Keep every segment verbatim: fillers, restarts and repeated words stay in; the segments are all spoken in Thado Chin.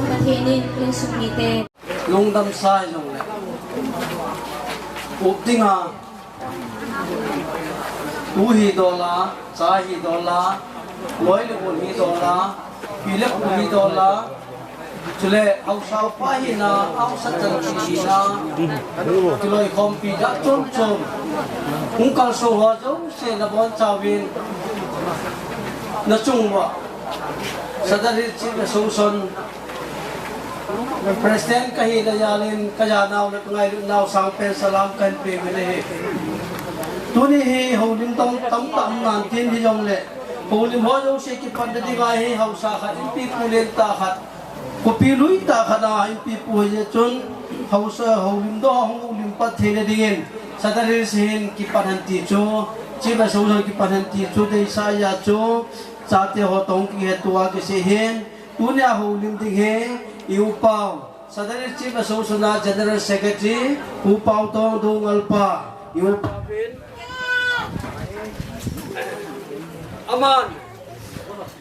Pathen in insung mite lungdam sa jongle, up dinga, u hi dola, cha hi dola, loi le pu hi dola, pi le pu hi dola, chule haosa upa hina, haosa chan chi hina, kiloi khompi da chom chom, hung kalson ho jouse nabonchauvin, nachung uva Sadar Hills Chief Association President kahina jalin, kajanau le kangailutnau sangpen salam kahin peuve ahi. Tuni hi houlim tong tamtah um nan tin hijongle, houlim ho jouse kipanna dinga hi haosa khat, inpipu lentah khat, khopi luitah khat a inpipu ahi jeh chun, haosa houlim doh a hung houlim pat theina dingin, Sadar Hills hin kipan hen ti chu, Chief Association kipan hen ti chu deisah ahi a chu, chate ho toh kihetto a kisei hin, tunia houlim ding hi, i upau, Sadar Hills Chief Association a General Secretary, Pu Pautong Doungel pa, i upau in, aman,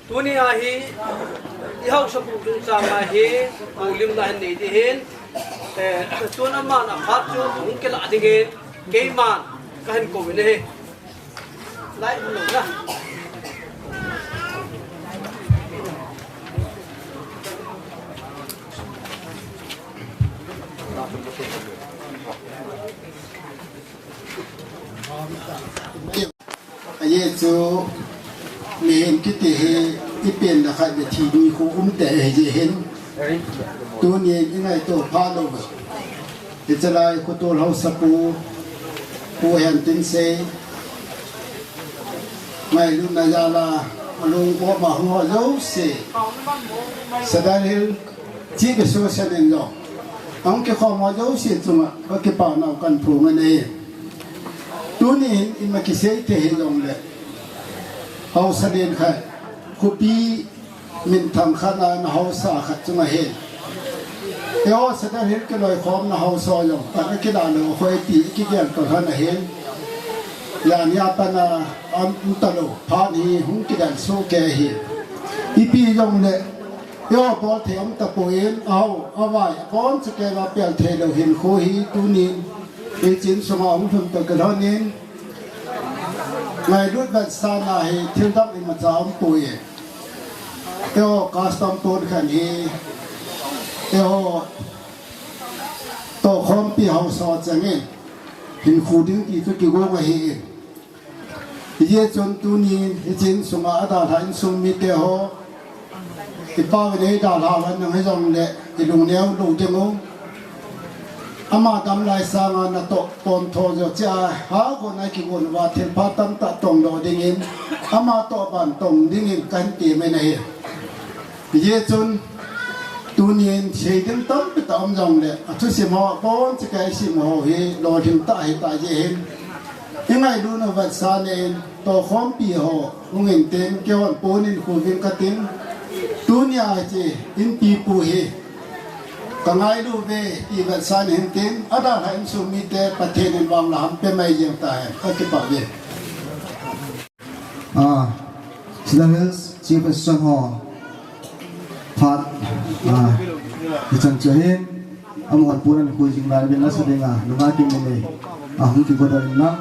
tunia hi, i haosapu chungchang a hi, houlimna hin nei ding hin, eh, tun aman aphat chu hung kilah dingin, keiman, kahin kouvin ahi. Lai, hello na. Ajeh chu mihem kiti hi ipenna khat le thi nikho umte ahi jeh hin, tunin ingaito phat lou uve. Hichelai Khotol haosapu, Pu Hentinsei, ngailutna jal a, alung uva hung ho jouse, Sadar Hills Chief Association in jong, ahung kikhom ho jouse chunga kakipaonau kahin phong ahi. Tunin ima kisei thei hijongle, haosa len khat, khopi minthang khat a nahaosa khat chunga hin, eiho Sadar Hills kiloikhomna haosa jong, pan akilah lou, hoi ti kigel toh lhon ahin. Jani a pat a, um talou, phat hi hung kidang soh kei ahi. Ipi jongle, eiho bol thei um tapon, ahao, avai, aboncha kei uva pel theilou hinkho hi tunin, hiche insunga hung lhun toh kilhonin, ngailut vetsahna hi thildang imacha umpoi. Eiho custom pon khat hi, eiho tohkhompi haosa chengin, hinkho ding ti chu kigong ahin. Hijeh chun tunin hiche insunga adalhah insung mite ho, ipauvin eidalhah uva nang hijongle, ilungneo lou diu. Ama damlai sanga natoh pontho jo chea, ha gonna kigon uva thilpha tamtah tongdoh dingin, ama toh ban tong dingin kahin temin ahi. Hijeh chun, tunin sei ding tampi tah um jongle, athusim ho, aboncha kei sim ho hi, lolhing tah ahitah jeh hin, ingailutnau vetsahnan, tohkhompi ho, hung intin, keihon ponin khuvin katin, tunia hiche, inpipu hi, kangailu uve, ti vetsahnan hintin, adalhah insung mite, Pathen in vangle hampe mai jeng tahen, kakipah uve. Ah, Sadar Hills Chief Association ho phat, ah, hichan chu ahin, amahon pon ahin khui jing lai uvin lasa dinga, nunga kimu nei, ah, hung kigodoh in lang.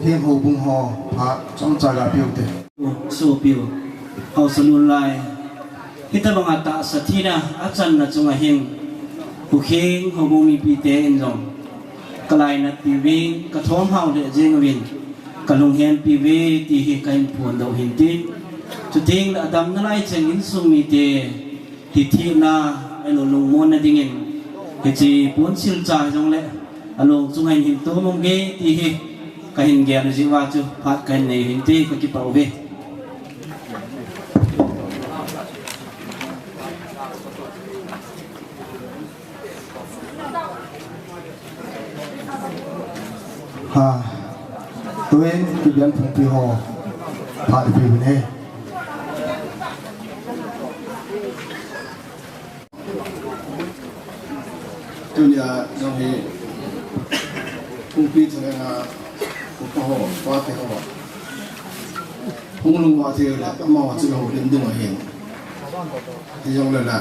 Heng houbung ho phat chomcha ga peh ute. Sopi u, haosa nunlai, hitabanga tahsa thina achanna chunga hin, Hukheng houbung mipite in jong kalainatpi uvin, kathom hao lheh jeng uvin, kalunghempi uve ti hi kahin phondoh u ahin. Chuteng le adamna lai cheng insung mite hithina, elo lungmonna dingin, hiche ponsil cha hijongle along chunga hin hin tom um uve ti hi kahin gel u jeh uva chu phat kahin nei u ahin, kakipah uve. Ha, tuin kigen phungpi ho phat ipeh uvin ahi. Tunia jong hi phungpi thangena upa ho, pate ho hung lungvah thei le amaho chu houlim ding ahin. Hijongle la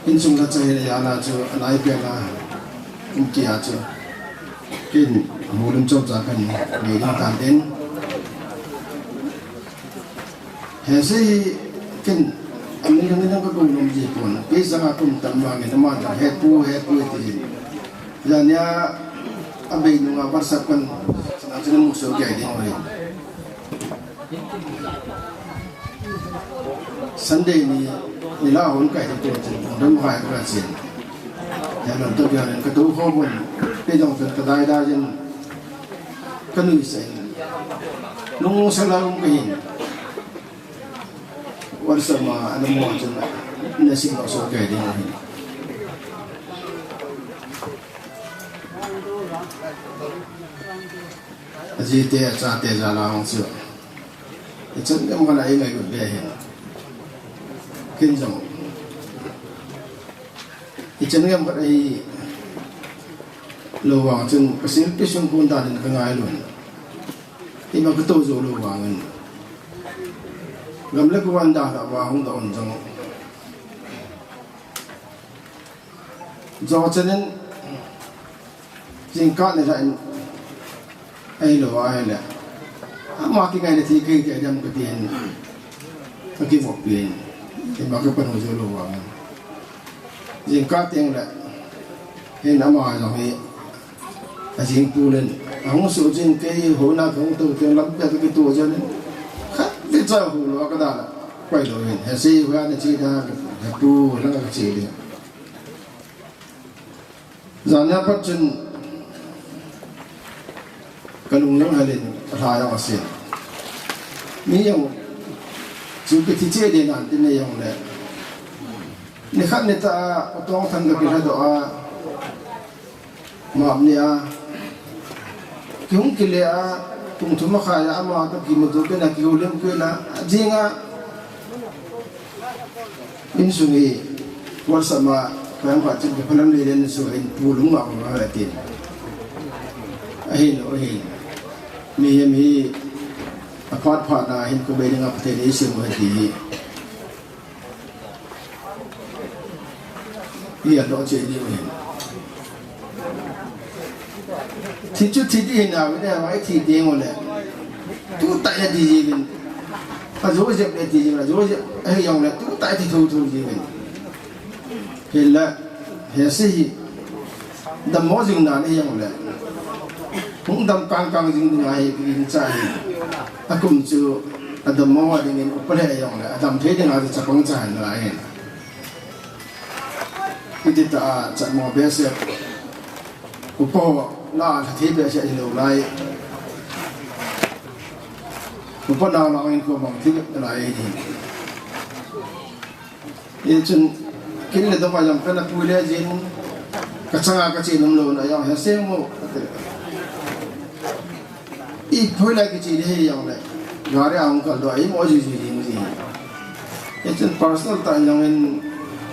insung lhacha hi jana chu anaipen a um kit a chu ken houlim chomcha kahin nei ding tan tin. Hese hi ken ani ani nang ka kou nom ji pon. Kei sanga kum tam vangin aman jong hepu, hepu ti jin. Jania abei nunga WhatsApp kan sana chana mu so kei ding oi. Sunday ni, nila hon kai ding tu chin, dam hai ka chin. Ya lam to ya len ka tu ho bon, pe jong pen ka dai dai jin, ka nui sen. Nung sa la um ka hin. War sa ma, ana mo chin, na sing so kai ding hin. Ajite, achate jal a hung chu. Ichan gam khat a ingai got be hin. Ken jong. Ichan gam khat ahi lou vang chun, ka silpi sung kun dan in ka ngai lou. Ima ka to jou lou vangin. Gam le ku van dan a va hung da on jong. Jo chanin, jingkah ni la in, ahilou ahile. Ama kingaina thi kei ti dam ka ti hin. Ka kivop pi hin. Ima ka pan ho jou lou vang. Jingkah teng le. Hin ama jong hi. Ajing pu len. Ahung su jing kei ho na ka hung to teng lam pia ka kito jan. Khat ti cha hu lou ka da la. Pai lou hin. He si hu ya ni chi da. He pu la ka chi ding. Jana pat chun ka lung jong halin, ka lha jong asin. Mi jong chu kithi che ding nan tin nei jong le. Ni khat ni ta a, ka tong than ka kilha doh a, map ni a. Kihung kile a, kum thum a khai a, ama toh kimuto kit na, kihoulim kit na, a jing a. Insung hi, WhatsApp a, kayang phat chun kiphalam le len su hin pu lung ma ma tin. Ahin, ahin. Mihem hi, aphat phat na hin ko be ding a Pathen eisim u ahi ti hi. Hi a lo che ni u hin. Thi chu thi ding hin a, ve le, vai thi ding u le. Tu ta ya di ji vin. A jo jep le di ji vin, a jo jep, a hi jong le, tu ta thi thu thu ji vin. Hinla, he si hi. Dammo jing nan hi jong le. Hung dam kang kang jing ding a hi, kin cha hi. A kum chu, a dammo a ding in, upa le jong le, a dam thei ding a chapang cha hin la hin. Hiti ta a, chatmo behseh. Upa ho, la, la thei behseh hilou lai. Upa nao la in ko mang thei lai hi. Hichun, kin le dong a jong kana pui le jin, ka changa ka che nom lou na jong, he se mo. Ipi hoilai kiche ding hi jong le. Gari a hung kal doh a, imo jui jui ding ji. Hichun personal tah in jong in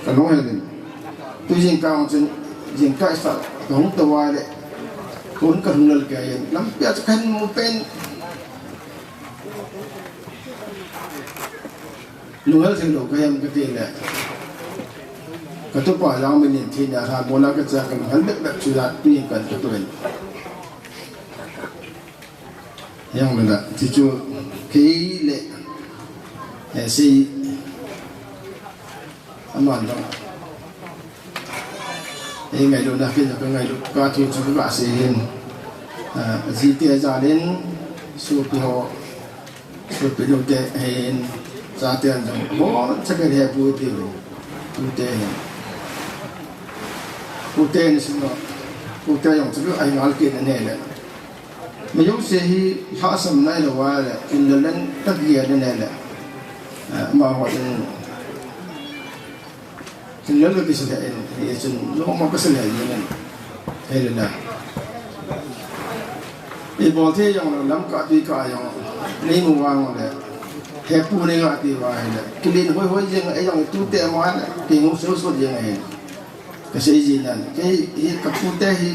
ka lunghel in. Tu jingkah hung chun, jingkah start ka hung tou a le. Kon ka hung lal kei in. Lampi a chu ka hin mu pen. Lunghel thei lou ka hi em kati le. Ka tupa jong min in thi nia lha bol a ka cha ka lunghel bep bep chu jat pi kan ka tu in. Yang le la, ti chu kei le, eh, si, aman lo. Ei ngailu na kei ka ngailu, ka thu chu ka sei hin. Ah, jite jalin, sopi ho, sopi lute hin, chate jong, bon chake le pu ti, tute hin. Pute ni sino, pute jong chu ai ngal ke ne le. Majouse hi lhahsamna ilou a le, inlalen tak hi a le le. Eh, amaho in, inlal ka kisei le in, hi chun, loma ka sei le in. Hi le le. Ibol thei jong le, lam ka tui ka jong, nei mu vang le. Hepu nei nga ti va hi le. Kilen hoi hoi jeng, ei jong tute ma le, ki ngu so so jeng hi. Ka sei jin nan, kei hi ka pute hi,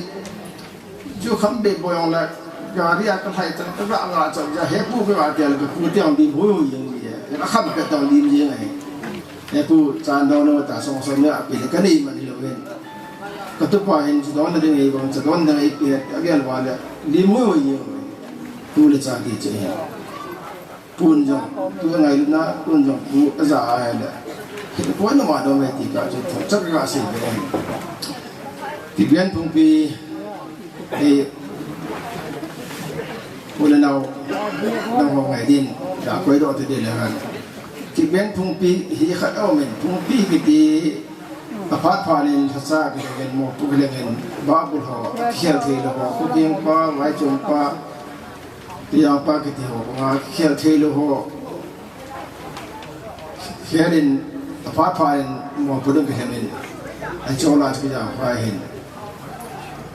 Ju kham be bo jong le, gari a ka lhai tan, ka ga nga chang ja, hepu ka ga tel, ka pu te ang dim hui hui jeng ji e. Ka kham ka tang dim jeng e. Hepu chan dong no ta song song ne a pi le ka nei man lo ven. Ka tupa hin chu don na ding ei bang, cha don na ei pi, a gel wa le, dim hui hui jeng e. Tu le cha ti che e. Pun jong, tu ngailu na, pun jong, pu aja a le. Pun na ma dong e ti ka chu, chak ka sei be. Kibian phungpi, eh, u le nao, nao ho ngai din, da koi do te de le han. Kibian phungpi, hi khat aum in, phungpi kiti, aphat phat in, lhasa kiti, mopu kiti, ba bul ho, khel thei lo ho, Kuki pa, Vaichong pa, Pi jong pa kiti ho, nga khel thei lou ho. Khel in, aphat phat in, mopu ding kihem in. Achola chu jong pa hin.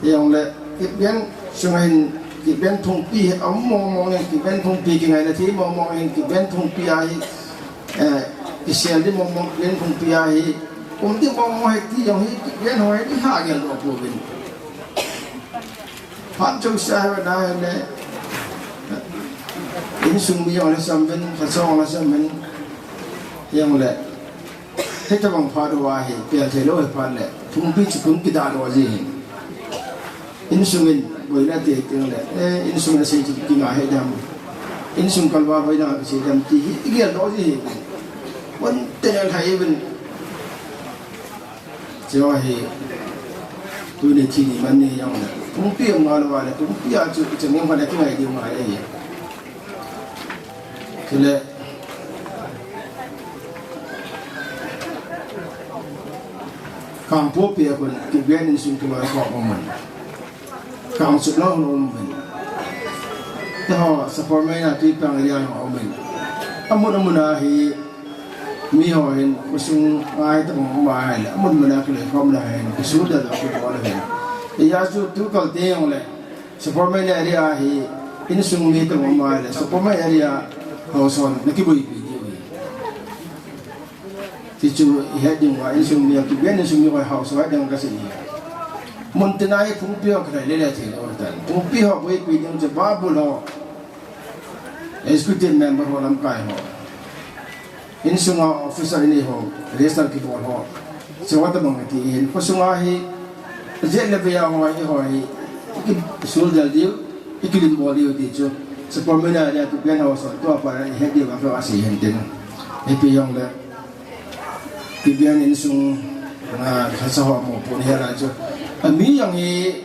Jong le, kibian sunga hin, kibian phungpi, aum mong mong in, kibian phungpi kingaina thei mong mong in, kibian phungpi a hi, eh, kisel di mong mong, kibian phungpi a hi, um di mong mong hi ti jong hi, kibian ho hi, di ha gel lo pu bin. Phat jouse a hi na hi le, insung mi jong le sam ven, khat jong le sam ven, jong le. Hitabang phat uva hi, pel thei lou hi phat le, phungpi chu phung kida lou ji hi. Insung in, boina te teng le, eh, insung in asei chu kinga hi dam. Insung kalva boina kisei dam ti hi, igel lou ji hi. Wan te le lhai ven. Chu hi, tuni thi ni man ni jong le. Phungpi um ngal uva le, phungpi a chu, chu ngem phat le kingai diu ngai e. Chule, Kangpokpi a kon, kibian insung kiloi ko um in. Kangchup lou um in. Te ho, Sapormeina Tuipang area ho um in. Amun amun a hi, mi ho hin, khosung ngai ta bang um a hi le, amun mun a kiloi khom le hin, kisul da da kibol le hin. Hijeh a chu tu kal te jong le, Sapormeina area hi, insung mi ta bang um a hi le, Sapormeina area housa hon, na kiboipi diu hi. Ti chu i het ding uva, insung mi, kibian insung mi ho housa ho ding ka sei. Mun tina hi phungpi ho ka lele thei lou tan. Phungpi ho boipi ding chu ba bul ho. Executive member ho lamkai ho. Insunga officer ini ho, register kibol ho. Chu tabang ti hin, khosunga hi, jet le bia ho hi ho hi, i kisul del diu, i kilim bol diu ti chu. Sapormeina area kibian housa, tua pa i het diu va ka sei hin tin. Ipi jong le. Kibian insung, ah, lhasa ho mopo ni hela chu. Ami jong hi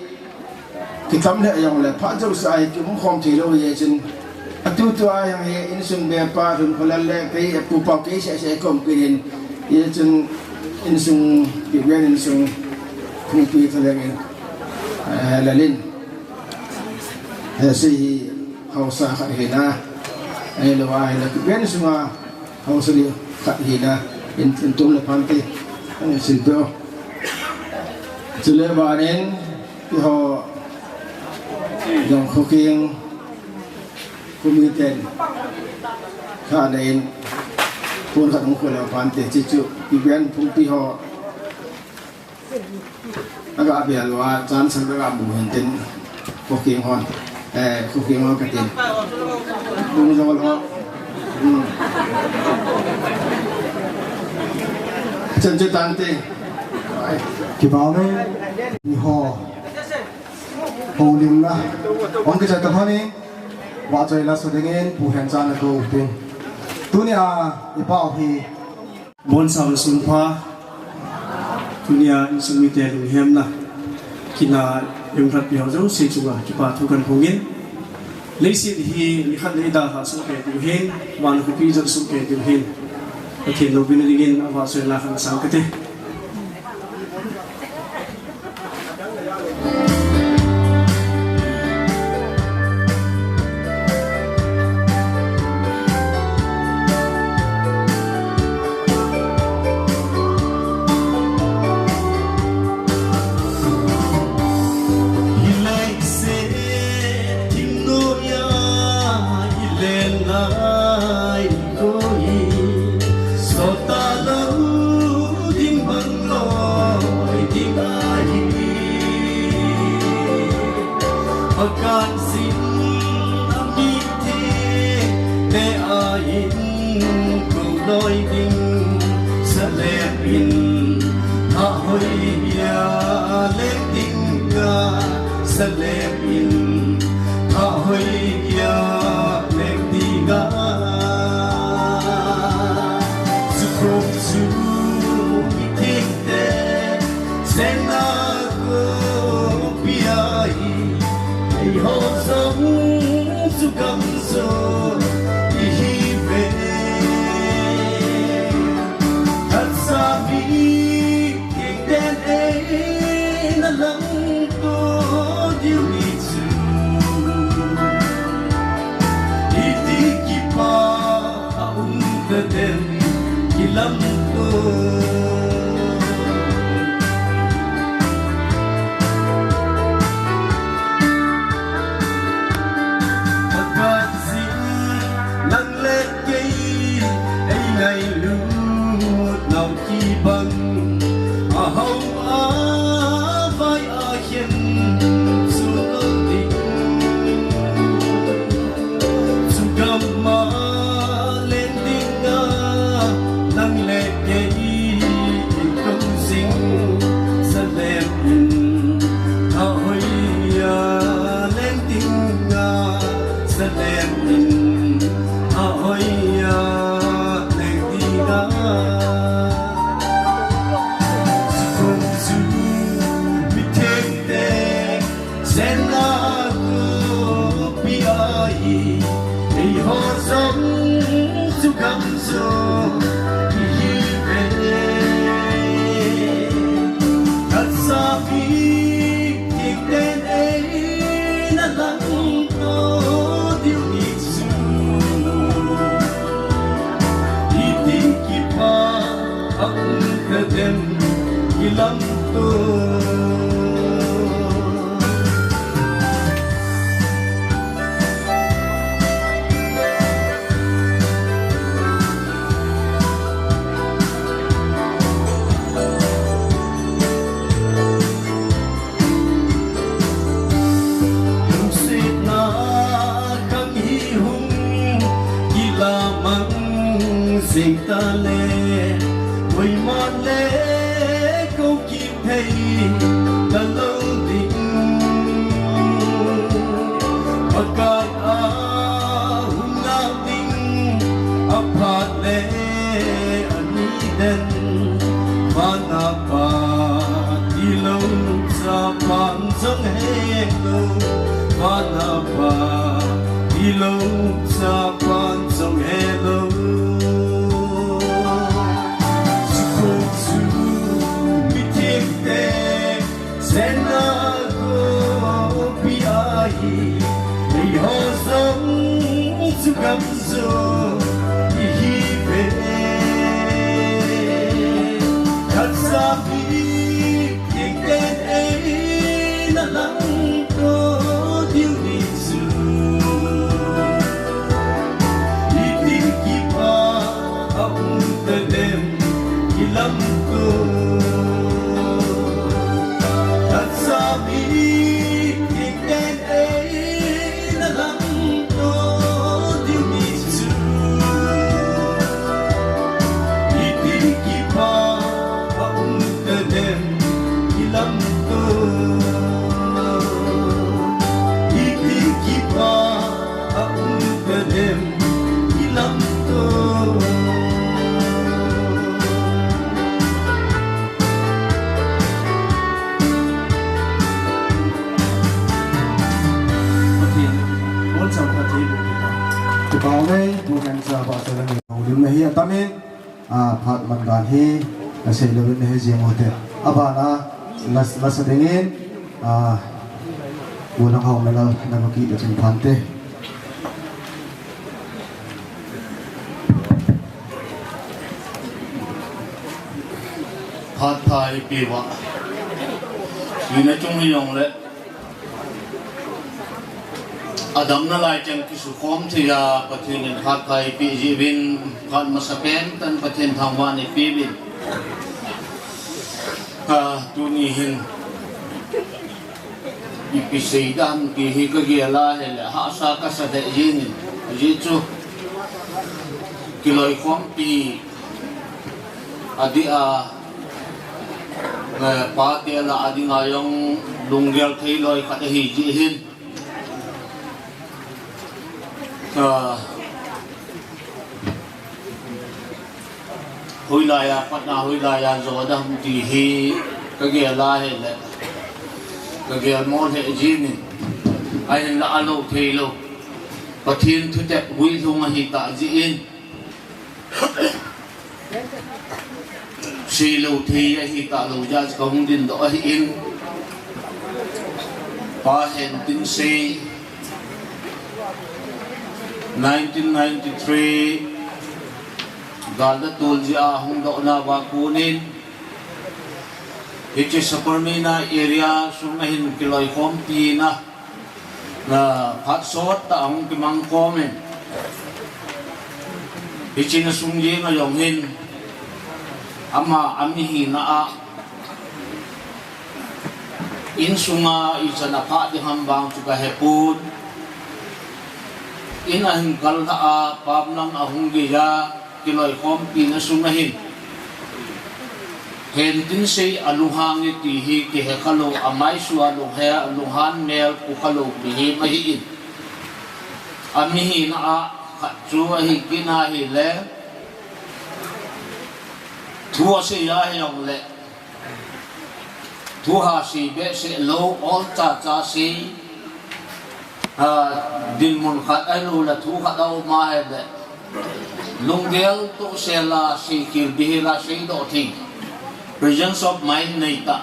kitam le jong le phat jouse a hi kium khom thei lou hi chun. Atu tua jong hi insung be pa lhun kholal le kei pu pa kei se se kom kirin. Hi chun insung kibian insung phungpi thaleng in. Eh, lalin. Hi si hi housa khat hi na. Ahilou a hi la kibian sunga Housa li khat hi na, in, in tum le phan te, eh, sil pe o. Chule ban in, i ho, jong Khokeng, Khumi ten, kha na in, pun khat hung khol le phan te, chi chu, kibian phungpi ho, Aga bel uva, chan sang aga mu hin tin, Khokeng hon. Eh, Khokeng hon ka tin. Bung jol ho. Hmm. Chan chu tang te. Kipau le, ni ho. Houlimna. Hung kicha ta hon ni. Pahchoi la sa dingin Pu Henchan akou tin. Tunia i pau hi. Bonsa le sunpha. Tunia insung mite lunghemna, kina, i umkhat piho jouse chunga kipa thu kahin phongin. Leiset hi nikhat le ida ha sohkei diu ahin, van khopi jong sohkei diu ahin. Pathen loupina dingin avahchoina kahin sang kate. Hi leiset thingnoiya i len lai koi, sot talou ding bang loi ding ahi. Pakai jin a mithengte ahin kou loi ding, salem in, thahoiya leng dinga, salem in, thahoiya leng dinga. Chukhop chu mithengte chenna khopi ahi, eiho jong chu gam jo ihiuve. Khat sa mi thengten eina langto diu ni chu, iti kipah a um tadem kilamto. Pakai jin nang le kei eingailut nau kibang, aho avai a khen chu lou ding. Chu gam'a leng dinga nang le kei i kou jing, salem in, thahoiya leng dinga, salem in, thahoiya leng dinga. Chukhop chu mithengte chenna khopi ahi, eiho jong chu gam jo ihiuve. Khat sa mi thengten eina langto diu ni chu, iti kipah a um tadem kilamto. Lungsetna khang hi hung kilamang jing tale, koiman le kou kithei talou ding. Pakai a hung lhung ding aphat le ani den, van a Pa tilou, Chapa jong helou, van a Pa tilou, Chapa jong helou. Chukhop chu mithengte chenna khopi ahi, eiho jong chu gam jo ihiuve. Khat sa mi thengten eina langto diu ni chu, iti kipah a um tadem kilamto. Khat sa mi thengten eina langto diu ni chu, iti kipah a um tadem kilamto. Iti kipah a um Hei, bu men sa ba sa lang lim na hi atamin, a, phat man dan hi, a sei lo na he jing hote. Abana, las, las dingin, a, bu lang hau melal, na ki da chin phante. Phat pha ipi uva. Ina chung hi jong le. Adamna lai chang kisukhom thei a Pathen in phat pha ipi jeh uvin phat masapen tah in Pathen thangvah in ipi uvin. A, tuni hin. Ipi sei dam ti hi ka gel a hile hahsa ka sa lheh jeng in. Ajeh chu kiloikhompi adeh a, eh, pate lah a dinga jong lunggel thei loi khat ahi jeh hin. Ah, hoilai a patna, hoilai a jo dam ti hi ka gel a hile, ka gel mo lheh jeng in, ahinla alo thei lou. Pathen thutep guilhung ahi tah jeh in. Sei lou thei ahi tah lou jeh a ka hung dingdoh ahi in. Pa Hentinsei, nineteen ninety-three, gal na tol jeh a hung doh nauva kon in, hiche Saparmeina area sung a hin kiloikhompi na, na phat sot tah a hung kimang khom in. Hiche na sung jeng a jong hin, ama, a mi hina a, insung a ichan a phah ding ham vang chu ka hepon. In a hin kal lhah a, pam lang a hung gei a, kiloikhompi na sung a hin. Hentinsei a lunghang e ti hi kihe kha lou, a maisua lunghe, lunghan mel pu kha lou mihem ahi in. A mi hina a khat chu ahi kit na hile. Thu asei a hi jong le. Thu ha sei behseh lou, ol chacha sei. A, dinmun khat ahilou le thu khat a um a hile. Lunggel toh sel a sei khel ding hila seidoh thei. Presence of mind nei tah.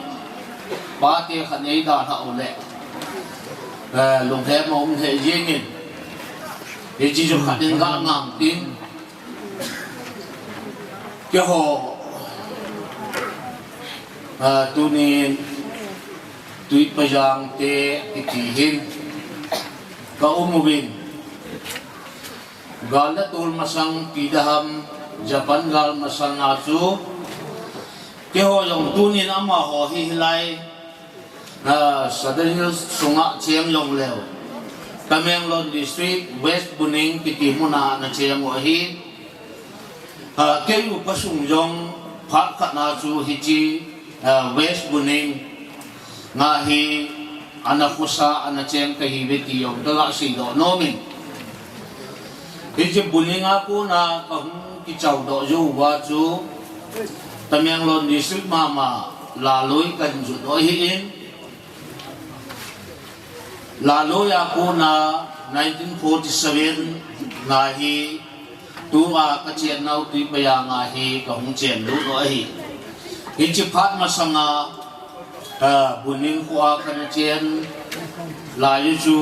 Pate khat nei dalhah u le. Eh, lunghem a um lheh jeng in. Hiche chu khat in ga ngam tin. Keiho, ah, tunin Tuipajang te kiti hin ka um uvin, gal na tol masang ti daham, Japan gal masang a chu keiho jong tunin amaho hi hilai, ah, Southern Hills sunga cheng jong leu, Tamenglong District, West Buning kiti muna na cheng u ahi. Ah, kei upa sung jong phat khat na chu hiche, ah, West Buning nga hi ana khosa, ana cheng kahiuve ti jong ka ga seidoh nom in. Hiche Buning a kona ka hung kichao doh jou uva chu Tamenglong District mama Laloi kan jot u ahi in. Laloi a kona nineteen forty-seven na hi tua ka chen nau Tuipajang a hi ka hung chen lut u ahi. Hiche phat masanga, ah, Buning kho a kana chen lai u chu,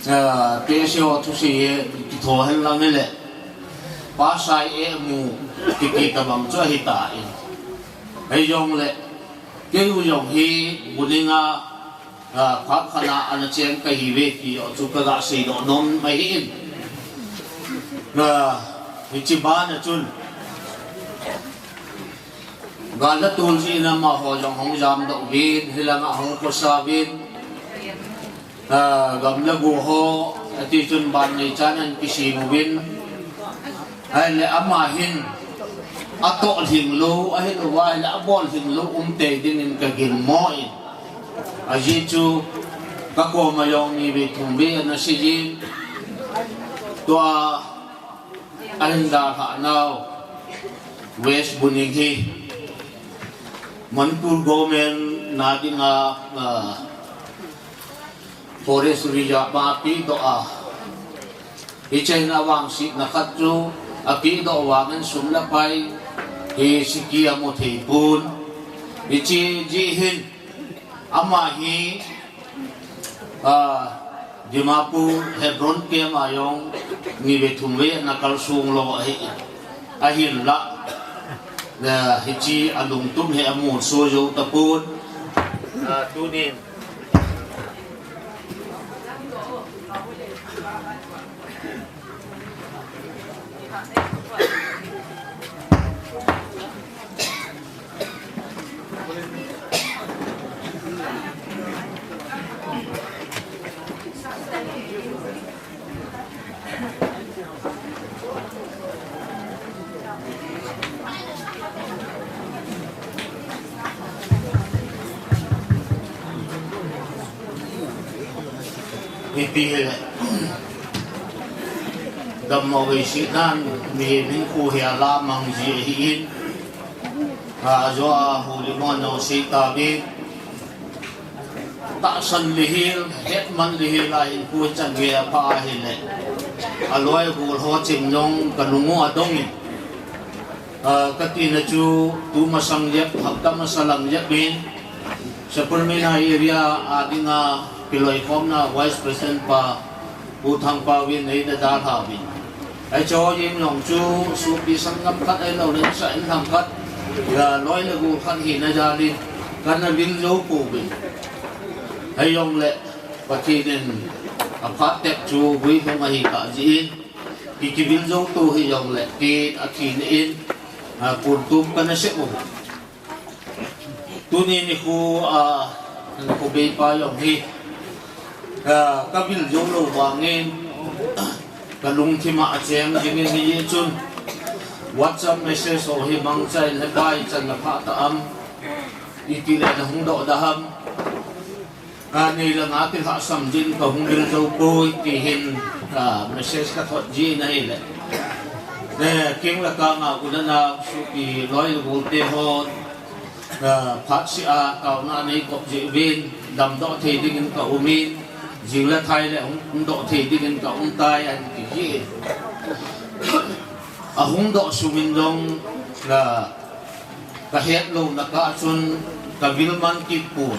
ah, P S A ho thusei kitho hen lang hile. Pasai e mu kiti tabang chu ahi tan. Hijong le, kei u jong hi Buning a Ah, phat khat na ana cheng kahiuve ti jong chu ka ga seidoh nom ahi in. Ah, hiche bana chun. Gal na tol jeh in amaho jong hung jamdoh uvin, hilanga hung khosa uvin. Ah, gam le go ho, ati chun ban nei chan an kisem uvin. Ahile ama hin atoh lhing lou, ahilouva ahile abol lhing lou um tei dingin ka gingmo in. Ajeh chu ka koma jong ni vei thum vei ana sei jin. Tua ahin dalhah nau West Buning hi Manipur government na dinga, ah, Forest Reserve a pedoh a, Hiche hin avangsetna khat chu, apehdoh vangin sum le pai hi siki amu thei pon. Hiche jeh hin, ama hi, ah, Dimapur Hebron camp a jong ni ve thum ve ana kalsong lou ahi. Ahinlah, eh, hiche alungtup hi amu soh jou tapon. Ah, tunin. Ipi hile, dammo vei sihnan, mihem hinkho hi alamang ji ahin, ajo a houlim ho ana sei tauvin. Tahsan lihil, hetman lihil a hinkho chan gei apha ahile, aloi agol ho cheng jong kanung u adongin. Ah, katina chu, tu masang jep, hapta masa lang jep in, Sapermeina area a dinga kiloikhomna Vice President pa, Pu Thangpao vin eina dalha uvin. Hiche ho jeng jong chu, sopi sanggam khat ahilou le, sa inlhang khat, ya loi le gol khat hina jal in, kana vil jou pouvin. Hijongle, Pathen in aphat tep chu guilhung ahi kah jeh in, ki, kivil jou to hijongle, kei athina in, ah, pontum kana sep u. Tuni nikho, ah, nikho beipa jong hi, ah, kavil jou lou vangin, kalungthim a acheng jingin hijeh chun, WhatsApp message ho hi mangcha in, Hepa, ichan na phah ta am, itile nahung doh da ham. Kanei langa kilhahsam jin kahung vil jou poi, ti hin, ah, message kathot jin ahile. Eh, keng le kang a u le nao, sopi loi le gol te hon, ah, phatseh a taona nei kop jeh uvin, damdoh thei dingin ka um in, jing le thai le hung, hung doh thei dingin ka um tai, ahin ti jin. Ahung doh sungin jong, ah, kahet louna kah chun kavil man kit pon.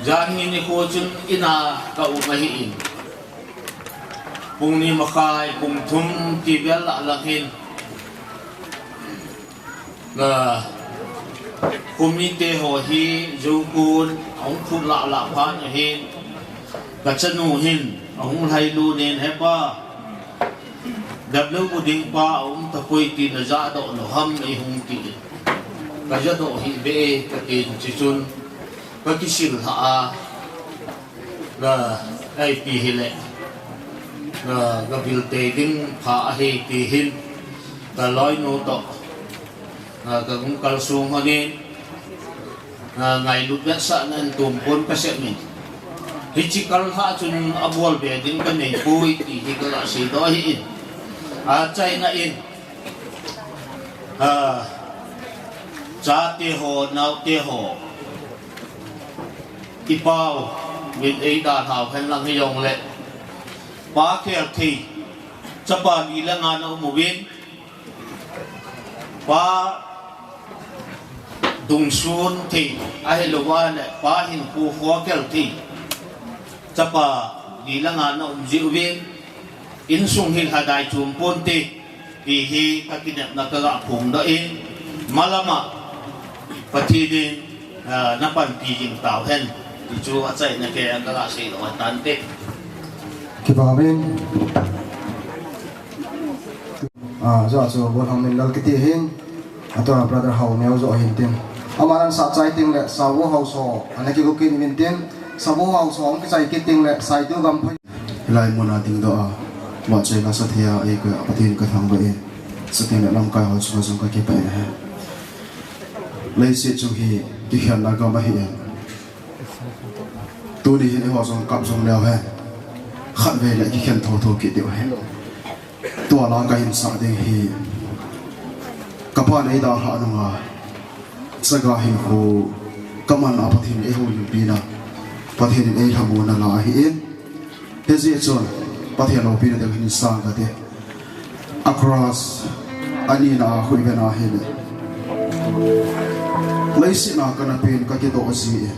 Janhi nikho chun in a ka um ahin. Pung ni makhai, pung thum ti vel lah lang hin, ah, khomite ho hi jou kon ahung phut lah lah phat ahin, kachanu hin ahung lhailut in, Hepa, damlou bu ding pa aum tapoi ti najahdoh lou ham, eihung ti. Kajahdoh hih beh e, katin, chuchun kakisil lhah a, la, ipi hile, la, kavil tei ding pha ahi ti hin, kaloinu toh, la, kahung kalsong hon in, ah, ngailut vetsahna in tumpon kasem in. Hiche kal lhah chun abol be ding kanei poi ti hi kaga seidoh ahin. Achaina in, ah, chate ho, naote ho, ipau vin eidalhau hen lang hijongle, pa khel thei, chapa li le nga na um uvin, pa dungsun thei, ahilouva le pa hinkho khokhel thei, chapa li le nga na um jeh uvin, insung hi lhadai chom ponte, ti hi kakinepna kaga phongdoh in, malama Pathen in, ah, napanpi jing tau hen, ti chu achaina keiya kaga seidoh tante. Kipah in. Ah, joh chu Bolhang Minlal kiti ahin, atua brother Haoneo joh ahin tin. Aman asah chai teng le Sabo Haosa ana kigo kit uvin tin, Sabo Haosa hung kichai kit teng le Saitu Gamphai. Hilai muna dingdoh a, vahchoina sathei a eikoi a Pathen kathangvah e, sathei le lamkai ho chunga jong kakipah e. Leiset chung hi kikhenna gam ahi e. Tuni hin eiho jong kap jong leu hen, khatvei le kikhen thotho kit diu ahi. Tua la kahin sah ding hi, kapan eidalhah nunga, chaga hinkho kaman a Pathen in eihoulimpina, Pathen in eilhamonna la ahin, hijeh chun Pathen loupina ding hin sang kate. A cross, anina a huhven ahile, leiset a kana pen kakitoh ji e.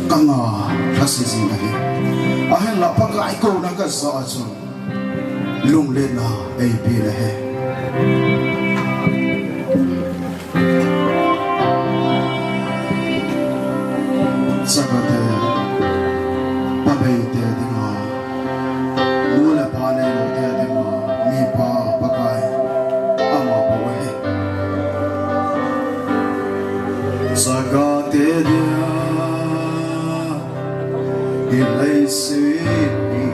Kanga lhase ji ahi. Ahinla Pakai kouna kajah a chun lungletna eipen ahi. Chagate, pabeite dinga, nu le pa neiloute dinga, mipa Pakai ama bou ahi. Chagate dia, hi leiset hi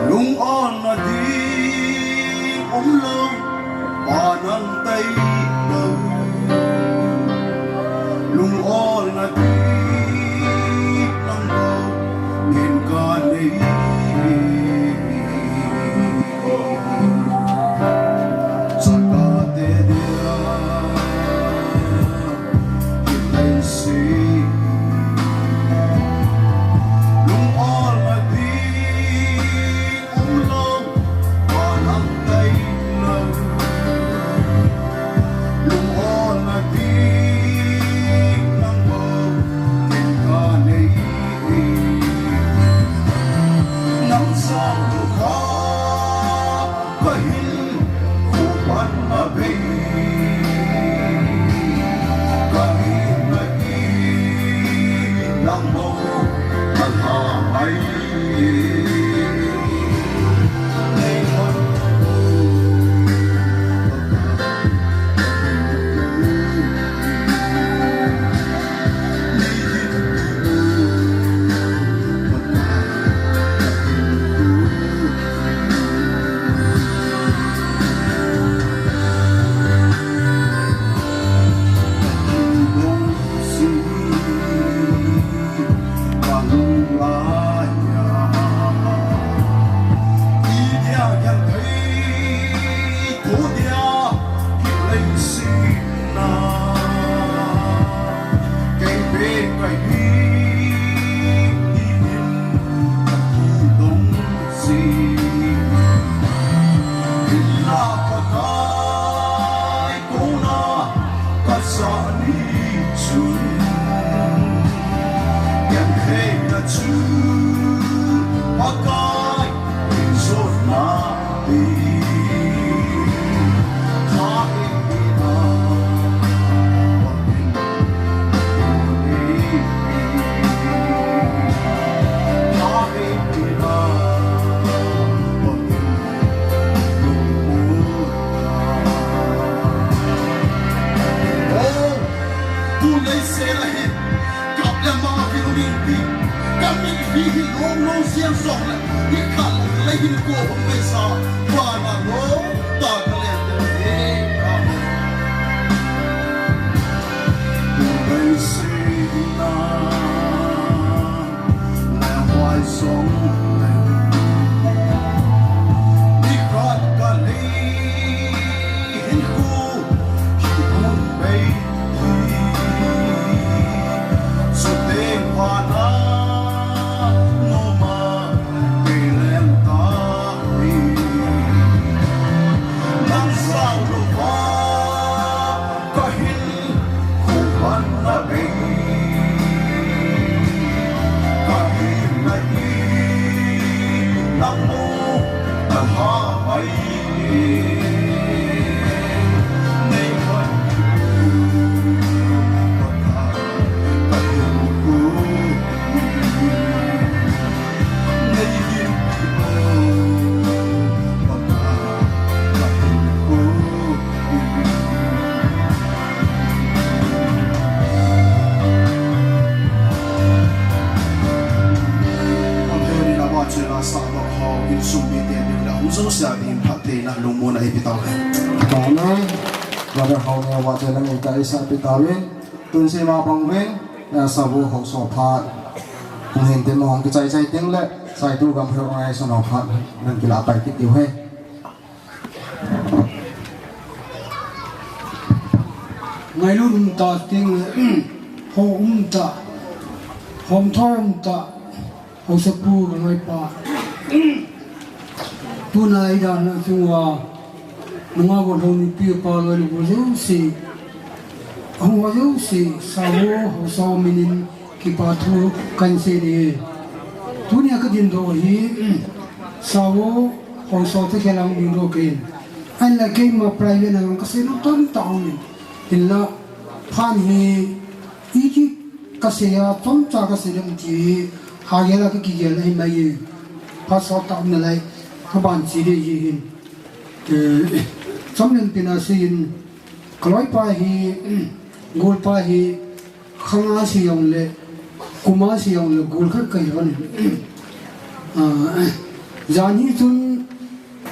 lungawl na ding umlou, pa nang tailou. Lungawl na ding nang bou in kanei. Chagate dia, hi leiset lungawl na ding umlou, pa nang tailou. Lungawl na ding nang bou in kanei. Nang sang lou kha kahin khupan na bei. Kahin na i nang bou kalha mai. Kona kajah ni chun, gentheina chu Pakai in jotna ding. Tha hepina, Pathen in, tha hepina, Pathen in. Oh, tu leiset a hin, kap le mang a kilungin ti, ka mitlhi hi long long siam song le, ni khat le hin ko hong ve sa, pa na lo, ta ka le te he, amen. Tu leiset a Kahin khupan na bei, kahin na i, na mu, na ha mai. Nei man Pakai, kahin khu. Brother Haone vahchoi lang eita eisah pi tauvin. Tun seima bang uvin, eh, Sabu haosa phat. Hung hin tin mo hung kichai chai teng le, Saitu Gamheu Organization ho phat. Nan kila pai kit diu ahi. Ngailut um ta teng le, hou um ta, hom tho um ta. Haosapu, ka loipa. Tuna i dalhah chunga, nunga golhang nupi pa loi le gol jouse, ahung ho jouse, Savo Haosa minin kipa thu kahin sei ding ahi. Tunia ka dingdoh hi, Savo Haosa te khelang dingdoh kahin. Ahinla keima private a ka sei nom tamtah aum in. Hinla phat hi iti ka sei a, chomcha ka sei dem ti hi, ha gel a ka kigel ahi mai e. Phat sot tah um nalai, ka ban chi ding ahi hin. Eh, chomlem pen a sei in, ka loipa hi, golpa hi, khang a sei jong le, kum a sei jong le, gol khat ka hi lhon in. Ah, jan hi chun,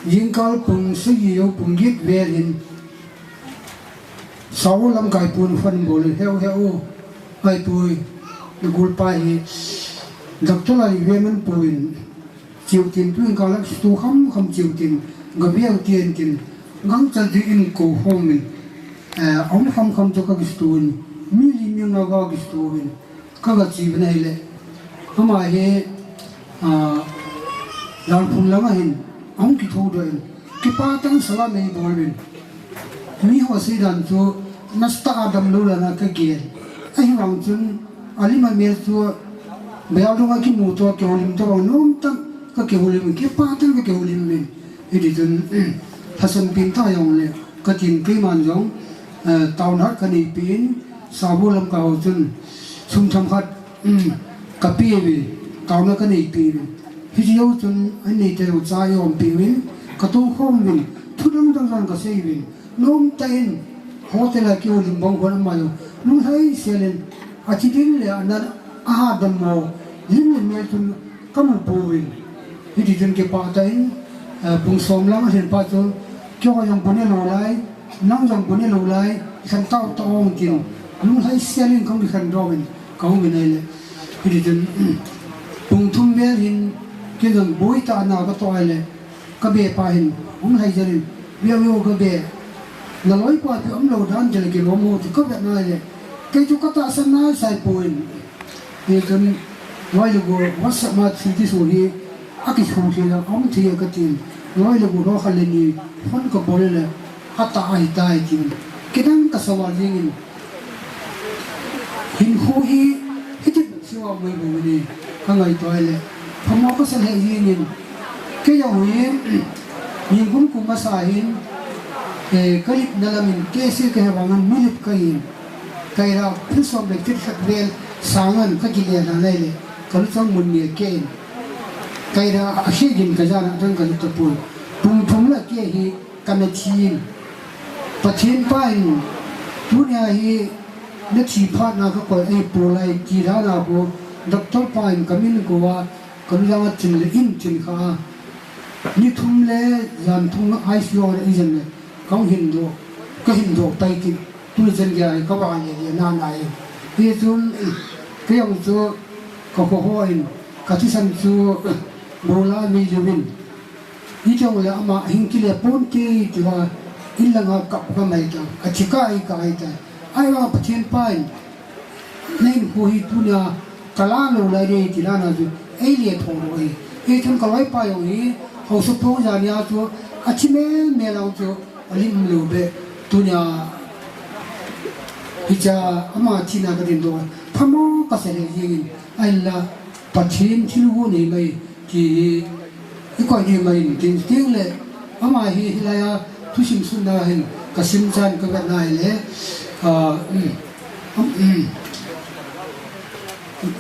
jingkal pung sagi jou pung get vel hin, Savo lamkai pun phone bol in, "Heu, heu, Ngaipui, na golpa hi doctor lai ve man pui in, cheu tin, tuin ka lak stu kham kham cheu tin, ga ve u tin tin, gangchal ding in kou khom in, eh, aum kham kham chu ka kistu in, mi li mi nga ga kistu in, ka ga chi uvin ahile." Ama hi, ah, Lalphung lang a hin, ahung kitho doh in, kipa tah in salam ei bol uvin. Mi ho sei dan chu, nasa tah a damlou dan a ka gel. Ahivang chun, alim amel chu, bel dung a kimu toh, kihoulim toh, nom tah in ka kihoulim, kipa tah in ka kihoulim in. Hiti chun, lhasam pen tah jong le, ka tin keiman jong, eh, taona ka neipi in, Savo lamkai ho chun, sum themkhat, um, ka pe uvin, taona ka neipi uvin. Hiti jou chun, an neite jong cha i umpi uvin, ka tou khom uvin, thu dang dang jong ka sei uvin, nom tah in, hotel a kihoulim bang hon ama jong, lunglhai sel in, athi ding le, anan, aha dammo, lim le mel chun, ka mu pouvin. Hiti chun kipa tah in, eh, pung som lang a lhin pa chu, keiho jong bu ne lou lai, nang jong bu ne lou lai, i khen tau tau ong tin, lunglhai sel in kong kikhen doh in, ka hung in ahile. Hiti chun, pung thum vel hin, kei jong boi tah a na ka toh ahile, ka be pa hin, hung lhai jel in, "Veu, veu ka be, na loipa pi umlou dan jel kilom u," ti ka vet na ahile, kei chu ka tahsan nasa poi. Hichun, loi le gol, WhatsApp a thi kisu hi, akithu thei a, aum thei a ka tin. Loi le gol ho khat le ni, phone ka bol le, atah ahitai tin. Kidang ka sa val jeng in. Hinkho hi, hiti bep seh a um mai bou ni, ka ngaito ahile. Phamo ka sa lheh jeng in. Kei jong hi, nikum kum masa hin, eh, ka lipna lam in, kei sei ka he vang in, mi lip ka hin. Kaira philsom le phit khat vel sang in ka kile na lai le, ka luchang mun ni ke in. Kaira a khi gin ka jana dang ka lut tapoi. Pung thum la kei hi ka na thi in. Pathen pa in, tunia hi na thi phat na ka koi ei po lai ti la na ko, doctor pa in ka min ko a, ka lujang a chin le in chin kha. Ni thum le jan thum I C U a i jen le, ka hung hin doh, ka hin doh pai ti. Tuni chan gei a hi ka vang e, e na na e. Hichun, kei jong chu ka kho ho in, ka thisan chu, bula mi lou in. Hijongle ama hin kile ponte tia, in langa kap ka mai ta. Athi ka ai ka ai ta. Ahivang Pathen pa in, na hinkho hi tunia, ka la lou lai ding ti la na chu, ei le tho lou e. Hichun ka loipa jong hi, haosa pung jania chu, athi mel mel ang chu, alim lou be, tunia, hicha ama thina ka dingdoh, phamo ka sa lheh jeng in, ahinla, Pathen thilgon nei mai, ti hi, i koi ni mai in, tin, tin le, ama hi, hilai a, thusim sunna hin, ka sim chan ka vet na ahile, ah, um, um, um.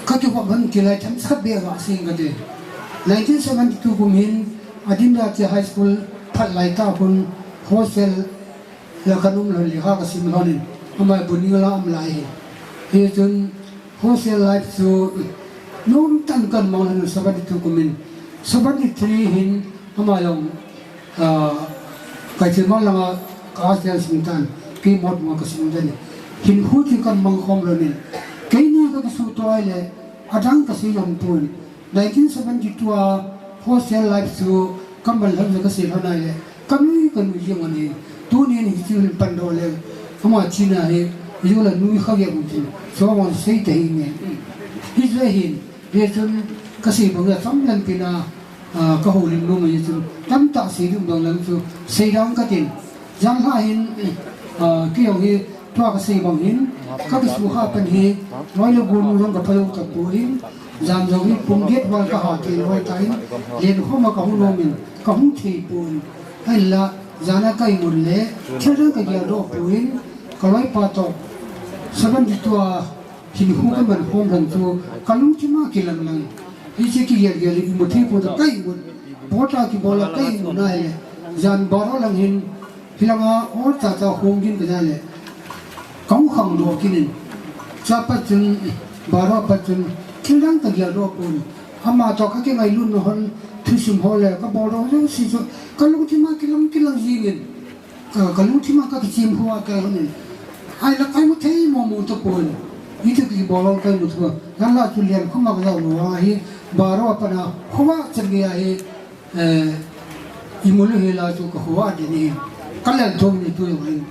Ka kivop hon kilai themkhat beh a sei inge kati. Nineteen seventy-two kum hin, Adingra High School phat lai tah hun hostel la ka um lhon, lekha ka sim lhon in, ama boarding la um lai hi. Hichun hostel life chu nomtah in ka mang lhon in seventy-two kum in. Seventy-three hin ama jong Ah, Kaichilmang langa ka hostel sim tan, kei Motbung a ka sim tan. Hinkho chu ka mang khom lhon in. Keini ka kisutoh ahile, adang ka sei jong pon. Nineteen seventy-two a hostel life chu ka mang lhon le ka sei lhon ahile, ka nui ka nui jeng lhon in. Tunin hichu hin pan doh le, ama thina hi, hichu la nui kha gei um tin. Chuong sei ta hi nge. Hichu hin, hichun, Kasei bang a chomlam pen a, ah, kahoulim nom ahi chun, tamtah sei ding bang lang chu, sei ding katin. Janhi hin, ah, kei jong hi, tua kasei bang hin, kakisuhah pan hi, loi le gol nu jong kaphal tapon, jan jong hi, pung get val kaha thei loi tan, lenkhom a kahung nom in, kahung thei pon. Ahinla, jan a ka imut le, thil dang kagel doh pon, kaloipa toh, seventy-two a, hinkho kaman khom lhon chu, kalungthim a kilang lang. Hiche kigel gel in imu thei pon, ka imut. Pota kibol a ka imut na le. Jan baro lang hin, hilanga or cha cha khom gin kaja le. Kahung khangdoh kit in. Cha pat chun, baro pat chun, thil dang kagel doh pon. Ama toh kakingailut na hon, thusim ho le, kabol doh jouse chu, kalungthim a kilang, kilang jing in. Ka, kalungthim a kakichem khu a kahin. Ahinla ka imu thei momo tapon. Iti kibol a ka imu thua. Ahinla chu lenkhom a kajao lou ahi. Baro a pat a. Khovah chan gei ahi. Eh, imu lou hel a chu kakhovah ding ahi. Kalel thou ni tu jong ahi.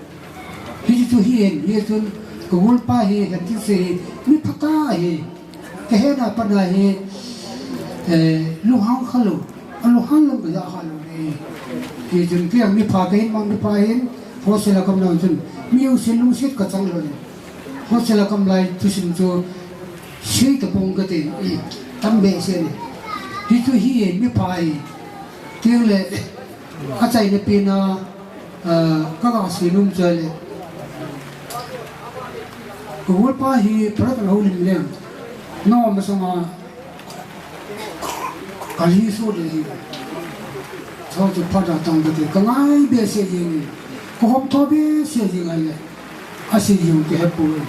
Hichu hi hin. Hichun kagolpa hi, heti sei hi. Mi phatah ahi. Kahet a pat a hi, eh, lunghang khalou, alunghang lou kaja khalou e. Hichun kei jong mipha kahin mang, mipha hin, hostel a kaum nau chun, mi jousen lungset kachang lou e. Hostel a kaum lai thusim chu, sei tapong kati, tam behseh e. Hichu hi, mipha hi, teng le, achaina pen a, ah, kaga sei nom chu le. Kagolpa hi phat a kahoulim leng. Nom masang a kalhi so le hi. Chao chu phat a tang kati. Kangai behseh jing in. Kahom tho behseh jing ahile. Asei jong kahe poi.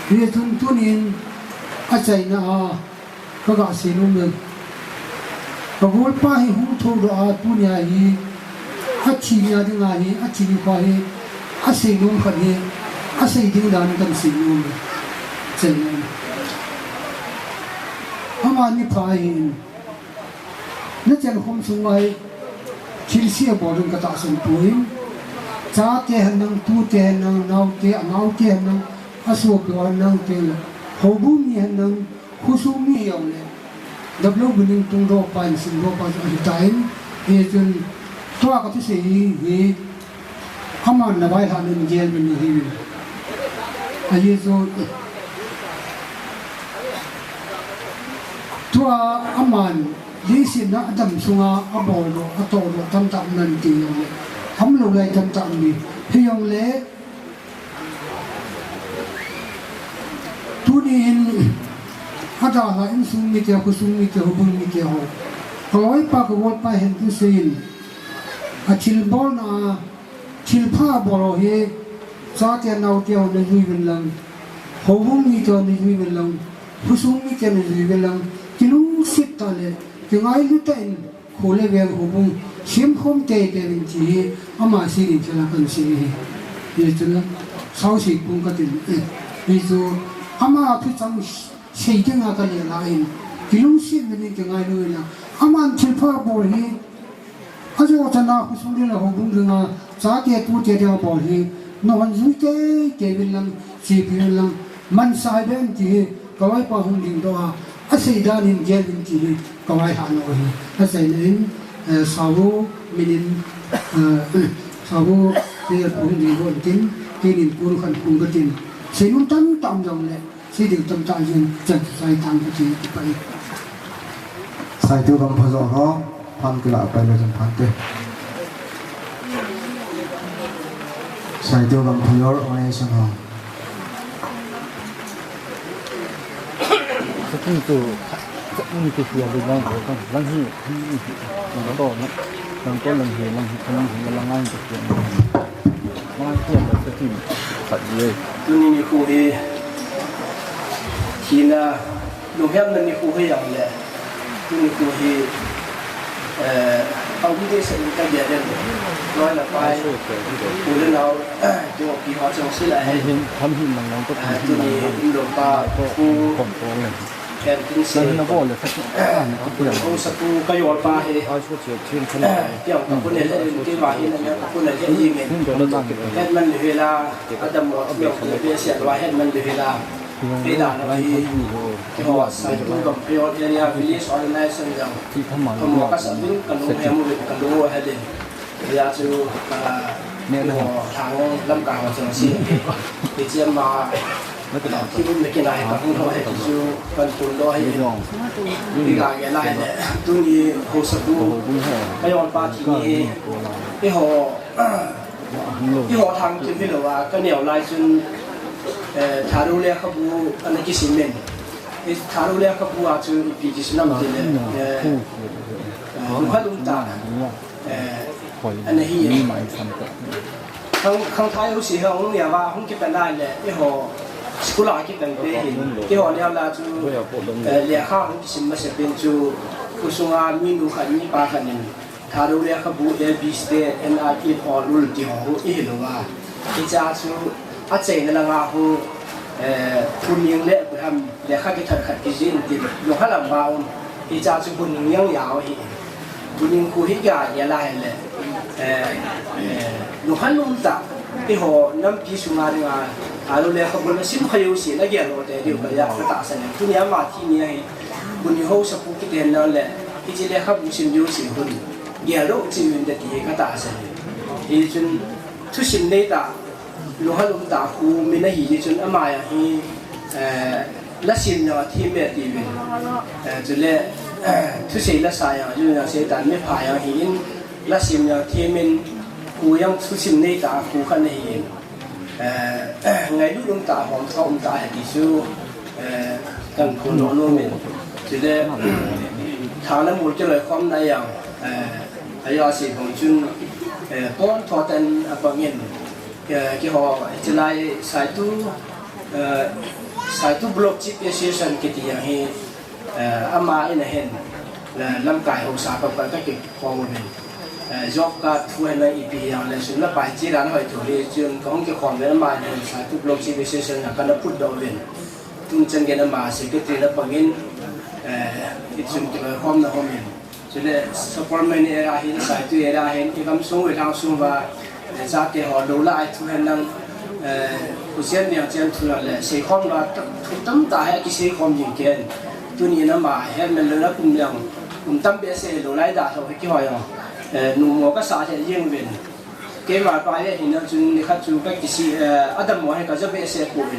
Hichun tunin achaina a Kaga sei nom e. Kagolpa hi hung thoudoh a tunia hi, athi nia dinga hi, athi nikho hi, asei nom khat hi, asei ding dan kahin sei nom e. Chai nom. Ama ni pha hin. Nachan khom sunga hi, thilse bol ding katahsan poi. Chate hen lang, tute hen lang, naote, anaote hen lang, asopi hen lang, te le. Houbung mi hen lang, Khosung mi jong le, daplou building tungdoh pa in, simdoh pa chu ahitan, hichun, tua kathusei hi, hi, aman navaihom in gel uvin ahi. Ahi chu, tua aman, leiset a adam sunga, aboldoh, atohdoh, tamtah um in ti jong le, umlou lai tamtah um in, hijong le, Tunin, adalha insung mite, khosung mite, houbung mite ho. Kaloipa, kagolpa hin thusei in. Athilbolna, thilpha bol ho hi, chate naote ho najui uvin lang. Houbung mite ho najui uvin lang. Khosung mite najui uvin lang. Kilungset tah le, kingailu tah in, Kho le veng houbung, semkhom teitei uvin ti hi, ama seiding thil a kahin sei ahi. Hichun, sao sei pong katin, eh, hichu, ama thuchang sei dinga kale lai in, kilungset uvin kingailu uvin lang, aman thilpha bol hi, ajo chana khosung dinga houbung dinga, chate tute dinga bol hi, nahon jui teitei uvin lang, seipeh uvin lang, mansah uvin ti hi, Kaloipa hung dingdoh a, asei dan in gel uvin ti hi, kavaihom u ahi. Achaina in, eh, Sao min in, eh, Sao te hung dingdoh in tin, keinin kon khat hung katin. Seinom tamtah um jongle, seiding tamtah jin, chan chu sai tang kati, kipah e. Saitu gam pha jo ho. Phan kila pai le jong phan te. Saitu gam pha jo, o ne sang ho. Sakin tu, sakin tu sia le lang ho kan, lang hi, lang to na, lang to lang hi, lang hi, lang hi, lang ngai tu sia. Lang sia le sakin, sat ye. Tuni nikho hi, thina, Lunghetna nikho hi jong le, tuni nikho hi, eh, aum dehset in kagel in, loi le pai, u le nao, eh, kihoupi ho chengse lah hin, eh, tuni umlou pa, Pu Khenpingse, eh, haosapu kajolpa hi, eh, kei jong kakon in, kei vang hin, kakon in, hetman lou hel a, adammo, kei jong kei behseh uva hetman lou hel a. Kei dan a hi, keiho Saitu Gamphei Area Village Organization jong, kamo ka sa min, ka lung hem u, ka lung u he din. Hia chu, ah, keiho Thang lamkai ho jong si. Kei chi ama, ah, ki um le kinai ka hung ho he chu kan tun lo hi. Kei ga ge la he le, tuni ho sa tu. Ka jong pa thi ni, keiho, Keiho Thangkim hilou a, ka neo lai chun, eh, Thadou lekhabu ana kisim in. Eh, Thadou lekhabu a chu ipi kisim nam ti le, eh, eh, lunghan um tah, eh, ana hi in. Khang, khangthah jouse ho hung neo a, hung kipan lai le, eiho school a kipan pe hin. Keiho neo lai chu, eh, lekha hung kisim masa pen chu, khosunga minu khat, mipa khat in. Thadou lekhabu A B C te, N R T, Pawl ul ti ho hu i hilou a. Hiche a chu achaina langa hu, eh, Buning le Buham lekha kithat khat kijih in ti lunghan um a um. Hiche a chu Buning jong jao hi. Buning khu hi ga jao a hile, eh, eh, lunghan um tah. Eiho nampi sunga dinga Thadou lekhabu na sim kha jouse na gel lou te diu ka ja ka tahsan e. Tunia ama thi ni ahi. Buning ho sapu kiti hen lang le, hiche lekhabu sim jouse hun. Gel lou chi min da ti ka tahsan e. Hichun thusim nei tah, lunghan um tah khu min ahi chun ama jong hi, eh, lasim jong athem e ti min. Eh, chule, eh, thusei lasa jong, jong sei tan mipha jong hi in, lasim jong athem in, khu jong thusim nei tah khu khat ahi in. Eh, ngailut um tah, hom tho um tah ahi ti chu, eh, kan phon nom in. Chule, Thang le Mol kiloikhomna jong, eh, Ajo a sei bang chun, eh, pon tho ten a bang in, eh, keiho, chulai Saitu, eh, Saitu Block Chief Association kiti jong hi, eh, ama in ahin, eh, lamkai haosa khat khat ka kikhom uvin. Eh, job card thu hen lang ipi jong le sun la pai chi dan hoi thu le chun ka hung kikhom le ama in ahin Saitu Block Chief Association a kana put doh uvin. Tun chan gei in ama secretary na bang in, eh, hichun kiloikhomna hom in. Chule, Sapormeina area hin, Saitu area hin, i gamsung, i lhangsung uva, eh, chate ho, lou lah a thu hen lang, eh, Pu Sian Niang Chan thu le, seikhom lah, thu tamtah hi kiseikhom jing kei in. Tuni in ama, helmet lou na kum lang, kum tam behseh lou lai da tho hi kihoi jong. Eh, numo kasa lheh jeng uvin. Keima pa hi ahin lang chun nikhat chu ka kisih, eh, adammo hi ka ja behseh poi.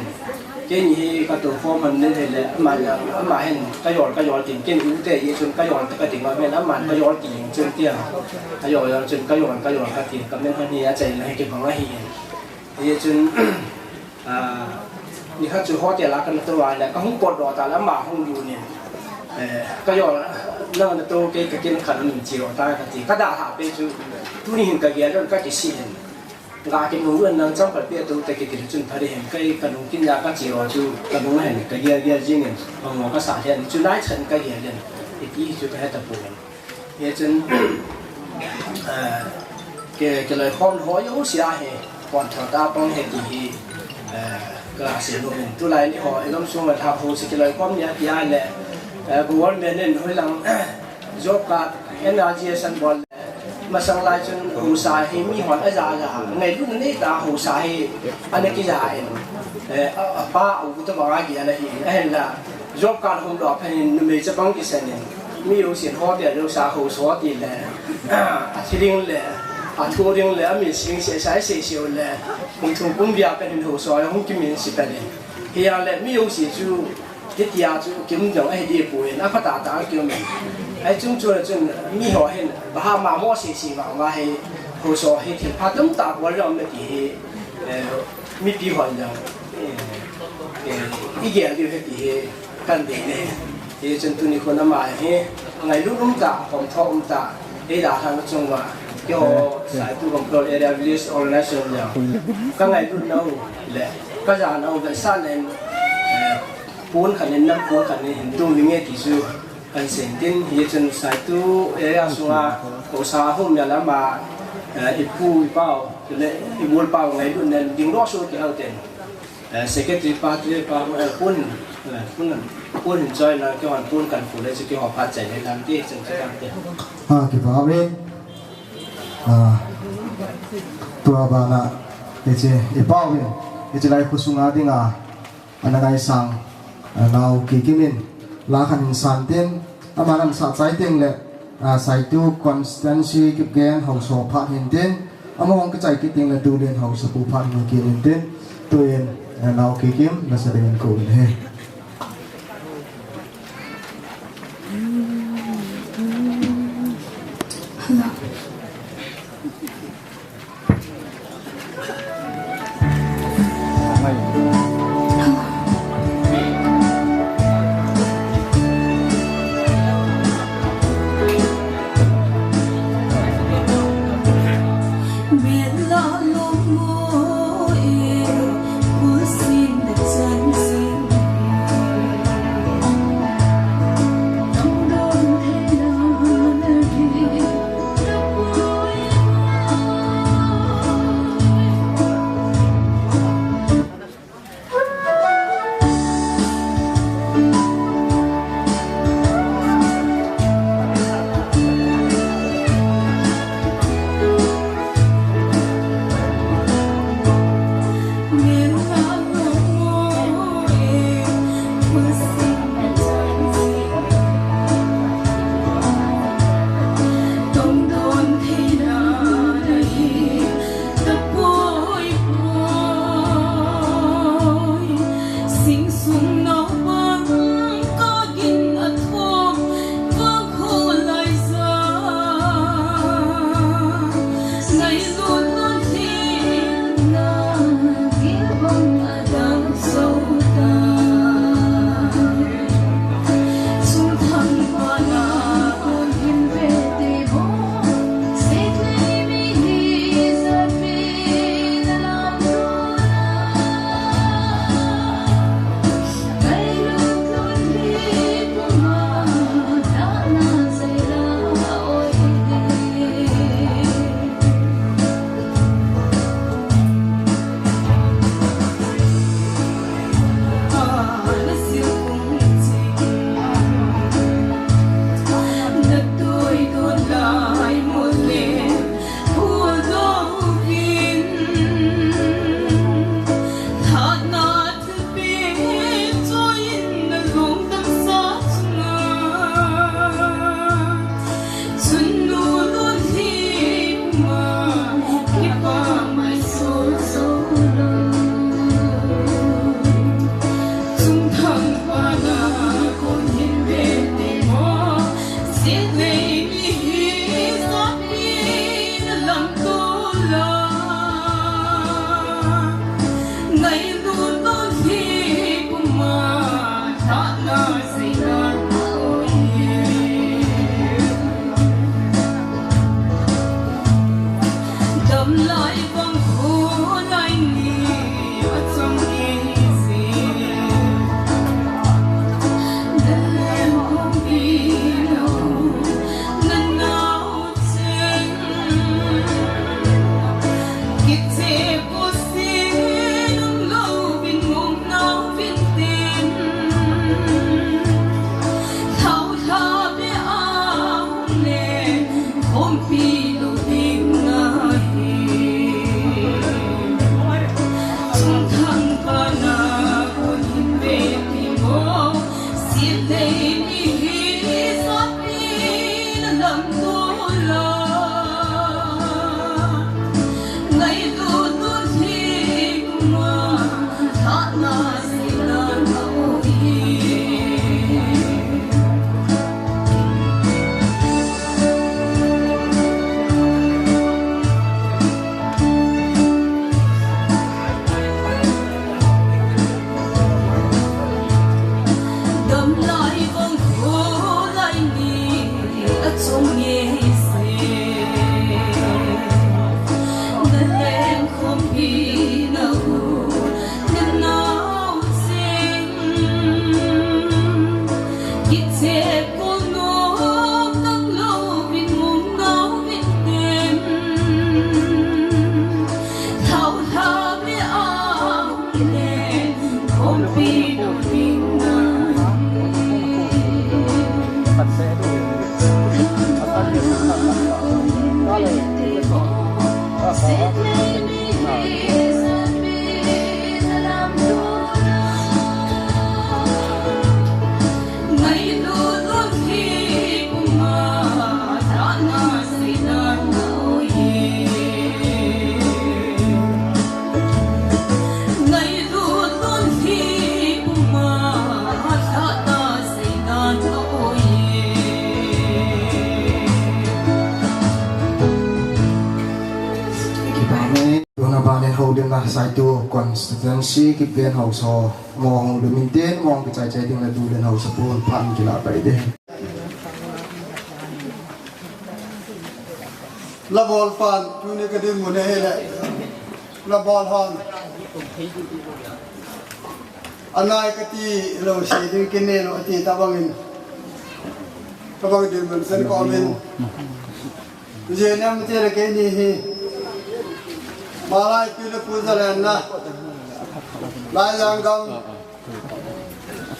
Keini hi ka tou khom hon le le, ama, ama hin ka jol, ka jol tin, keini u te hi chun ka jol ta ka ding a, aman ka jol ti jeng chun tia. Ka jol jol chun ka jol, ka jol ka tin, ka min hon hi achaina hi kibang ahi. Hichun, Ah, nikhat chu hotel a kana tou a le, ka hung potdoh ta le, ama hung lut in. Eh, ka jol, nang na tou kei ka kin khat in che o ta ka ti. Ka dalha peh chu, tuni hin ka gel doh in ka kisih in. Ga kinung in nang cham phat peh tou te kiti chun pha ding hin, kei ka nung kin a ka che o chu, ka nung hin ka gel gel jing in, bang mo ka sa hin, chu nai chan ka gel in. Iti chu ka he tapon. Hichun, eh, ke, kiloikhom ho jouse a hi, pon tho tah pang ahi ti hi, eh, ka sei nom in. Tulai ni ho, i gamsung a lhah ho se kiloikhom ni a ti a le, eh, government in hoilang, job card, N R G S an bol le, masang lai chun haosa hi mi hon aja ja, ngailutna nei tah haosa hi, ana kija in, eh, a, apa, u tabang a gel ahi, ahinla, Job card hung doh phat in numei chapang kisan in, mi jousen hotel jouse a haosa ti le, a thi ding le, a thu ding le, a min sing seh sai seh seh le, kum thum kum vei a phat in haosa hung kimin sih phat in. Hijeng le mi jouse chu, hitia chu kium jong ahi deh poi, a phatah tah a kium in. Ahi chung chun chun mi ho hin, bahama mo seh seh vang va hi, haosa hi thil pha tamtah bol jong um e ti hi, eh, mipi hon jong, eh, eh, i gel diu ahi ti hi. Kan dei ne. Hichun tuni khun ama hi, ngailut um tah, hom tho um tah, ei dalhah chung uva, keiho, Saitu Gamphei Area Village Organization jong, ka ngailut nau le, ka ja nau vetsahna in, eh, pon khat in, nam pon khat in, hin tung vinge ti chu, kan sei tin, hichun Saitu area sunga, haosa hung um jal a ama, eh, i pu, i pau, le, i mol pau ngailutna in, ding doh soh kei hao ten. Eh, secretary pa, tu pa, eh, pon, eh, pon, pon hin choi na, keiho pon kan pon le, chu keiho phat chai le, dan ti, chan chu dan ti. Ha, kipa ve. Ah, tua bana, hiche, i pau ve. Hiche lai khosunga dinga. Ana ngaisang, ah, Nau Kikim in la khat hin san tin, aman ana sah chai teng le, ah, Saitu constituency Kipgen haosa phat hin tin, ama hung kichai kit teng le Dulin haosapu phat hin kit in tin, tuin, ah, Nau Kikim nasa dingin kou in ahi. Na Saitu constituency kipen haosa mong lumin ten mong kichai chai ding le tu den haosa pun phan kila pai de. La bol pan tuni ka din mun he le. La bol hon. Anai ka ti lo si ding kin ne lo ti ta bangin. Ka bang din mun sen ko min. Jeniam te le keini hi. Malai pi le pu za len na. Lai yang gam.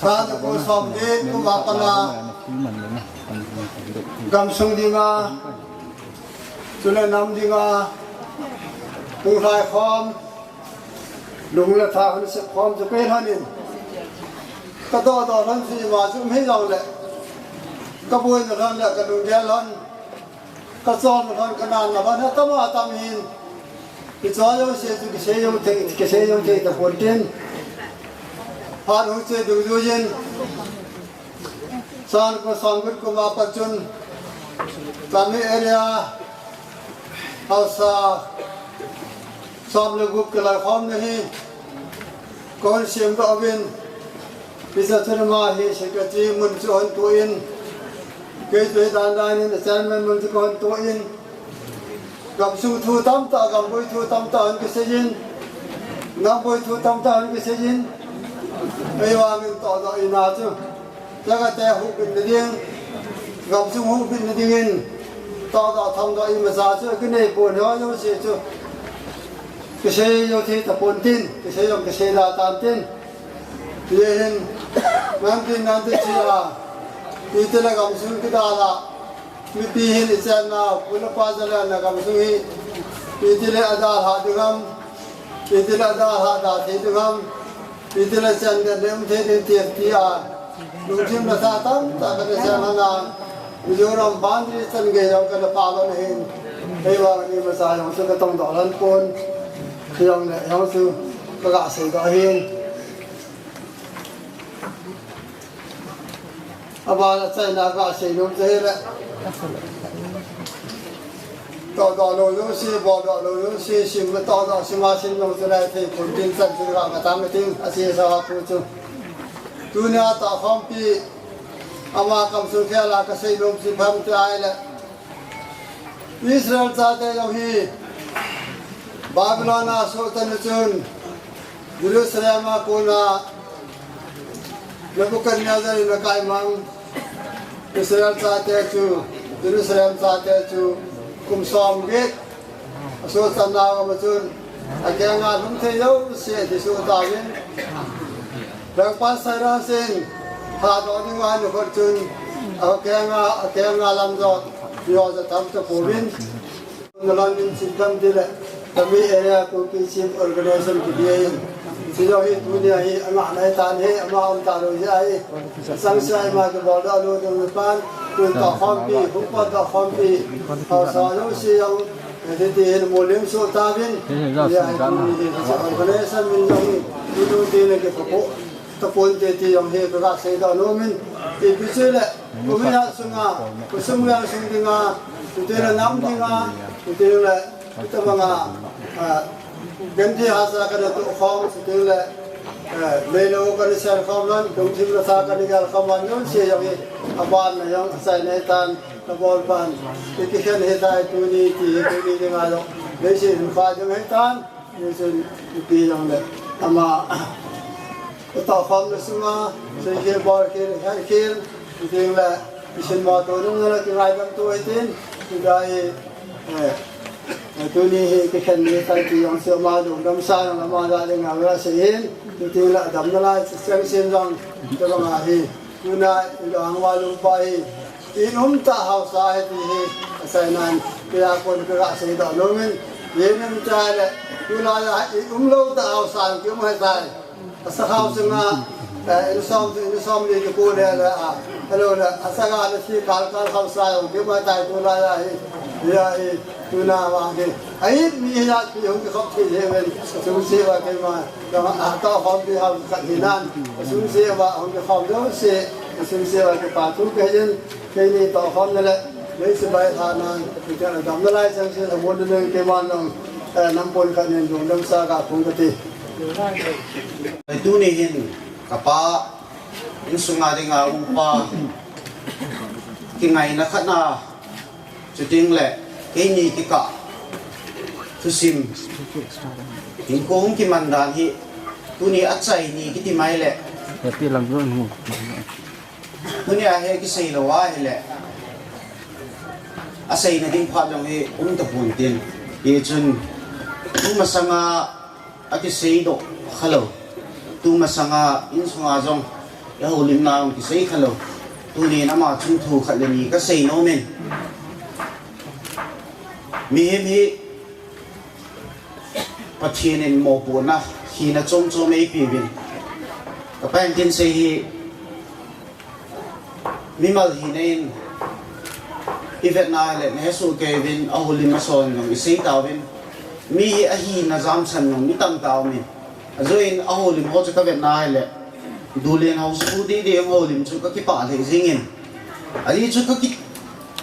Sa le ko som de ko ma pa na. Gam sung dinga. Chule nam dinga. Pu lai khom. Lung le tha han se khom chu pe han in. Ka do do han si ma chu me jong le. Ka boi na han le ka lung gel han. Ka chol na lon ka nan na ban ha tama tam hin. Ki chol yo se tu ki se yo te, ki se yo te ta pon tin. Har hu che du du yin. San ko san gut ko ma pa chun. Tami area. Haosa. Som le gup ke lai khom ne hi. Kon siam ka ovin. Pisa chun ma hi secretary mun chu hon tu in. Kei tu dan dan in chairman mun chu hon tu in. Gam sung thu tam ta, gam boi thu tam ta hon kisei in. Gam boi thu tam ta hon kisei in. Ei wa min to do ina chu. Jaga te hu bin na ding. Gam sung hu bin na ding in. To do tham do i ma sa chu kinei pon ho yo se chu. Kisei yo thi ta pon tin, kisei yo kisei la tan tin. Ye hin, nan tin nan tin chi la. Pi te la gam sung ki da la. Mi pi hin i chen na, pu la pa za la na gam sung hi. Pi te le a da la ding ham. Pi te la da la da thi ding ham. Pi te la chen de nem thi ding ti ti a. Lungthim la sa tam ta ka le chen na. Mizoram boundary chan gei jong ka na pa lon hin. Hei vang ni masa jong chu ka tong doh lhon pon. Jong le jong chu ka ga sei doh hin. Aba la chai na ga sei nom che le. Doh doh lou jong si, bol doh lou jong si, sim doh doh si ma sim jong chu lai thei pon tin chan chu ga ka tam tin a si sa wa pu chu. Tunia tahkhompi ama kam sung khel a ka sei nom si pha te ahile. Israel chate jong hi Babylon a soh chan u chun Jerusalem a kona Nebuchadnezzar in a kai mang. Israel chate chu, Jerusalem chate chu kum som get. A soh chan nau a ma chun, a kenga lhung thei lou se ti su ta vin. Lengpa Cyrus in, tha do ding a ni khot chun, a kenga, a kenga lam jo, yo jo tham to pu vin. Na lam in chin tham ti le, Tami area Kuki Chief Organization ki dia in. Chi jo hi tunia hi, ama nai tan hi, ama um ta lo hi ai. Sang sai ma ki bol da lo ding pan, tun tahkhompi, hukpa tahkhompi. Haosa lo si jong, Hiti hin molim soh ta vin. Hiti hin ja, ya, sum jana. Hiti hin sa organization min jong hi. Hiti hin ki phapo. Tapon te ti jong hi ka ga sei doh nom in. Ipi chu le. Kumina sunga. Kusung le sung dinga. Hiti le nam dinga. Hiti le. Hiti banga. Ah, Gandhi hasa ka na tu khom. Hiti le. Eh, leilo ka na ser khom nan. Dungthim la sa ka na gal khom nan. Jong sei jong hi. Aban na jong sai nei tan. Ka bol pan, i kikhen hitai tuni ti, tuni dinga jong. Leiset hin pha ding hitan, leiset ipi jong le. Ama, tahkhom na sunga, sei khel bol khel, hai khel, ding le, i sin mo to nung le, ki ngai dam to hitin, i dai, eh, eh, tuni hi kikhen hitai ti jong se ma dong dam sa jong ama da ding a la se hin, ding le dam na lai, se sem sem jong, te bang a hi. Tuna i lo hang va lung pa hi, i um ta haosa hi ti hi, a sai nan, kei a kon ka ga sei doh nom in, ye nem ta le, tuna ya i um lou ta haosa ki um hai tai. A sa haosa nga, eh, in som, in som le ki ko le le a, hello le, a sa ga le si kal kal haosa ki um hai tai tuna ya hi, ya hi. Tuna vang hi. Ai, mi hi a, mi hung kikhop thei hi ven. Sung se va keima. Ka ma, a, tahkhompi hung khat hi nan. Sung se va hung kikhop deuh se. Sung se va kipa thu kei jin. Keini tahkhom na le. Mei se bai tha nan. Kei ka dam na lai chang se, a mon na le keima nang. Nampon khat nen lungdam sa ga phong kati. Tuni hin kapa insunga dinga upa kingaina khat na, chuting le keini kikah thusim hinkho hung kiman dan hi tuni achai ni kiti mai le. Tunia hi kisei lou ahile, aseina ding phat jong hi um tapon tin. Hichun tumasanga akisei doh khalou, tumasanga insunga jong ihoulimna jong kisei khalou. Tunin ama chung thu khat le ni kasei nomin. Mihem hi Pathen in mopohna hina chom chom eipeuvin. Kapan tin sei hi mimal hina in ivetna le nahesoh keiyuvin, ahoulim ason jong isei tauvin. Mi hi ahina jamsan jong mi tamtah aumin. Ajoh in ahoulim ho chu kavetna le, dulen haosa pu didi ahoulim chu kakipah lheh jengin. Ajeh chu kaki,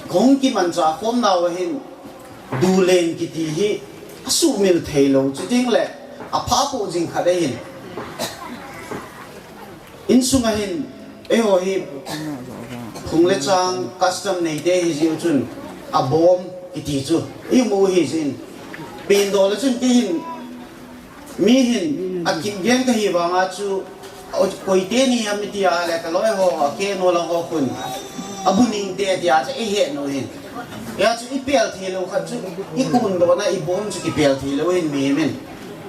kahung kimanchah khomnau ahin, dulen kiti hi asuhmil theilou, chuting le aphapoh jing khat ahin. Insunga hin eiho hi phung le chang custom neite hijeh u chun, abom kiti chu imu hijin, pendoh le chun kei hin, mi hin akigeng kahi vanga chu, koiteni ham iti a le, kaloi ho, akehno lang ho khun, abu ningte tia chu eihet nau hin. Hia chu ipel theilou khat chu, ikondohna ibom chu kipel theilou hin mihem in.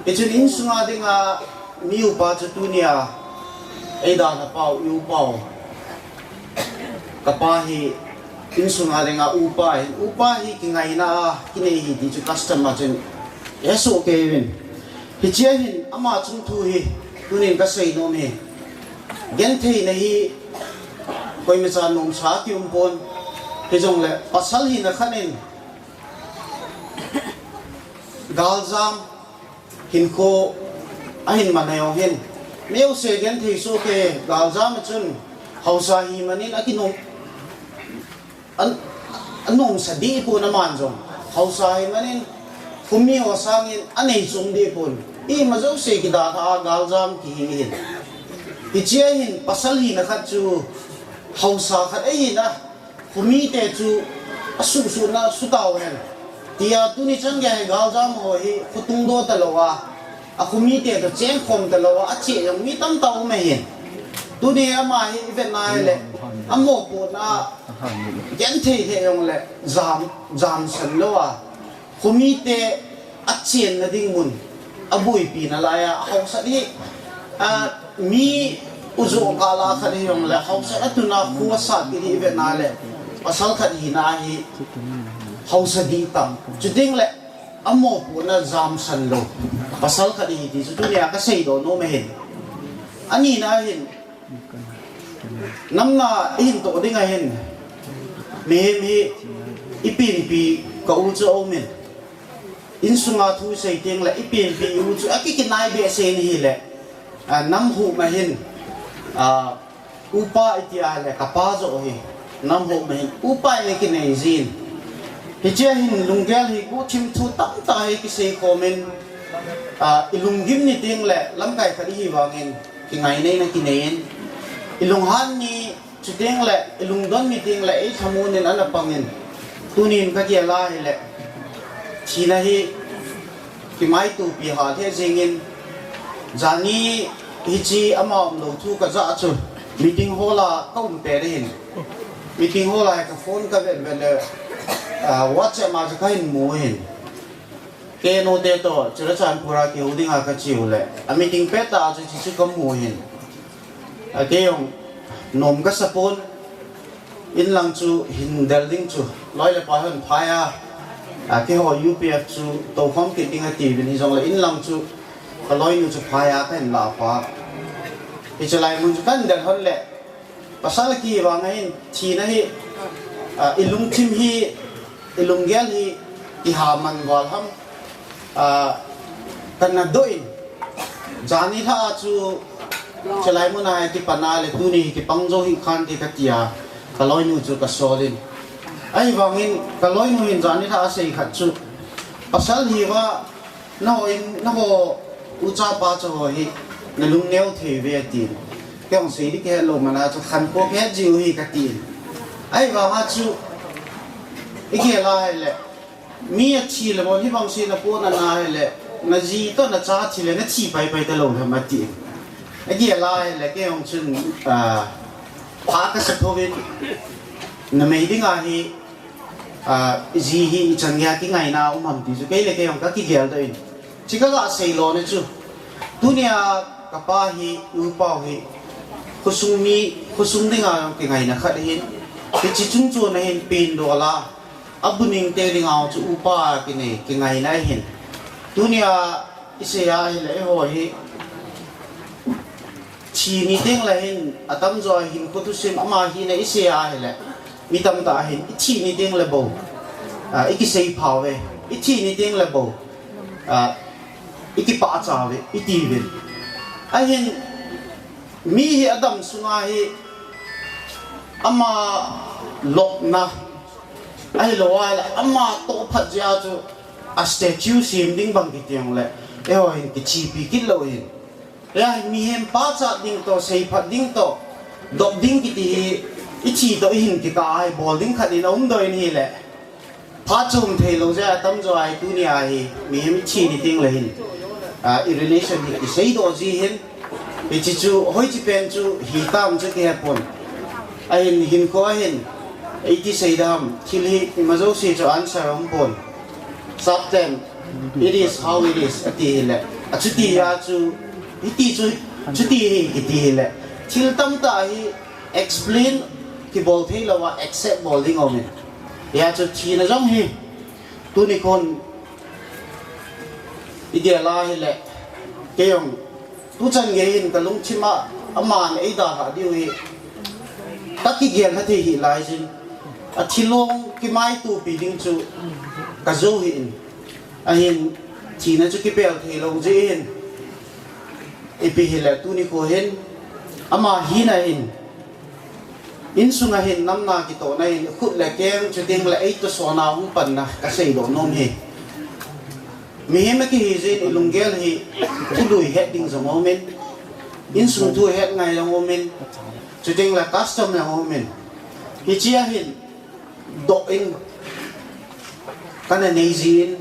Hichun insunga dinga mi upa chu tunia eidalhapau, i upau, kapa hi insunga dinga upa hin, upa hi kingaina a kinei hi ti chu custom a chun ihesoh keiyuvin. Hichea hin ama chung thu hi tunin kasei nom hi. Gentheina hi koimacha nomsa kiumpon. Hijongle pasal hina khat in galjam hinkho ahin man a jong hin, neosen genthei sohkei, galjam a chun haosa hi manin akinom, an, anomsa dehpon, aman jong haosa hi manin khomi ho sangin anei chom dehpon. Ima jouse kidalha a galjam kihi hin. Hichea hin pasal hina khat chu haosa khat ahina, khomite chu asuhsuhna sutau hen, tia tuni chan gei hi galjam ho hi khotungdoh talou a, akhomite toh chengkhom talou a, acheh jong mi tamtah um ahin. Tuni ama hi ivetna hile, amopohna genthei lheh jongle jam, jamsan lou a, khomite achenna ding mun, abuipina laiya haosat hi, mi ujoh kah lah khat hijongle haosat atuna kho asat kit hi ivetna le, pasal khat hina hi haosa dihtah, chuting le amopohna jamsan lou pasal khat ahi ti chu tunia kaseidoh nom ahin. Anina hin, namna ihin toh ding ahin, mihem hi ipenpi kah u chu aumin. Insunga thu isei tengle ipenpi u chu akikinai behseh in ahile, nam hom a hin, upa iti a le kapa joh hi, nam hom a hin upa in akinei jin. Hichea hin lunggel hi guhthim thu tamtah hi kisei khomin, ilunggim ni tengle lamkai khat ihi vangin kingaina in akinei in, ilunghan ni chutengle ilungdon ni tengle eithamun in ana pangin, tunin kagel a hile, thina hi kimaitopi hah lheh jengin, jani hiche ama umlou thu kajah chu meeting hall a kaum pet ahin, meeting hall a hi ka phone kavet vet le, WhatsApp a chu kahin mu ahin. Kei note toh Churachandpur a kihou dinga kache u le, a meeting pettah a chu hiche chu kamu ahin. Kei jong nom kasapon, inlang chu hin del ding chu loi le pai hon phai a, keiho UPF chu toukhom kit ding atiuvin, hijongle inlang chu kaloinu chu phai a kahin lahpha. Hiche lai mun chu kahin del hon le, pasal kihi vang ahin, thina hi ilungthim hi, ilunggel hi kiha man val ham, kana doh in, jani lhah a chu hiche lai muna hi kipan a le tuni hi kipang jou hih khante katia, kaloinu chu kasol in. Ahivangin kaloinu hin jani lhah a asei khat chu, pasal hiuva Naho in, naho ucha pa chu ho hi, nalung neo thei ve atin. Kei hung sei di kihet lou mana chu khankho kihet jiu hi katin. Ahivanga chu, igel a hile, mi athi le bon hibang se napohna ahile, naji toh nacha athi le nathi paipai talou ham atin. Igel a hile, kei hung chun, ah, pha kasa thouvin, namei dinga hi, ah, ji hi ichan geiya kingaina um ham ti chu kei le kei hung kakigel doh in. Chi kaga sei lona chu, tunia kapa hi, upau hi, khosung mi, khosung dinga kingaina khat ahin, hiche chungchon ahin, pengdoh la, abuning te dinga chu upa kinei, kingaina ahin. Tunia isei a hile eiho hi, thi ni tengle hin, atamjo a hinkho thusim ama hina isei a hile, mi tamtah hin, ithi ni tengle bou, ah, ikisei phauve, ithi ni tengle bou, ah, ikipah chauve, itiuvin. Ahin, mi hi adam sunga hi, ama lopna, ahilou le, ama toh phat jeh a chu, a statue sem ding bang kiti jongle, eiho hin kichepi kit lou hin. Hia hi mihem pachat ding toh, seiphat ding toh, dop ding kiti hi, ithi toh ihin kikah a hi bol ding khat in aum doh in ahile. Phat chom theilou jeh a tamjo a hi tunia hi, mihem ithi ni tengle hin, ah, i relation hi kiseidoh ji hin, hiche chu, hoiche pen chu, hitam chu kihepon. Ahin, hinkho ahin, iti sei dam, thil hi, ima jouse chu answer aumpon. Sapten, it is how it is, ati hile. Achuti a chu, hiti chu, chuti hi, iti hile. Thil tamtah hi, explain, kibol theilouva, accept bol ding aumin. Hia chu thina jong hi, tuni khon, igel a hile, kei jong, tuchan gei hin kalungthim a, aman eidalhah diu hi, kakigel lha thei hih laijin, athilong kimaitopi ding chu, kajou hih in, ahin, thina chu kipel theilou jeh hin, ipi hile tuni kho hin, ama hina hin, insunga hin namna kitohna hin khut le keng chutengle eitosona hung panna kaseidoh nom hi. Mihem akihi jeh in ilunggel hi thului het ding jong aumin, insung thu het ngai jong aumin, chutengle custom jong aumin. Hichea hin doh in kana nei jin,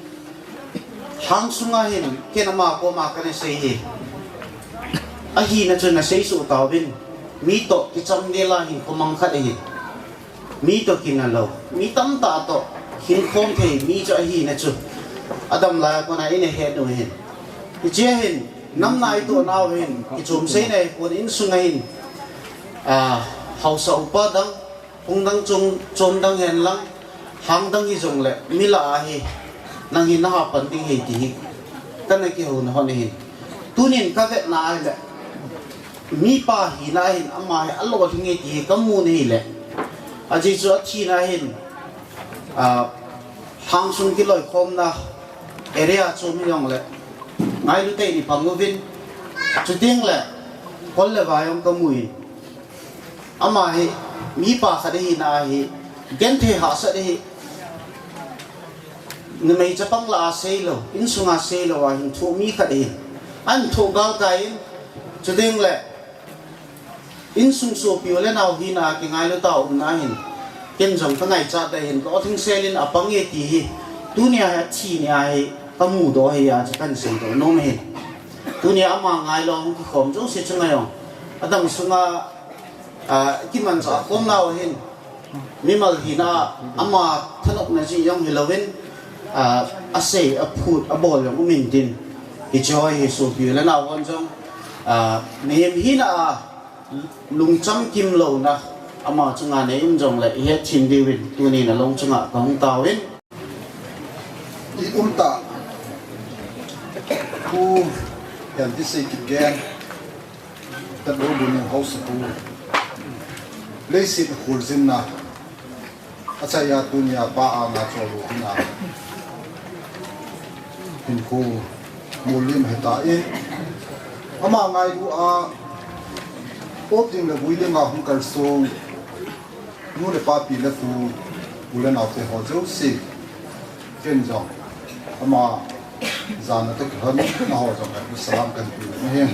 lhang sunga hin ken ama koma kana sei hi. Ahina chu naseisoh tauvin, mi toh kichamdel a hinkho mang khat ahin. Mi toh kinah lou, mi tamtah toh hinkhom thei mi chu ahina chu, adam laiya kona ina het u ahin. Hichea hin, namna itohnau hin, kichom seina hipon insunga hin, ah, haosa upa dang, phung dang chom, chom dang henlang, lhang dang hijongle, mi lah a hi, nang hi naha pan ding ahi ti hi, kana kihouna hon ahin. Tunin kavetna ahile, mipa hina hin, ama hi alolhing e ti hi kamu ahile, ajeh chu athina hin, ah, lhang sung kiloikhomna area chom hijongle, ngailu tah in ipang uvin, chutengle, kol le vai jong kamu in, ama hi, mipa khat ahina hi, genthei hahsat ahi, numei chapang lah a seilou, insunga seilou a hin thoh mi khat ahin, ahin thoh galkai in, chutengle, insung sopi u le nao hina kingailu tah a umna hin, ken jong kangaichat ahin, lolhing sel in apang e ti hi, tunia hi athi nia hi, kamudoh ahi a chu kahin seidoh nom ahin. Tunia ama ngailou hung kikhom jouse chunga jong, adam sunga, ah, kimanchah khomnau ahin, mimal hina, ama thanopna jeh jong hilouvin, ah, asei, aphut, abol jong umin tin. Hiche ho hi sopi u le nao hon jong, ah, mihem hina a lungcham kimlouna ama chunga nei um jongle ihet them diuvin tunin along chunga kahung taovin. I umtah Pu Hentisei Kipgen, Tatlou Lungning haosapu, leiset kholjinna achai a tunia pa anga chol u hina, hinkho molhem ahitan, ama ngailu a op ding le vui dinga hung kalsong nu le pa, pi le pu, u le naote ho jouse, ken jong ama Jana toh kihon, amaho jong ka salam kahin pe uve.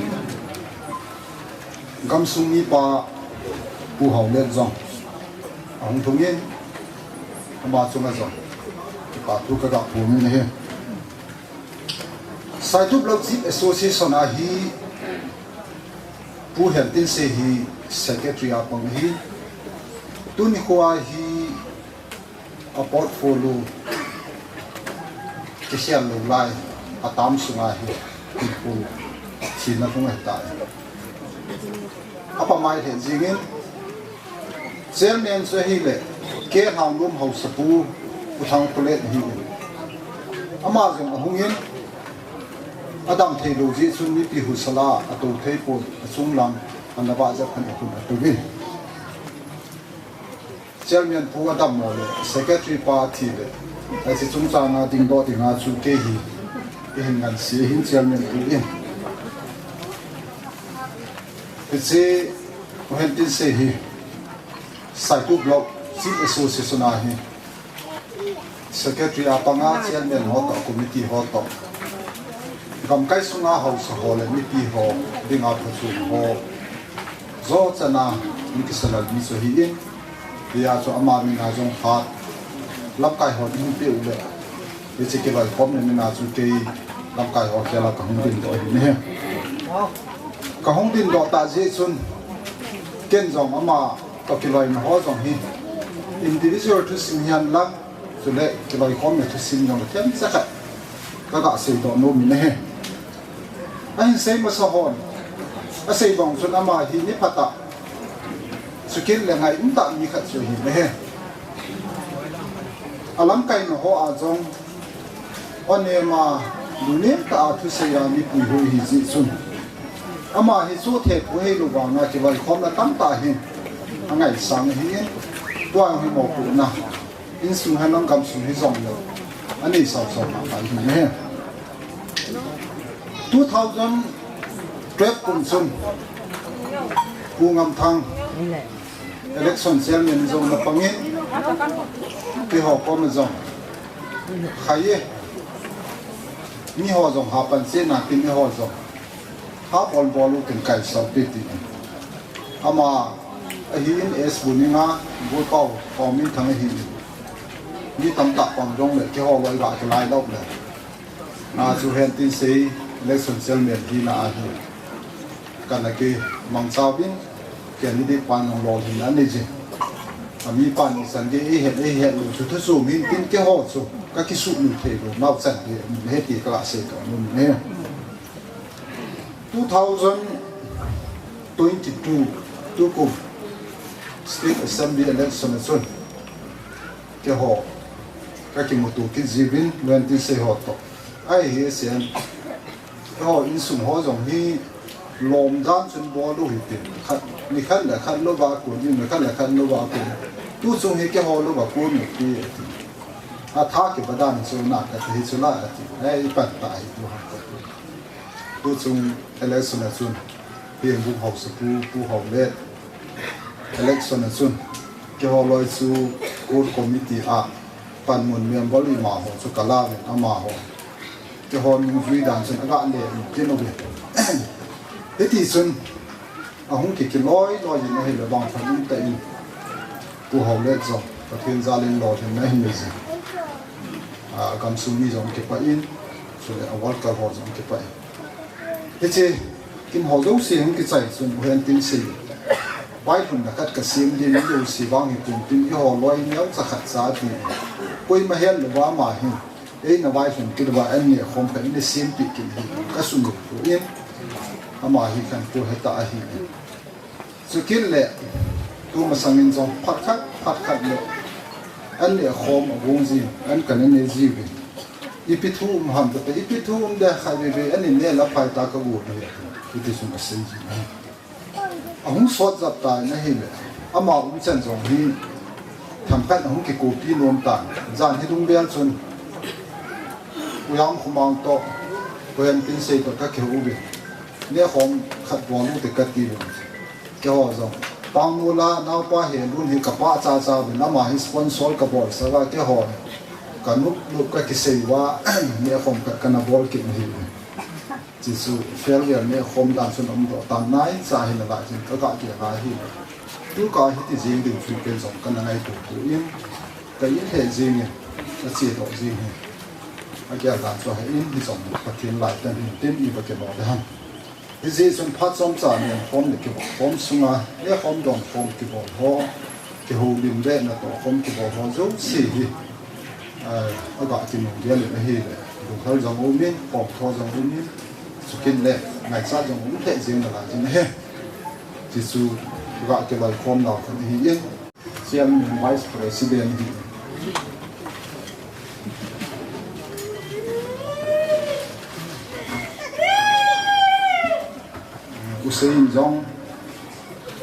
Gamsung mipa Pu Haolet jong ahung lhung in, ama chunga jong kipa thu kaga phong in ahi. Saitup Block Chief Association a hi Pu Hentinsei hi secretary a pang ahi. Tuni khoa hi a portfolio kikhel lou lai, a term sunga hi, Pu, thina hung ahitai. Apa mai lheh jingin, chairman chu ahile, K Lhanglom Haosapu, Pu Thangkholet ahin. Ama jong ahung in, adam thei lou jeh chun mipi husa la, atou thei pon, achung lang, ana vah jep khan ahung atouvin. Chairman pu adam mo le, secretary pa thi le, hiche chungchang a dingdoh dinga chu kei hi, eihin ngansi hin chairman pu in. Hiche, Pu Hentinsei hi, Saitup Block Chief Association a hi, secretary a panga chairman ho toh, committee ho toh, gamkai sunga haosa ho le mipi ho, dinga phachom ho, jo chana, mi kisalal mi chu ahin, hia chu ama mina jong phat, lamkai hon eihin peh u le, hiche kiloikhomna mina chu kei, lamkai ho khela kahung dingdoh ahi. Kahung dingdoh tah jeh chun, ken jong ama toh kiloina ho jong hi, individual thusim hihen lang, chule kiloikhomna thusim jong themcha khat kaga seidoh nom in ahi. Ahin sei masa hon, asei bang chun ama hi mi phatah, chukit le ngai umtah mi khat chu ahi ahi. Alamkaina ho a jong, anem a, lungnem tah a thusei a mi puihoi ahi jeh chun, ama hi chu thempu heilou vanga kiloikhomna tamtah hi angaisang ahin, tua hi mopohna, insung hihen lang gamsung hijongle, anei sausau mama ahi ahi. Two thousand twelve kum chun, Pu Ngamthang, election chairman jong ana pangin, keiho koma jong, khai e, miho jong hapan cheh natin eiho jong, hapon bol u kin kaisau peh tin. Ama ahin S Buninga, Golpao, Paominthang ahin, mi tamtah pang jongle keiho loi ga kilai lou le, na chu Hentinsei election chairman hina ahi, kana kimangchauvin, candidate pan jong lolhinna anei jin. Ami pan ichan gei eihet, eihet lou chu thu chom hin tin keiho chu kakisuhlut theilou nau chan gei ahi ti kaga seidoh nom e. Two thousand twenty-two, tukum State Assembly election a chun, keiho kakimuto kit jiuvin, Hentinsei ho toh, ahi, asen, keiho insung ho jong hi lom dan chun bol u hitin, khat, nikhat le khat louva kon in, nikhat le khat louva kon in, tuchung hi keiho louva kon u hite, ati. Atha kipa dan chu na kati hi chu la, ati. Ei, ipan tah hi tu ham kati. Tuchung election a chun, Hengbung haosapu, Pu Haolet, election a chun, keiho loi chu core committee a panmun member ima ho chu kalauvin, amaho, keiho nungjui dan chun aga le in tin uve. Hiti chun, ahung kikiloi loi in ahile vangphat umtah in, Pu Haolet jong Pathen jal in lolhinna ahin nei jin. A, gamsung mi jong kipah in, chule a worker ho jong kipah in. Hiche, kin ho jouse hung kichai chun, Hentinsei vailhunna khat kasem ding, mi jouse vang hi pum tin, eiho loi neocha khat cha ti, koima het louva ama hin eina vailhun kit uva, an neh khom khat in sempeh kit hi kasumil poi, ama hi khantou hetah ahi. Chukit le, tumasang in jong phat khat, phat khat le, an neh khom agong ji, an kana nei jiuvin. Ipi thu um ham kati, ipi thu um ding, khatvei vei an in neh la phaitah kago hi, iti chun asei ji ahi. Ahung sot jat tan ahile, ama umchan jong hi, themkhat ahung kikopi nom tan, jan hi lungbel chun, Pu Jamkhomang toh, Pu Hentinsei toh kakihou uvin, neh khom khat bol u te kati uvin. Keiho jong, Pangnola naopa Helun hi kapah chacha uvin, ama hi sponsor kabolsah uva, keiho Ka nop nop ka kisei uva, neh khom khat kana bol kit ahi. Chuchu farewell neh khom dan chun umdoh tan nai cha hi nalai chun ka ga kila hi. Tu ka hiti jing ding chu ken jong kana ngaito poi. Ka in he jing in, ka che doh jing hi. Agel dan chu ahin, hijong Pathen lai tah in tin iva kibol le hen. Hijeh chun phat chomcha neh khom le kibol khom sunga, neh khom don khom kibol ho, kihoulim le natoh khom kibol ho jouse hi, eh, aga kinung gel in ahile, lunghel jong um in, khom tho jong um in, chukit le ngaichat jong um lheh jeng nalai jin ahi. Chuchu aga kiloikhom nau khat ahin. Chairman, Vice President hi. Hussein jong,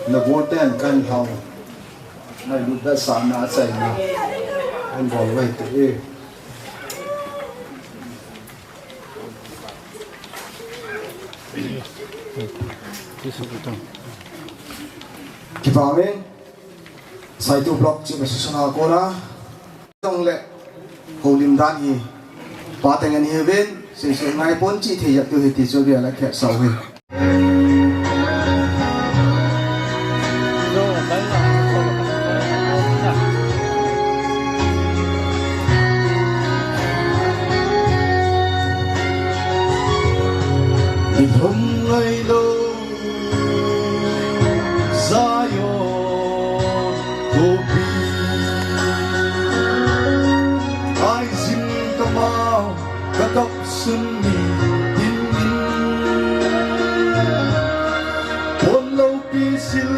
na vote ten kan hau. Na lut da sa na chai na. An bol wai te e. Kipa uve. Saitu Block Chief Association a kona. Tong le houlim dan hi. Pa teng an hi ven, sei sei ngai pon chi thei ya tu hi ti chu bia la khe sau hi. Ni hum ngai lo. Zion khopi. Aijin kamau kakap sun ni tin min. Pon loupi sil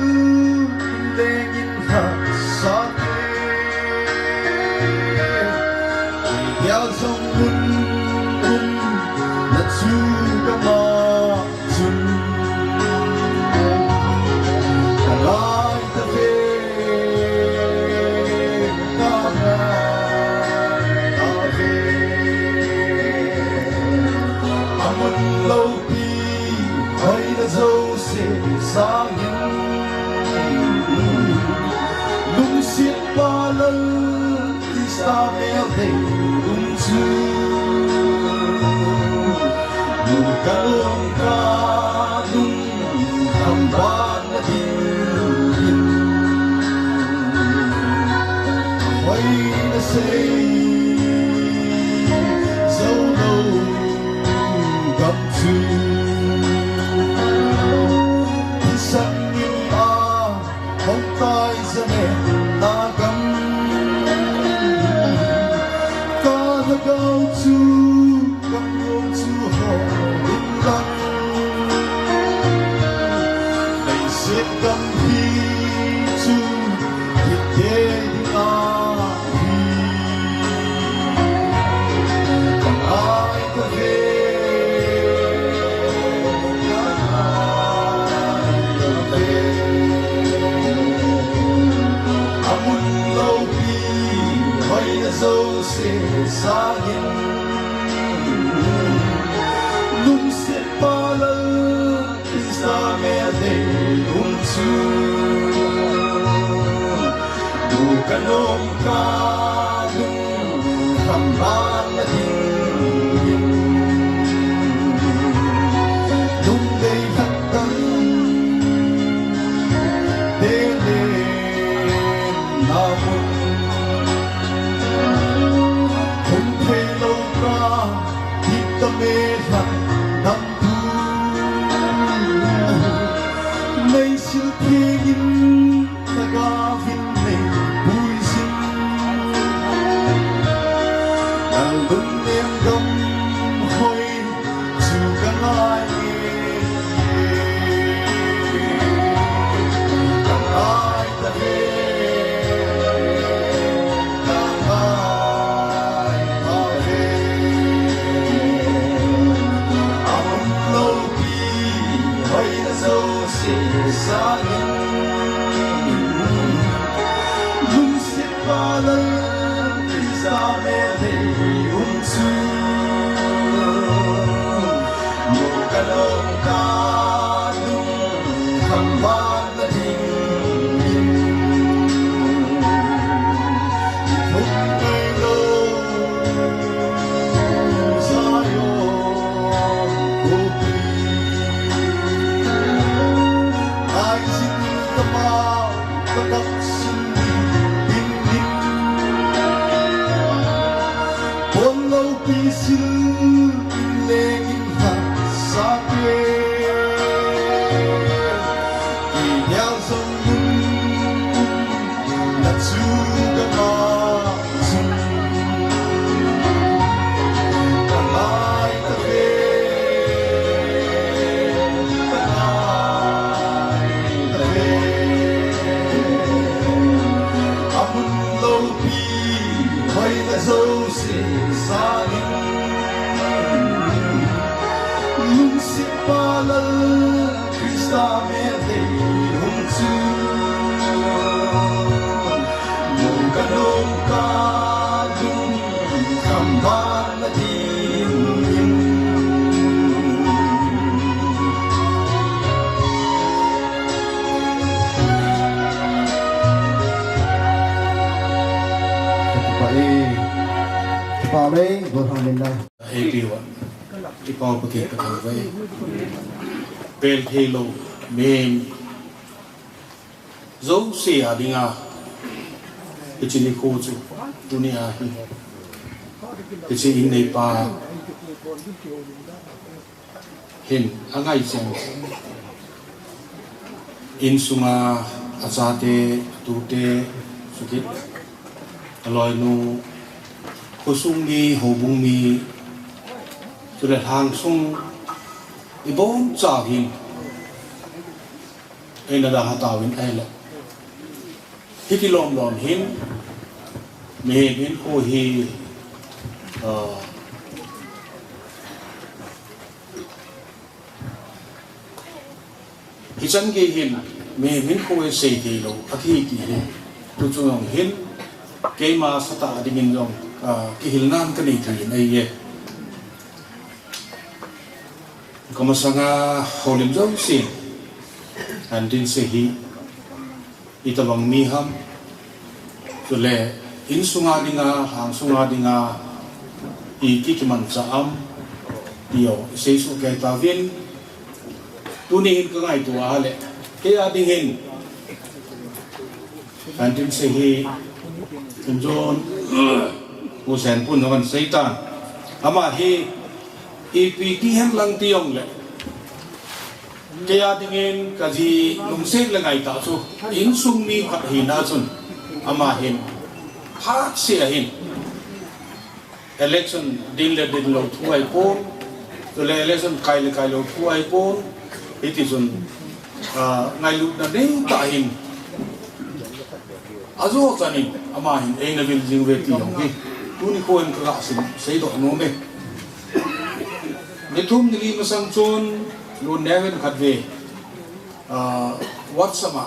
in leng in ha sa te. Dia zong un un na chu kamau. Chun ka ngai ta ve, ka ngai ta ve. A mun loupi hoina jouse sangin lungsiat pa lal Krista mel dei um chu. Nu ka lom ka lung kham ban na ding in. Hoi na sei zo lo gam chu. Ti sang in a Hong tai zane na gam. Ka lhagao chu, ka nuam chu hong in lang. Leiset gam hi chu, hi te ding a hi. Ka ngai ka ve. A mun loupi hoina jouse sangin lungsiat pa lal Krista mel dei um chu. Nu ka nuam ka lung kham ban na ding in. Lungdei lhak tan te le na mun. Hum thei lo ka, hita me lhan dam tu. Mei sil theng in Lhagao vin nei puisin. Ka dam sung ding in, pon loupi sil in leng in ha sa te. Ki dia zong mun na chu ka ma sung ka lai ta ve, ka lai ta ve. A mun loupi hoina zosia sangin lungsiat pa Lal Krista melhei hung chu. Mun ka lung ka lung kam ban na ding in. Kipa e, kipa le, gol hang min la. Hei piwa, kipa u Pathen ka thang vai. Pel thei lou, men. Zosia dinga, hiche nikho chu, tunia hi, hiche in neipa hin, angai cheng. Insunga, achate, atute, chukit, aloinu, khosung mi, houbung mi, chule lhangsung, ibon chau hin, eina dalha tauvin ahile. Hiti lom lom hin, mihem hinkho hi, ah, hichan gei hin, mihem hinkho hi sei thei lou, athi ti hi. Tuchung jong hin, keima satah dingin jong, ah, kihilnan kanei thei in ahi e. Kamasanga houlim jousen, Valentine's Day hi, itobang mi ham, chule insunga dinga, lhangsunga dinga, iti kimanchah am, ti jong isei soh kei tauvin, tuni hin kangaito a le, kei a ding hin, Valentine's Day hi, Kum Jun, U Senpun jong ahin sei tan. Ama hi, ipi ti hen lang ti jong le. Kei a dingin kaji lungset le ngaitah chu, insung mi khat hina chun, ama hin, phatseh ahin. Election din le din lou thu ahipon, chule election kai le kai lou thu ahipon, hiti chun, ah, ngailutna neitah hin, ajo chanin, ama hin eina vil jing uve ti jong hi, tuni kho in kaga sim seidoh nom e. Ni thum ni li masang chun, Lunneuvin khatvei, ah, WhatsApp a,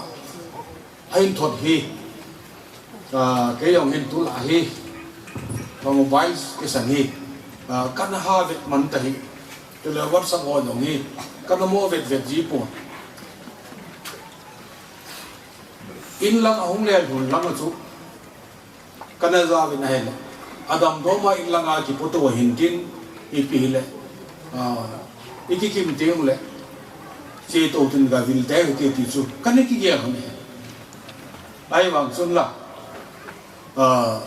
ahin thot hi, ah, kei jong hin tulai hi, mobile kisan hi, ah, kana ha vet man ta hi, chule WhatsApp ho jong hi, kana mo vet vet ji pon. In lang ahung le lhun lang a chu, kana ja uvin ahile. Adam doma in langa kipotou ahin tin, ipi hile. Ah, ikikim teng le. Chetou tin gavil tei u hite ti chu. Kana kigel u ahi. Ahivang chun la. Ah,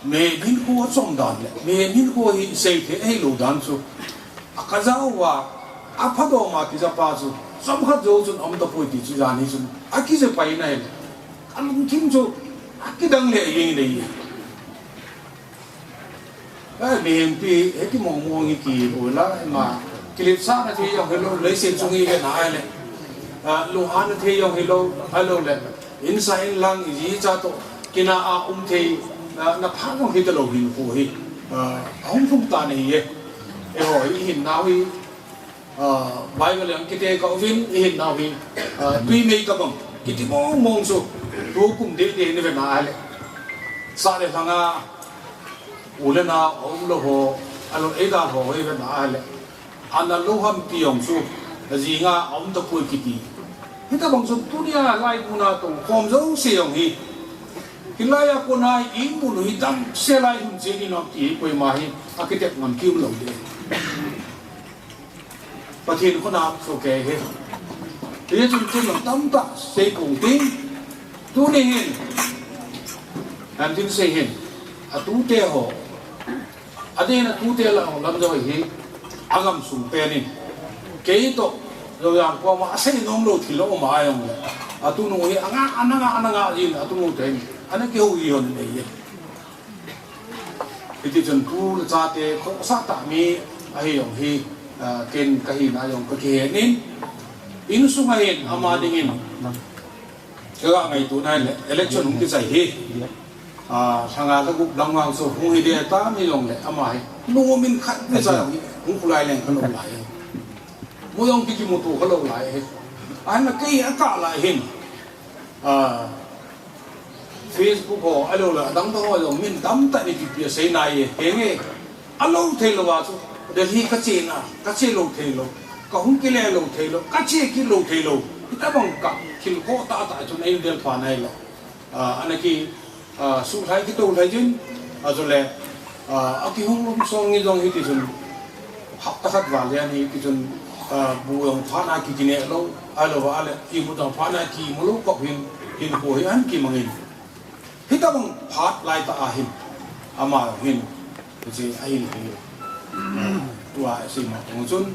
mihem hinkho achom dan le. Mihem hinkho hi seithei ahilou dan chu. Akajao uva, apha doma kija pa chu. Chomkhat jou chun aum tapoi ti chu jan hi chun. Akija pai in ahile. Alungthim chu akidang lheh jeng in ahi. Eh, mihem pi, hiti mong mong hi ki, ula, ma, kiletsahna thei jong hilou, leiset chung i vet na ahile. Ah, lunghanna thei jong hilou, ahilou le. Insa inlang, iji icha toh, kina a um thei, ah, na pha jong hita lou hinkho hi. Ah, ahung lhung tan ahi e. Eiho, ihin nau hi, Ah, Bible jong kitekah uvin, ihin nau hi, ah, tui mei tabang, kiti mong mong chu, tukum deh deh in ivet na ahile. Sah le lhanga, u le nao, aum lou ho, alou eidal ho, ivet na ahile. Ana lou ham ti jong chu, ajinga, aum tapoi kiti. Hitabang chun tunia lai muna tong, khom jouse jong hi. Hilai a kona hi, imu lou hi damsel a ihung che ding ham ti hi, koima hi, akitep ngam kium lou ding. Pathen khut a so kei hi. Hijeh chun tun tamtah sei pong ting. Tuni hin, Hantin sei hin, atute ho, adin atute la ho lam jo hi, agam sung penin. Kei to, jo yang ko ma, asei nom lou thil lou ma ayong le. Atunu hi, anga, ananga, ananga, jin, atunu te hin, ana kihou hi hon nei ye. Hiti chun tu le chate, khosa tah mi, ahi jong hi, ah, ken kahi na jong kakihen in. Insung a hin, ama dingin. Kaga ngaito na le, election hung kichai hi. Ah, lhanga lha gup lang vang chu hung hi de tam hi jong le, ama hi. Numin khat ni cha hi, hung kulai leng khalou lai. Mu jong ki kimuto khalou lai. Ana kei aka lai hin. Ah, Facebook ho, alou le, adang dang ho jong min tamtah ni kipi asei nai e, henge. Alou thei lou a chu, Delhi kache na, kache lou thei lou, kahung kile lou thei lou, kache kit lou thei lou. Hitabang ka, thil ko tah tah chu nei del pha nai lou. Ah, ana ki, ah, suhlhai kitohlhai jin, achule, ah, akihung lum song ni jong hiti chun, hapta khat val le ani hiti chun, ah, bu jong phat na kikine lou, ahilou va le, imu jong phat na kimu lou kop hin, hinkho hi ahin kimangin. Hitabang phat lai tah a hin, ama jong hin, hiche ahin hi. Tua asei ma tong chun,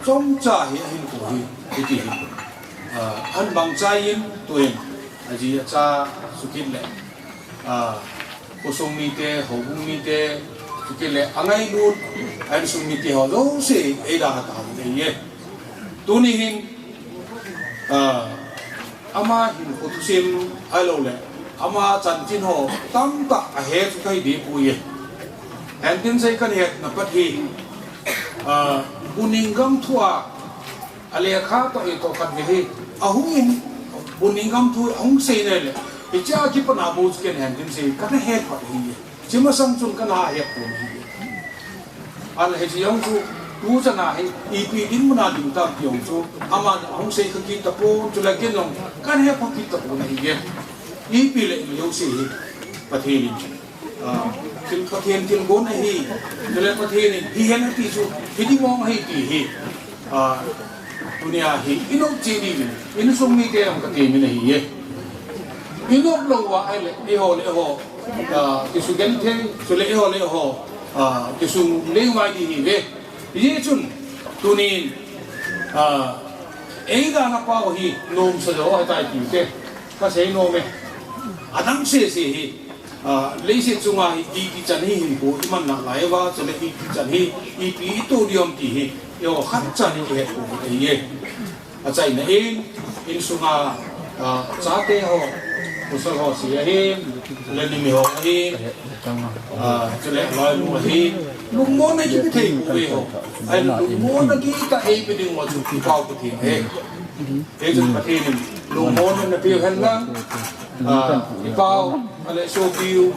chomcha hi ahinkho hi, hiti hi. Ah, ahin bang chai in, tuin, aji acha, sukit le, ah, khosung mite, houbung mite, sukit le, angailut, a insung mite ho jouse, eida tah a nei ye. Tuni hin, ah, ama hinkho thusim ahilou le, ama chanchin ho tamtah ahe chu kahi deh poi e. Hantin sei kahet na pat hi, ah, Buning gam thu a, alekha toh itoh khat ve hi, ahung in, Buning gam thu ahung sei na le, hiche a kipat na bou chu ken Hantin sei kana het pat hi e. Hiche masang chun kana het pon hi. Ahile hiche jong chu, tu chan a hi, ipi dinmun a ding tam ti jong chu, aman ahung sei kha kit tapon, chule ken jong, kana he pha kit tapon ahi e. Ipi le imajouse hi, Pathen in, ah, thil Pathen thilgon ahi, chule Pathen in, hihen ati chu, hiding mong ahi ti hi. Ah, tunia hi, inop cheh ding in, insung mite jong katemin ahi e. Inop lou va ahile, eiho le eiho, ah, kisugenthei, chule eiho le eiho, ah, kisungnei ngai ding ahi ve. Hijeh chun, tunin, ah, eidalha pau hi, nomsa jo ahitai ti te, kasei nom e. Adang sese hi, ah, leiset chunga hi, ipi chan hi hinkho iman nalai uva, chule ipi chan hi, ipi ito ding ham ti hi, eiho khat chan hi kihet u ahi e. Achaina in, insunga, ah, chate ho, pasal ho se ahin, le numei ho ahin, ah, chule aloinu ahin, lungmonna kipe thei poi ho. Ahin lungmonna kitah a eipe ding uva chu kipau kiti ahi. Hijeh chun Pathen in lungmonna napeu hen lang, ah, ipau, ale sopiu,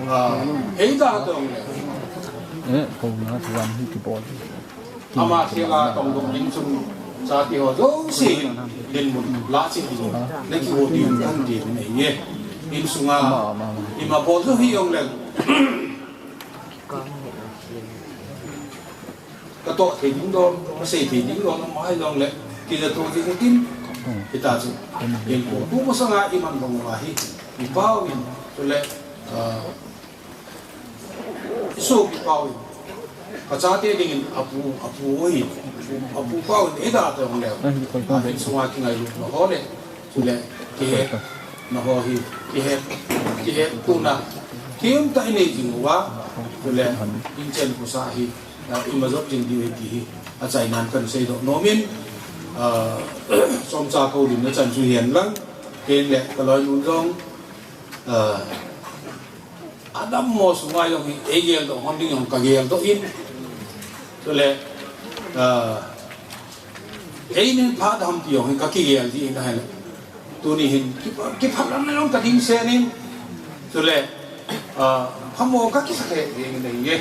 ah, eida tong le. Eh, ko na tuan hi kibol. Ama thela tong dong ding chun, chate ho jouse hin, dinmun lah cheh ding, nakiho ding kan ti nei e. Insunga, ima bol jo hi jong le. Katoh thei ding don, kasei thei ding don, ama hi jong le, kija to ding tin, hita chu. Hinkho, tu masanga iman bang uva hi, ipau in, chule, ah, isopi pau in, kachate dingin apu, apu hi, apu pau in eida tong le, ahin sunga kingailutna ho le, chule, kihetna ho hi, kihet, kihettona, kimtah inei jing uva, chule, inchen khosa hi, ah, imajot jing diu ahi ti hi, achainan kan seidoh nomin, ah, chomcha koulimna chan chu hihen lang, ken le kaloinun jong, ah, adammo sunga jong hi eigeldoh hon ding jong kageldoh in. Chule, ah, einin phat ham ti jong hi kakigel ji in ahile. Tuni hin kipha, kiphalamna jong kading sen in. Chule, ah, phamo kakisa khe jeng in ahi e.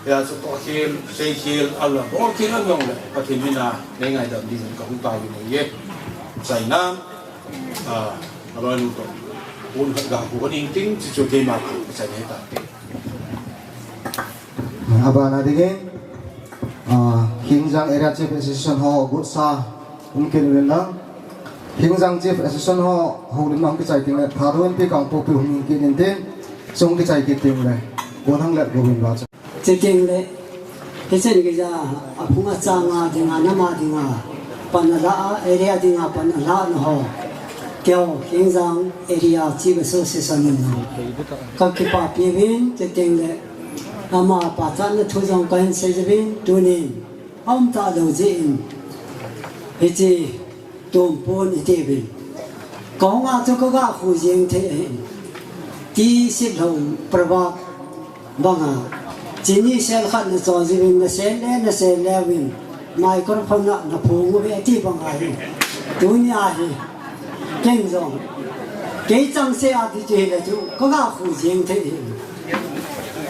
Hijeh chun tohkhel, seikhel, ala, bolkhel jong le, Pathen mina, neingaidam ding in kahung taovin ahi e. Chainan, ah, aloinu toh, pon khat ga hu aning ting, chuchu keima kachaina ahitai. Abana dingin, ah, Khengjang Area Chief Association ho gotsa, um kin uvin lang. Hingjang Chief Association ho, houlim a hung kichai teng le, Thadou Inpi Kangpokpi hung in kit in tin, chung kichai kit teng le, Golhang le Govinda chu. Chuteng le, hichen geija, aphung achang a dinga, nam a dinga, pan ala a, area dinga pan ala na ho. Keiho, Hingjang Area Chief Association in ho. Ka kipapi uvin, chuteng le, ama pachatna thu jong kahin sei uvin, tunin. Aum talou jeh in, hiche tumpon iti uvin. Kahung a chu kaga khu jeng thei ahi. Ti Sitlhou Prabhat banga. Chini sel khat na cho jiuvin na sel le na sel le uvin. Microphone na na phung uve ti banga hi. Tuni ahi. Ken jong. Kei chang se a ti chu hile chu kaga khu jeng thei ahi.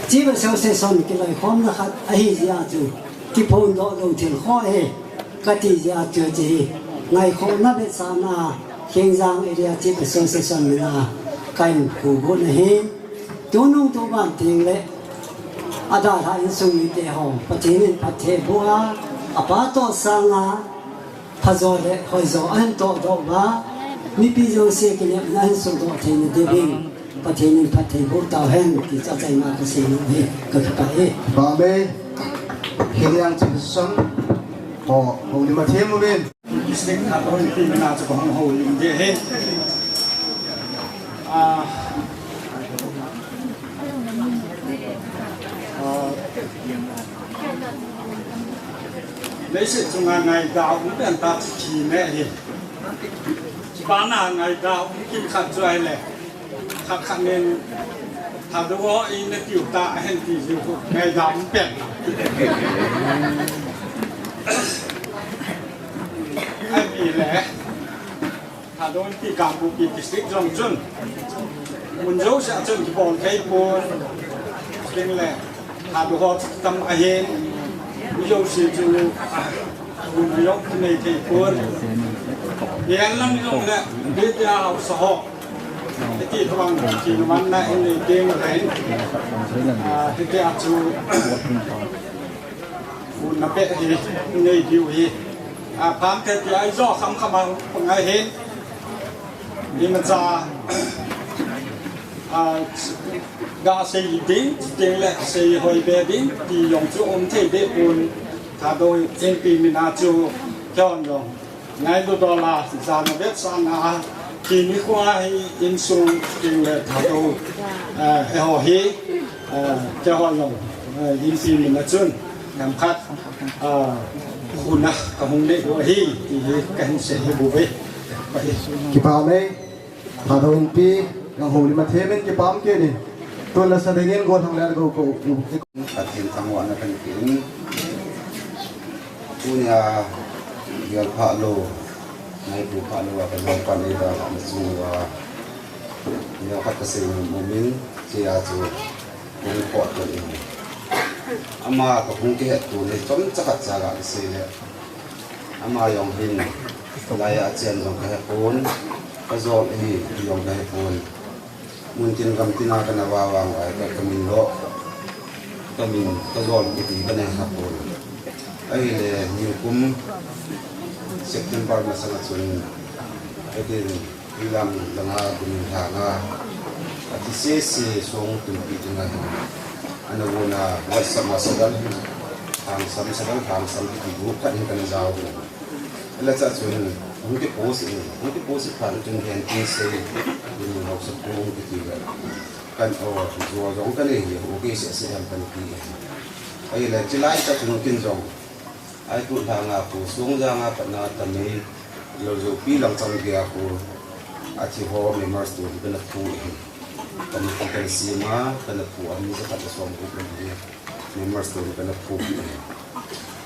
Chief Association kilai khomna khat ahi jeh a chu. Kiphondoh lou thil kho e, kati jeh a chu hiche hi. Ngaikhohna vetsahna, Hingjang Area Chief Association min a, kahin khu got na ahi. Tunung tuban teng le, adalhah insung mite ho, Pathen in phatthei boh a, apa toh sanga, phajo le hoijo ahin tohdoh uva, mipi jouse kinepna ahin sohdoh theina diuvin, Pathen in phatthei boh tauhen, ti chu achaina kasei nom ahi, kakipah e. Kipah e, Hingjang Chief Association ho, houlim a them uvin. District Thadou Inpi min a chu kahung houlim ding ahi. Ah, ah, Leiset chunga ngaidam um pen tah chu thina ahi. Chubana ngaidam um kit khat chu ahile. Khat khat nin Thadou ho in na tiu ta ahin ti jiu khu ngaidam um pen. Ahile. Thadou Inpi Kangpokpi District jong chun. Mun jouse a chun kibol thei pon. Tin le. Thadou ho tam ahin. Mi jouse chu. Mun jong kinei thei pon. Yen lang jong le. Bit ya hausa ho. Hiti thuang kinamanna in nei ding le. Ah, hiti a chu. Mun na pe hi, nei diu hi. A, pam te ti ai jo kham kham a ngai hin. Imacha, a, ga sei ding, ding le sei hoi be ding, ti jong chu um thei be pon, Thadou Inpi min a chu, keiho jong. Ngailu dola, jana vetsahna, kini khua hi insung, ding le Thadou, eh, eiho hi, eh, keiho jong, eh, Inpi min a chun, themkhat, eh, huna kahung nei u ahi, ti hi kahin sei hi bou ve. Kipah e, Thadou Inpi, nang houlim a them in kipah kit in. Tun lasa dingin Golhang le Go ko. Pathen thangvahna kahin pe in. Tunia, gel phalou, naipu phalou a, ka jong pan ei dalhah na chunga. Neokhat kasei nom umin, hichea chu, kahung pot in. Ama kahung kihet tuni, chomcha khat cha kasei le. Ama jong hin, laiya achen jong kahe pon, kajol ahi, jong kahe pon. Muntin gamtin a kana vah vang uva, ka, kamin lo, kamin, kajol kiti kana he pon. Ahile, nikum September masanga chun, hitin, hilam langa, ding langa, athi sese song tumpi dinga hin. Ana guna, WhatsApp ma sadal, hangsam sadal, hangsam kiti group khat hin kana jao. Ala cha chun, hung kipost in, hung kipost phat chun hian tin sei, in hausa pu hung kiti le. Kan o, jo jong kan nei hi, o ke se se han kan ti. Ahile, chilai cha chun kin jong. Ai tu langa pu, sung janga patna ta mei, lo jo pi lang chang gei a pu, athi ho members tu hi kana phu hi. Committee kana sema, kana phu, a mi ja khat som pu kan hi. Members tu kana phu hi.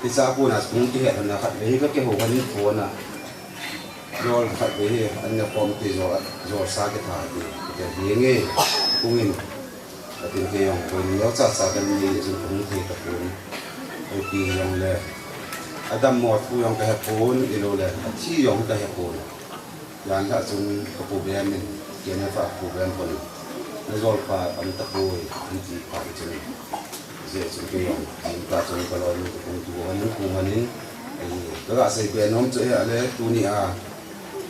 Hicha kona hung kihet na khatvei hi ka kihou khan phone a. Jol khatvei hi an ne khom ti jol, jol sa kitha ti. Kiti hi nge. Kungin. Atin kei jong koi ni jol cha cha kan ni jun hung thei ta pon. Koi pi jong le. Adam mo thu jong kahe pon, ilo le. Athi jong kahe pon. Jan lhah chun ka pu Bem in, K N F a pu Bem pon. Na jol pa am ta poi, an ti pa chun. Jeh chun kei jong, jing ta chun ka loi nu ka kung tu han, kung han in. Ka ga sei be nom chu ahile, tuni a.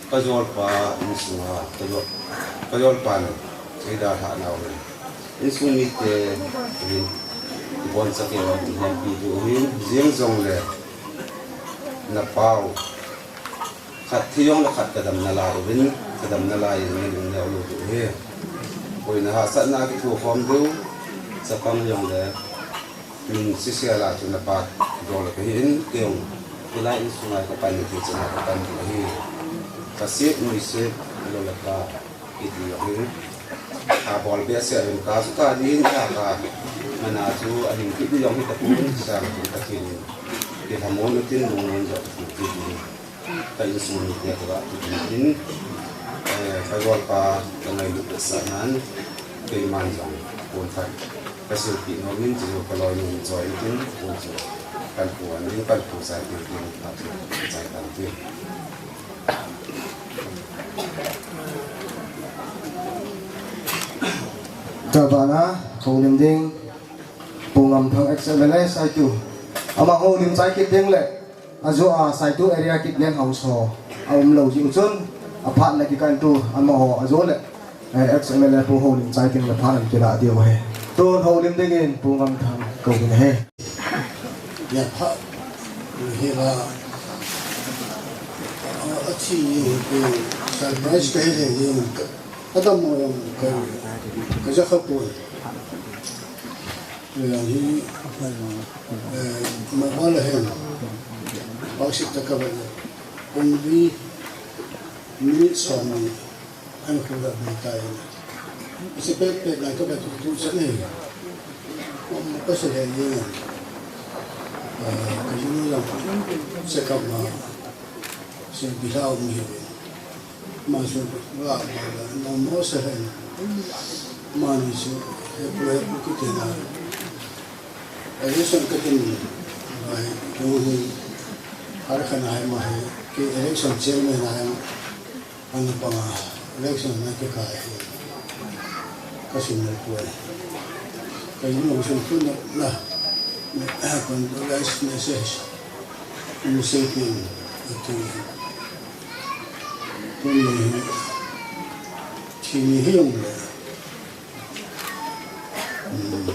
Ka jolpa insunga, ka jol, ka jolpan eidalhah nau hin, insung mite hin iboncha kei uvin ti hempi diu ahin, jeng jongle na pau khat thi jongle khat ka dam nalai uvin, ka dam nalai in na lungneo lou diu ahi. Boina hahsatna kithokhom diu, chapang jongle min sisel a chu na pa jol kahin, kei jong tulai insunga ka pan ni ti chana ka pan diu ahi. Ka sep, nui sep, lou le ka kiti jong hi. Abol behseh in ka chu ka din ka ka. Mana chu ahin kiti jong hi tapon, sang chu Pathen in kilhamon utin, lungmon jal utin kiti. Ka insung mite ka ga kiti in, eh, ka jolpa ka ngailut behseh nan, keiman jong pon phat ka silpeh nom in, chu ka loinu choi utin, pon chu kan pu an ding, kan pu chai ding, ka chai kan tin. Tabana, houlim ding, Pu Ngamthang ex M L A Saitu. Ama houlim chai kit ding le, ajo a Saitu area kit leng house ho aum lou jeh u chun, aphat le kikan tu, amaho ajo le, eh, ex M L A Pu houlim chai ding le phat an kila diu ahi. Tun houlim dingin Pu Ngamthang kou ding ahi. Ya pha, hela, a, a thi ni, eh, surprise ka hi le, eh, ka, ka dam mo jong ka, ka ja kha poi. Eh, hi, eh, ma ba la hen, ba si ta ka ba le, only minute som ni. An khu la bui tai. Isi pet pet lai ka ba tu tu sa nei. Om ka se le ye. Ah, ka ju la. Se ka ma. Se bi la um ye. Ma su la ma la. No mo se le. Ma ni su. He pu he pu ki te na. Election ka tin. Ai, tu hu. Har khan ai ma he. Ki election chairman ai. Ana panga election na kikai hi ka sim le poi. Ka jing jong sim tun na, na, na, condolence message. Ni sei pin, ati. Tuni hi, thi ni hi jong le. Hmm.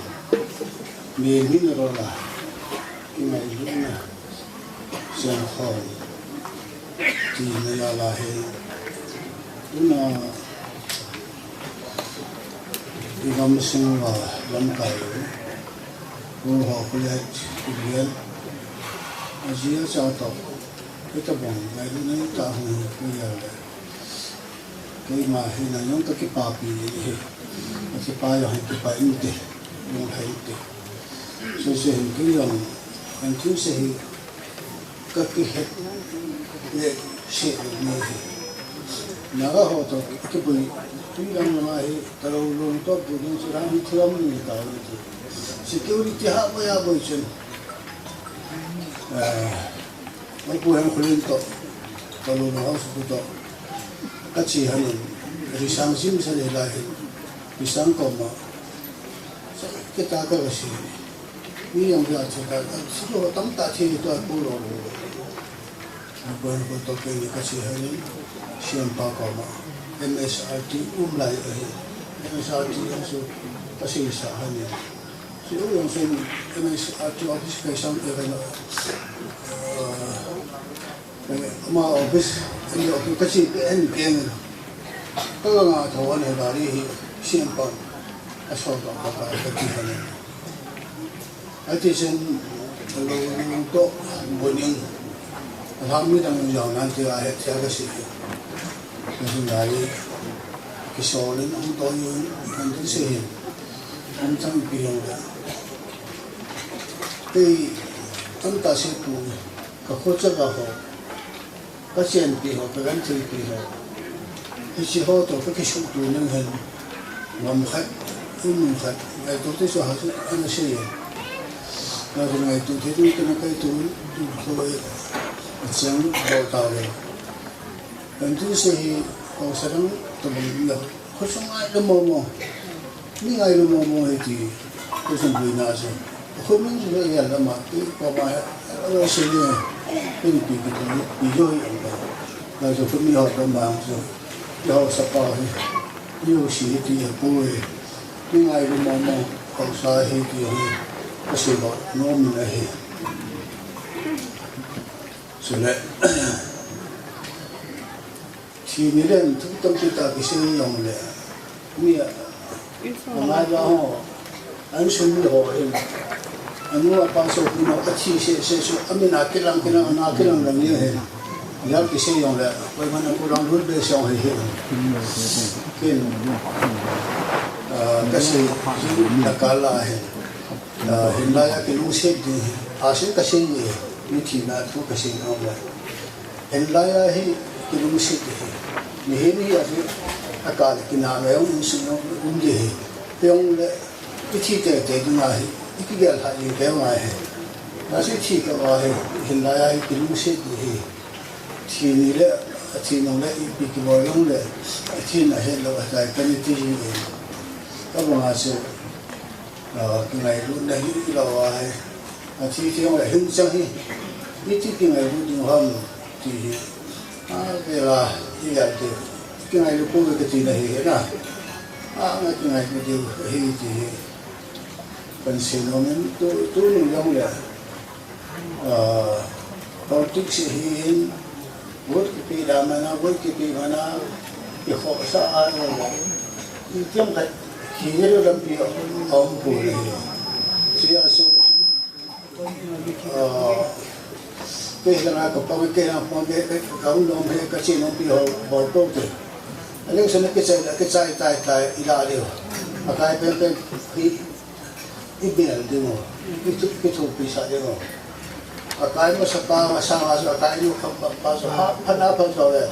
Mi, mi na ro la. Kingailutna. Siam khom. Tina jal ahi. Tuna i gamsung uva lamkai u, u ho khulet, khulet. Ajia cha toh, hitabang ngailutna itah hung hi jal le. Keima hi nang jong ka kipapi hi. Ka kipa jong hi kipa inte. Lunglhai inte. Sese hin kei jong, kan thil se hi, ka kihet le se le ni hi. Naga ho toh kibui, tui lam lama hi, talou lou toh bu ding chu dang hi thiam ni ta ni chu. Security ha boi a boi chen. Eh, Mai pu hem khulin toh, talou lou house pu toh. Ka che hanin, risang jim sa le lai hin. Risang koma. Sa kita ka la si. Ni yang dia che ta, si lo tam ta che ni to pu lo lo. Pu hem ko toh ke ni ka che hanin, siam pa koma. M S R T um lai ahi. M S R T yang su ka sei sa hanin. Si u yang sen M S R T office kai sang e kai na. Eh, ama office, ani office ka chi pe en keng na. Ka nga tho an he gari hi siam pa. A so ka ka ka ka ti ha ne. A ti sen lo ni to bo ni. A ha mi dang jao nan ti a he ti a ka si. Ka sin gari ki so len ang to yun kan ti se hin. An chang pi jong le. Kei, an ta se pu, ka kho cha ka ho, ka chen pi ho, ka gan thei pi ho. Hiche ho toh ka kisuh tu nang hen. Ngam khat, i mun khat, ngai tu te so ha su, an se ye. Na tu ngai tu te tu te na kai tu, tu so e. Chiang bo ta le. Kan tu se hi, ko sa dang, to bang ya. Ko so ngai lo mo mo. Ni ngai lo mo mo he ti, ko sum bui na se. Ko min ju ya la ma ti, ko ma ya, lo se ni, ni pi ki tu, pi jo ya la. Lai chu khumi ho dom bang chu, i haosa pa hi, i U C hi ti a pui, mi ngailu mama haosa hi ti hi, ka sei lo nom in ahi. Chule, thi ni le thu tampi tah kisei jong le, mi a, a ngai la ho, An sum le ho hin. Anu apa sopinu athi sese chu, amin a kilang kilang, ana kilang lang ni hin. Jal kisei jong le, koiman a kulang lul be song hi hin. Kin, ah, kasei, na kala hin. Ah, hinlai a kilungset ding. Asei kasei ni, mi thina thu kasei jong le. Hinlai a hi kilungset hi. Mihem hi a hi, a kal kinah ngai jong insung jong um ding hi. Jong le, I thi teitei ding ahi, i kigel lhah ding kei ngai hi. Lasi thi kah uva hi, hinlai a hi kilungset ding hi. Thi ni le, a thi nung le, ipi kibol jong le, a thi na het lou ahitai kana ti jing in. Ka bang a chu, ah, kingailutna hi ilou ahi. A thi thi jong le hing chang hi, iti kingailut ding ham ti hi. A, vela, i gal te. Kingailu pouve kati na hi, na. A, nga kingailu diu hi ti hi. Kan sei nom in tu, tu nung jong le. A, politics hi hin, vote kipe da mana, vote kipe mana, i khosa a jong le. I tiam khat, hi jong lampi a, a um pouve hi. Sia su. Ah, kei langa ka pang, kei langa pang, kei, kei, ka hung nom he, ka che nom pi ho, bol tou te. Election kichai, kichai tai tai, i la leo. Akai pen pen, i, i bel ding o. I thu, i thu pi sa ding o. Akai mo sa pa, ma sa ma sa, akai mo kha pa, pa sa, ha, pha na pha sa le.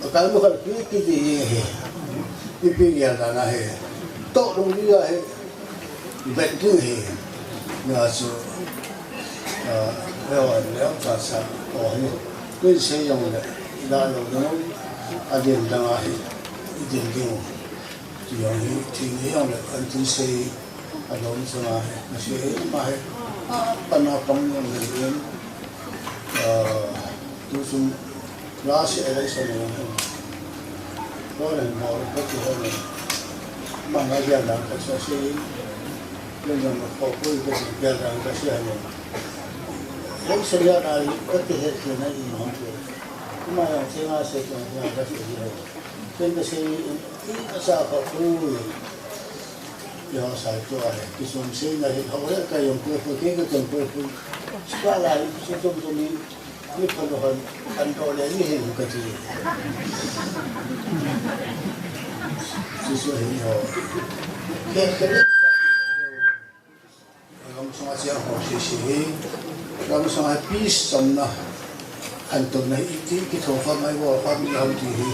Akai mo kha pi, pi ti hi. I pi ya la na he. To dong li ya he. Vet ding hi, na chu, ah, leo, leo cha cha, o hi, min sei jong le, i la lou ding, a din dang a hi, i din ding, ti jong hi, thi ni jong le, an tin sei, a lom chang a hi, na sei hi, ma hi, a, pan a pang jong le, ah, tu sung, Last election ni. Ko len mo ko ti ho ni. Ma nga ya dan ka sa si. Len jong ko ko ko ya dan ka si ha ni. Election ya na ko ti he ti na i mo ko. Ma ya ti nga se ko ya ka si ni. Len ka si i ka sa ko ku. Yo sa to ai. Ki sum si na hi ho ya ka yong ko ko ke ka yong ko ko. Sa la i si tum tum ni. Ni pha lo han, an do le ni hin ka ti. Jesu hin ho. Ke ke ni. Lam sunga chia ho si si hi. Lam sunga peace chomna. An to na i ti ki tho kha mai wo kha mi ham ti hi.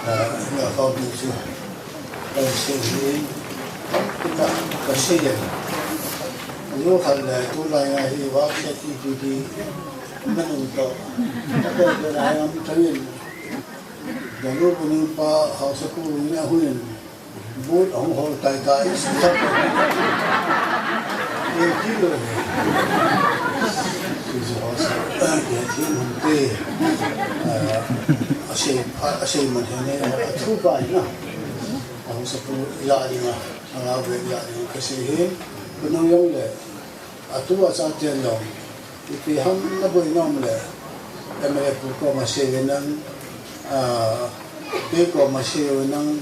Ah, ya kha mi chu. Ka sei hi, ka, ka sei le. Yo kha le, tu lai nga hi, wa se ti ti ti, na nu to. Ka ko ko na ngam thain. Da lu bu ni pa, hausa ku ni a huin. Bu hong hol tai tai, sa ta. Ye ki lo. Ki zo hausa, ye ki hong te. Ah, a sei, a, a sei man he ne, a thu bai na. Ahung sapu ya ding a, anga ve ya ding ka sei hin, kunung jong le, atu a cha tian jong, ipi ham na boi nom le, M L A pu koma sei ve nang, a, kei koma sei ve nang,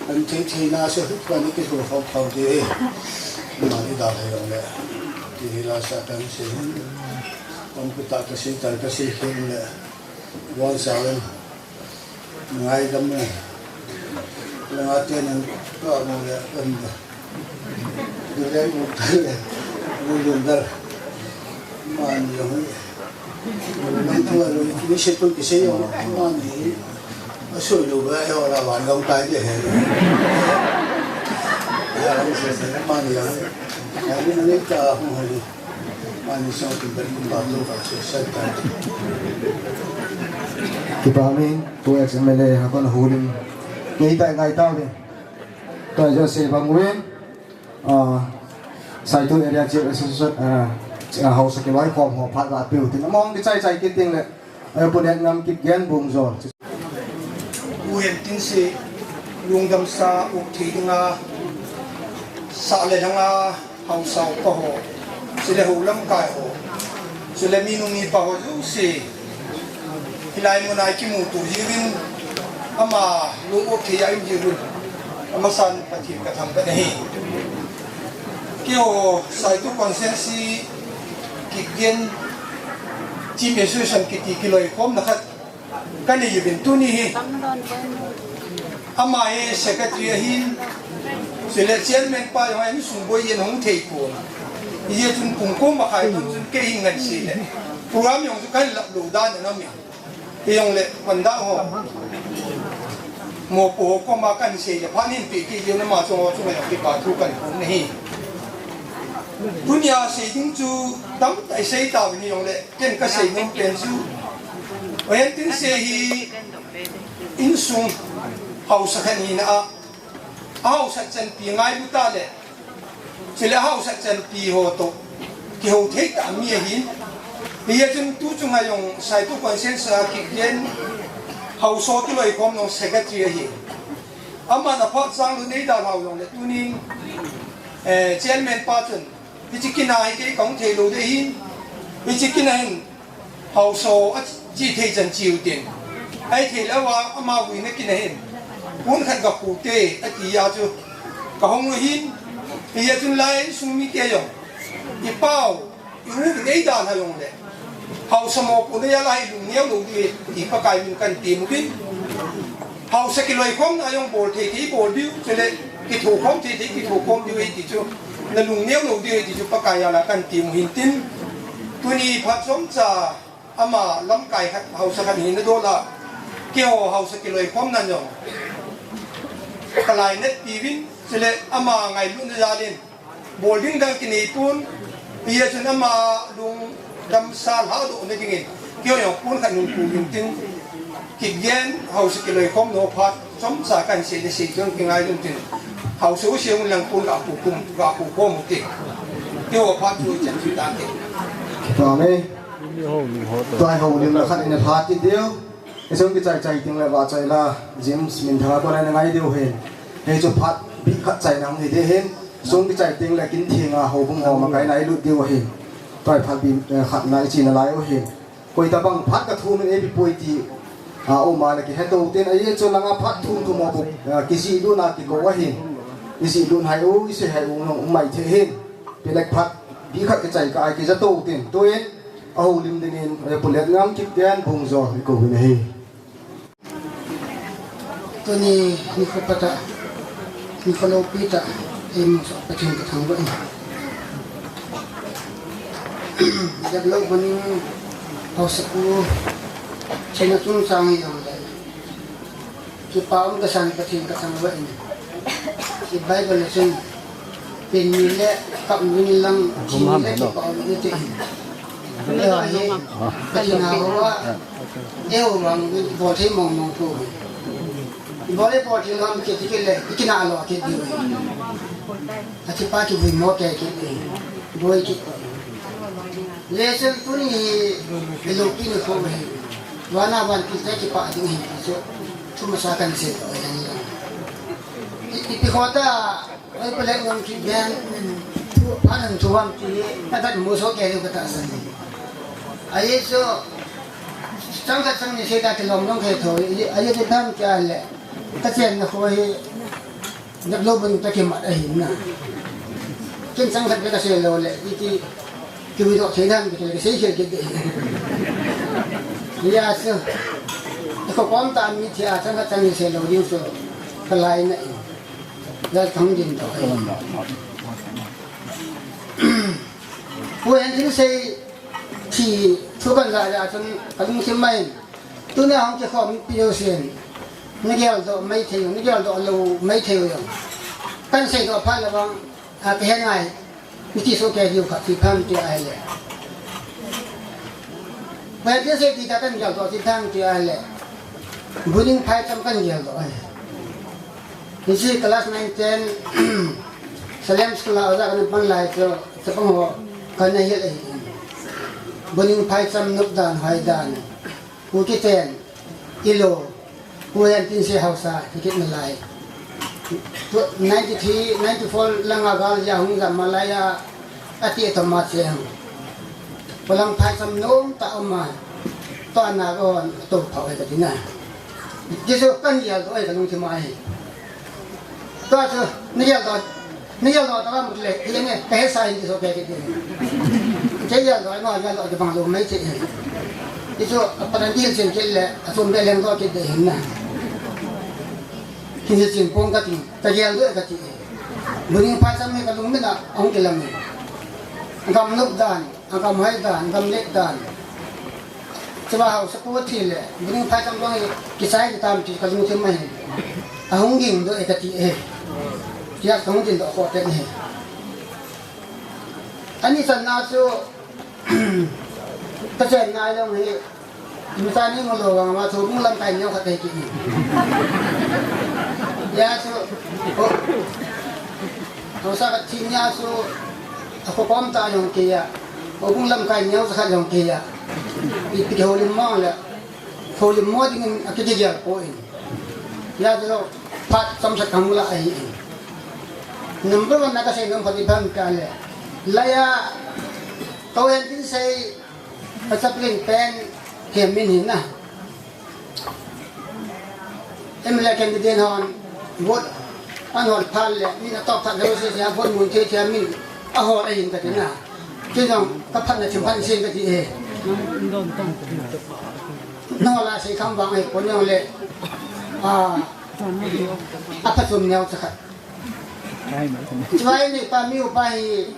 kan thei thei na se hut kan ki thu khom khom ti hi, ma ni da thei jong le, ti hi la sa kan sei hin, kan pu ta ka sei ta ka sei hin le, wan sa le, Ngaidam e. Langa te nang ka mo le, em da. Dule mo le, mo le da. Mani jong e. Nang thua lo, ni se pun ki se jong, mani. A soi lo ba, e ora wan long tai de he. Ya, ni se se, mani jong e. Ya, ni ni ta hung he. Kipa min, tu ex M L A, ha kon hulim. Ngei tai ngai tau din. Tua jo se bang win. Ah, Saitu area chief association, ah, ah, hausa kiloikhom ho phat ga piu tin. Among kichai chai kit ding le. Ayo punet ngam kip gen bung jo. Uhen tin se lungdam sa uk thei dinga sa le langa hausa upa ho, sile ho lamkai ho, sile mi nu mi pa ho jouse hilai muna kimuto jiuvin ama lung uk thei a um jiuvin amasan Pathen kathangvah e. Keiho Saitu constituency Kikgen Chief Association kiti kiloikhomna khat kanei uvin tuni hi. Ama hi secretary ahin, sile chairman pa jong ahin, sung boi jen hung thei pon. Hijeh chun pung ko makhai bang chun kei hin ngan sile program jong chu kahin lap lou dan ana um e. Hijongle panda ho, mopo ho koma kahin seile phat hin pe kit jeng in ama chunga chunga jong kipa thu kahin phong ahi. Tunia sei ding chu tamtah isei tauvin hijongle ken kasei nom pen chu, Ohentin se hi insung hausa khat hina a, ahausat chanpi ngailu tale, chule ahausat chanpi ho toh kihou thei tah mi ahin. Hijeh chun tu chunga jong Saitu constituency a Kikgen hausa kiloikhom jong secretary ahi. Aman aphat chang lou nei dalhau jongle tunin, eh, chairman pa chun, hiche kin a hi kei kahung thei lou ding ahin, hiche kin a hin hausa ache thei chan cheu tin, ahithei lou a ama vuina kin a hin pon khat gakhu te ati a chu kahung u ahin. Hijeh chun lai insung mite jong ipao iu uvin eidalha jongle, hausa mopo na jal a hi lungneo lou diu ahi ti Pakai min kahin tem uvin. Hausa kiloikhomna jong bol thei thei bol diu, chule kithokhom thei thei kithokhom diu ahi ti chu nalungneo lou diu ahi ti chu Pakai jal a kahin tem u hintin. Tuni phat chomcha ama lamkai khat hausa khat hina dol a, keiho hausa kiloikhomna jong kalainatpi uvin, chule ama ngailutna jal in bol ding dang kinei pon, hijeh chun ama lungdam sa lhadohna dingin keiho jong pon khat hung pu hintin, Kikgen hausa kiloikhomna phat chomcha kahin sei le sei jong kingai ding tin, hausa u sei un lang pon gakhu khom, gakhu khom u te. Keiho phat chu ichan chu tante. Amen. Tua hi houlimna khat in aphat kit diu. Isung kichai chai teng le vachoi la, James Minthang a kona ngai diu ahin. Hichu phat bih khat chaina hung hi ding ahin. Sung kichai teng le kin thenga houbung ho makaina ilut diu ahin. Tua hi phat bih, eh, khatna ichena lai u ahin. Koi tabang phat kathum in eipeh poi ti, ah, um a le kiheto uten, ajeh chu langa phat thum thum ho bou, ah, kijih lutna kikou ahin. Ijih lut hai u, isei hai u jong um mai thei ahin. Pilek phat bih khat kichai kah a kija to uten. Tuin ahoulim dingin, eh, Pu Letngam Kipgen Bungjo, ikou uvin ahi. Tuni nikho pha tah, nikho loupi tah, eimusah Pathen kathangvah e. Development House pu, China chungchang hijongle, kipa um kasan Pathen kathangvah e. I Bible a chun, Pen ni le kap ni lang, thi ni le kipa um ni te. Eiho hi, Pathen a hou a, eiho vang, bol thei mong mong pu. Bol le bol thei lou ham kiti kit le, ikinah lou kit diu. Athi pa kivui mo kei kit e. Boi kit. Lesson tuni hi, ilopi nikho hi. Vana vantil te kipah ding ahi ti chu. Thu masa kahin sei to ahi. I, ipi kho ta, Oi, Pu Letngam Kipgen, phat nang thu ham ti, adat muso kei diu katahsan. Ajeh chu, chang khat chang ni sei ta kilom long kei tho, ajeh chu ipi ham ti a le, kachenna kho hi, development toh kimat ahin na. Ken chang khat beh kasei lou le, iti, kividoh thei nam kiti le, kasei khel kit ding. Hijeh chun, ikho kom tah a mi thi a chang khat chang ni sei lou ding chu, kalainat in. Jal kahung ding to. Pu Henthing sei thi thu kahin lah jeh chun kalungthim mai in. Tuna hung kikhom pi jousen. Nageldoh maithei u, nageldoh lou maithei u jong. Kahin seidoh phat le vang, a, kahe ngai. Niti soh kei diu khat ti phan ti ahile. Pu Henthing sei thi tah kahin geldoh ti phan ti ahile. Buning phaicham kahin geldoh ahi. Hiche class nine ten, Salem School a oja kana pan lai chu, chapang ho kana hil ahi. Buning phaicham nop dan, hoi dan. Pu Kiten, Ilo, Pu Hentin se hausa, hikit nalai. Ninety-three, ninety-four langa gal ja hung jam malai a, ati atoma cheng. Palang phai sam nom ta oma, to ana gon, to phau e katina. Jesu kan ya do e kalung ti mai. Tua chu, ni yal dot, ni yal dot tawh mut le, i ne, ka he sa in ti so ke ke ti. Ke yal dot, ma yal dot ke bang lo mai che. I chu, a padan di chen ke le, a chom be leng dot ke de hin na. Ki ni chen pong ka ti, ka yal dot ka ti. Buning pa cham me ka lung me na, ong ke lam me. Gam luk dan, a gam hai dan, gam let dan. Chua hausa pu thi le, buning phai tam dong hi, kisai ki tam ti ka lungthim ahi. A hung ging do e ka ti e. Tia ka hung din do ko te ni. Ani san na chu, ka chen na long hi, mi sa ni mo lo wang ma chu, mung lam kai nyo ka te ki ni. Ya chu, o, hausa ka thi nya chu, a ko kom ta yong ke ya. O mung lam kai nyo sa ka yong ke ya. I pi ho lim mo le. Holim mo dingin a kiti dia ko in. Ya lo phat chomkhat ka mu la ahi in. Number one na ka sei nom phat i phan ka le. Laya ko hen tin sei a chaplain pen he min hin na. M L A candidate hon vote an hol phat le min a top phat lo se se a vote mun the the min a hol ahin ka ti na. Ki jong ka phat na chim phat sin ka ti e. Nala sei kham vang e pon jong le, a, a pha chom neo cha khat. Chua hi ni pa mi upa hi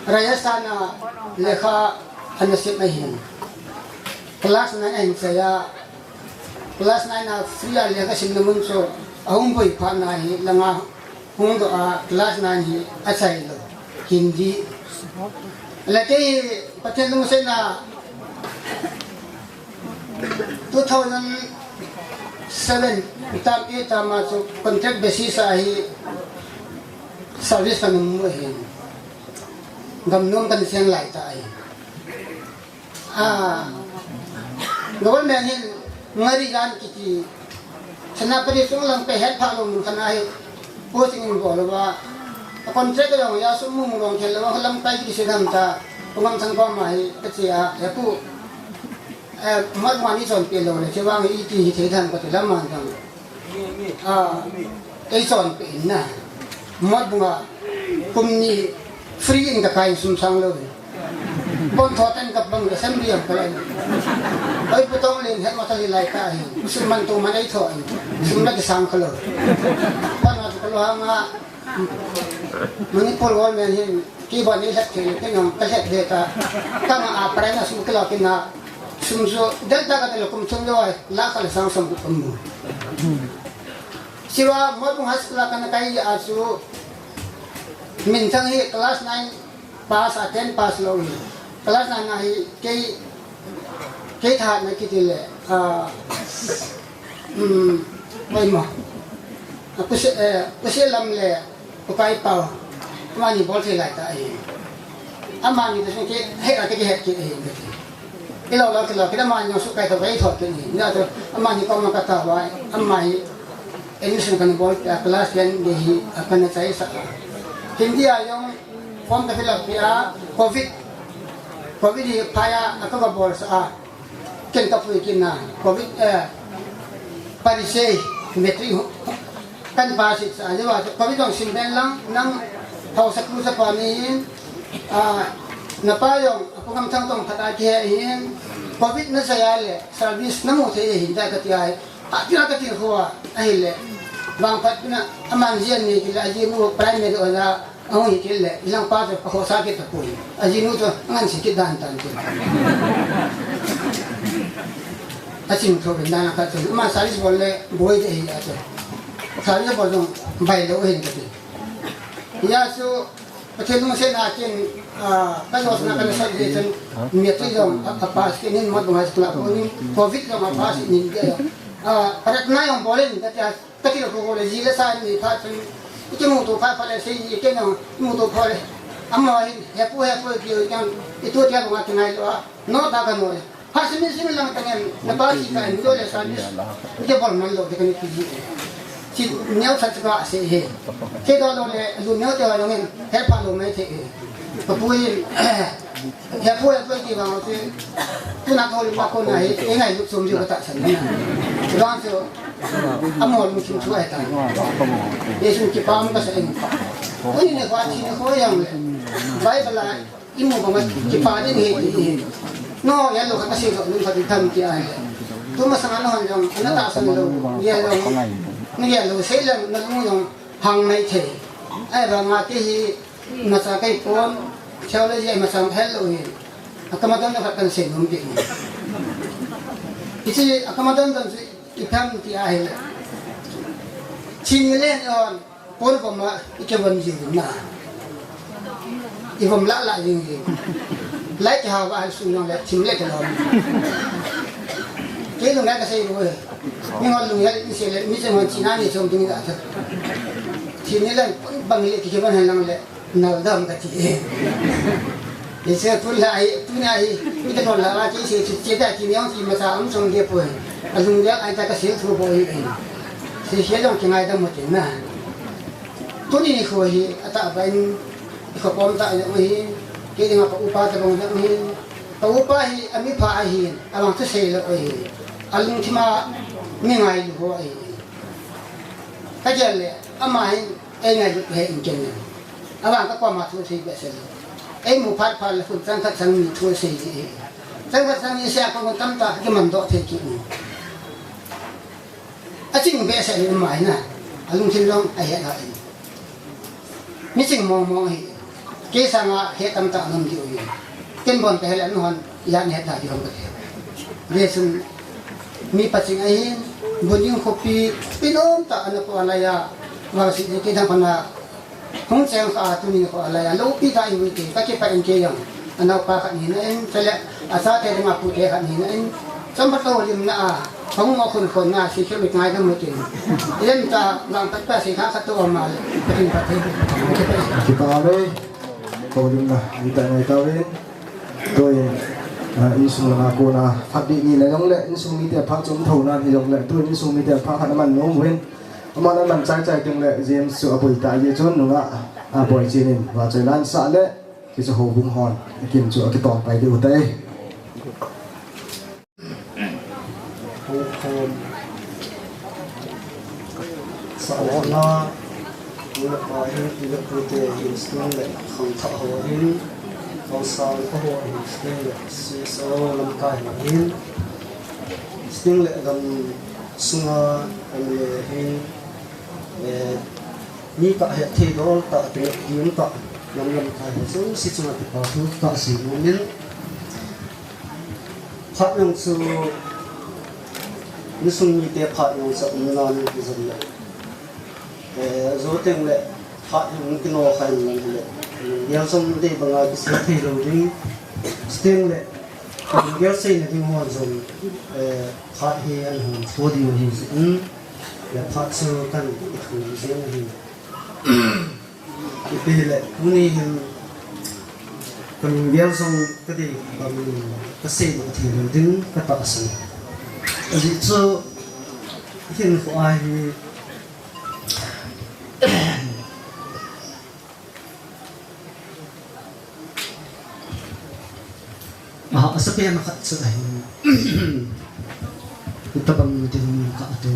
Rajasthan a lekha ana sim ahi. Class nine ahin chai a, class nine a free a lekha simna mun chu ahung boi phat na hi langa hung doh a, class nine hi achai lou. Hindi. Le kei Pathen lungsetna two thousand seven tam eight tam a chu contract basis a hi service kana mu ahin. Gamnom kana cheng lai ta ahi. Ah, government hin ngari jan kiti. Senapati sung lang pe het pha lo mun khan ahi. Posting in bol lo ba. A contract lo ya sum mung long thel lo, lamkai kiti se dam ta. Pungam thang pa ma hi, ka chi a, ya pu. Eh, mat ma ni chonpeh lo le, che vang i ti hi thei tham ka ti lam man dang. Ah, ei chonpeh in na. Mat bunga, kum ni free in ka kai sum sang lo. Bon tho ten ka bang assembly ang ka lai. Oi putong len het ma ta hi lai ka hi. Sum man tu man ei tho in. Sum la ki sang ka lo. Pan ma ka lo ha nga. Manipur government hin kibang ni lhep thei le, kei jong ka lhep le ta. Ka nga a prai na sum kila kina. Sum chu, delta ka telo kum thum lo ai, la ka le sang som kum mu. Siwa Motbung High School a kana kai a chu, minthang hi class nine pass a, ten pass lo hi. Class nine a hi kei, kei tha na kiti le, ah, um, oi mo. A kusi, eh, kusi lam le, Upai pau, amani bol thei lai ta ahi. Amani ta sung ke, he a ke ke het ke ahi. Ilo lo ke lo, ke amani nong su kai ta vai thot ke ni. Na to, amani ko ma ka ta vai, amani admission kana bol, a class ten de hi, a kana chai sa. Hindi a jong form ka fill up a, covid, covid hi phai a, a ka bol sa a. Ken ka pui kit na, covid, eh, parise, matric hu-, kan pass it sa, ajeh chu covid jong sim ben lang, nang hausa pu sa pa ni hin, ah, na pa jong, a pungam thang tong phat a kihe hin, covid na sa ya le, service na mu thei hin, ta ka ti ai, a ti la ka ti khua, ahile, vang phat na, aman jian ni ki la, aji mu primary oja, Ahung hi kit le, ilang pa chu pakhoh sa kit tapoi. Ajinu chu angan se kit dan tan chu. Aching tho ben dan khat chu. Ama service bol le boi de hi a chu. Service bol jong bai lou hin kati. Hia chu, Pathen lungsetna kin, ah, ka losna ka losat je chun, matric jong a, a pass kit in, Motbung High School a kon in, covid jong a pass in, in, ah, pratna jong bol in, kati a, Ka ti lou kho le, ji le sa ni phat chun, i kimuto phat phat le, sei ji kei nang, kimuto phat le. Amaho hin, hepu, hepu, ki, i tu tia bunga kingai lou a. No ta ka no le. Pha simi simi lang tangen, na pa si ka en lo le sa ni. Ke bol man lo de kan ki ji. Si neo sa ka se he. Ke do lo le lu neo te wa lo ngen, he pha lo mai te. Ka pui. He pui pui ki ba ti. Tu na ko ma ko na he, e ngai lu som ju ka ta san na. Lo an so. Amo lu sim chu ai ta. Yesu ki pa mo ka sa en. Ui ne kwa ti ne ko yang le. Bible ai. Imu banga kipa din he ti. No, ya lo kha kasi lo, nung kha di tham ti ai. Tu masanga na hon jong, na tahsan lo, ya lo. Ni ya lo, sei lang, na lung jong, hang mai thei. Ai ba nga ti hi, masa kai pon, theology ai masa hel lo hi. Akamadan na kha kan sei nom ti. Isi akamadan dan si, i tham ti ai le. Chin le on. Por bom ma, i ke bom jing na. I bom la la jing jing. Lai ke ha ba su nong le, chim le ke lo. Ke lung ka sei ru. Mi ngol lung ya, mi se le, mi se ngol china ni chom ding da. Chini le, bang le, ke bang han lang le, nal dam ka ti. Ni se tu la ai, tu na ai, mi ke no la ba, ke se, se, se da, ki nyong, ki ma sa, am song de po. A lung ya, ai ta ka se tu po. Se se long ke ngai dam mo tin na. Tuni nikho hi, atah pa in, i khopom tah jong ahi, kei dinga ka upa tabang jong ahi, ka upa hi, ami pha ahi, avang thusei lou ahi, alungthim a mi ngailu ho ahi. Ka gel le, ama hin, ei ngailu he in ken le. Avang ka koma thusei behseh lou. Ei mu phat phat le khun chang khat chang ni thusei ji ahi. Chang khat chang ni sia ko tamtah kiman doh thei kit ni. Aching behseh in ama hi na, alungthim jong ahet ha in. Mi ching mong mong hi, kei sanga het tamtah nam diu hi. Ken bon ka het le nahon, ijat nahet da diu ham ka ti. Ve sun, mi paching ahin, Bunim khopi, pin um tah ana ko alai a, vangset ni kei dang pana, Hung cheng kha a tuni kho a lai a, loupi tah in um tin, ka kipah in kei jong. A naopa khat ni na in, chule a chate dinga pute khat ni na in. Chomkhat ka houlimna a, ka hung a khun khon na, si khel mit ngai na mu tin. Len ta, gang pat pa si kha khat to ma le, patin pat thei. Kipah le, ka houlimna, ni ta ngai ta ven. Tuin, ah, insung langa kona, phat ding ni le jong le, insung mite phat chom tho nan hi jong le, tuin insung mite phat khat na man nom uvin. Aman aman chai chai teng le James chu aboi ta jeh chun nungah aboi chen in vachoi lansah le hiche houbung hon akin chu akitol pai diu tai. Hung khom. Sahna. Nungah pa hin, nungah pute hin, sung le khangthah ho hin, kosal ho hin, sung le C S O lamkai ho hin, sung le gam sunga M L A hin, Eh, mi kahet thei dol tah, kinepna um tah, nam lamkai ho jouse chunga kipa thu kasei nom in, phat jong chu, insung mite phat jong chu umna ni kijom le. Eh, jou teng le, phat jong kino kha in lang le. Gel jong dei banga kisei thei lou ding. Chuteng le, gel seina ding ho jong, eh, phat hi ahin tho diu ahi jeh in. Le phat chu kan i thu jeng ahi. Ipi hile, tuni hin ka lunggel jong ka dei bang in ka sei doh thei lou ding ka tahsan. Ajeh chu hinkho a hi A, asapen khat chu ahin. Hitabang ding kha atu.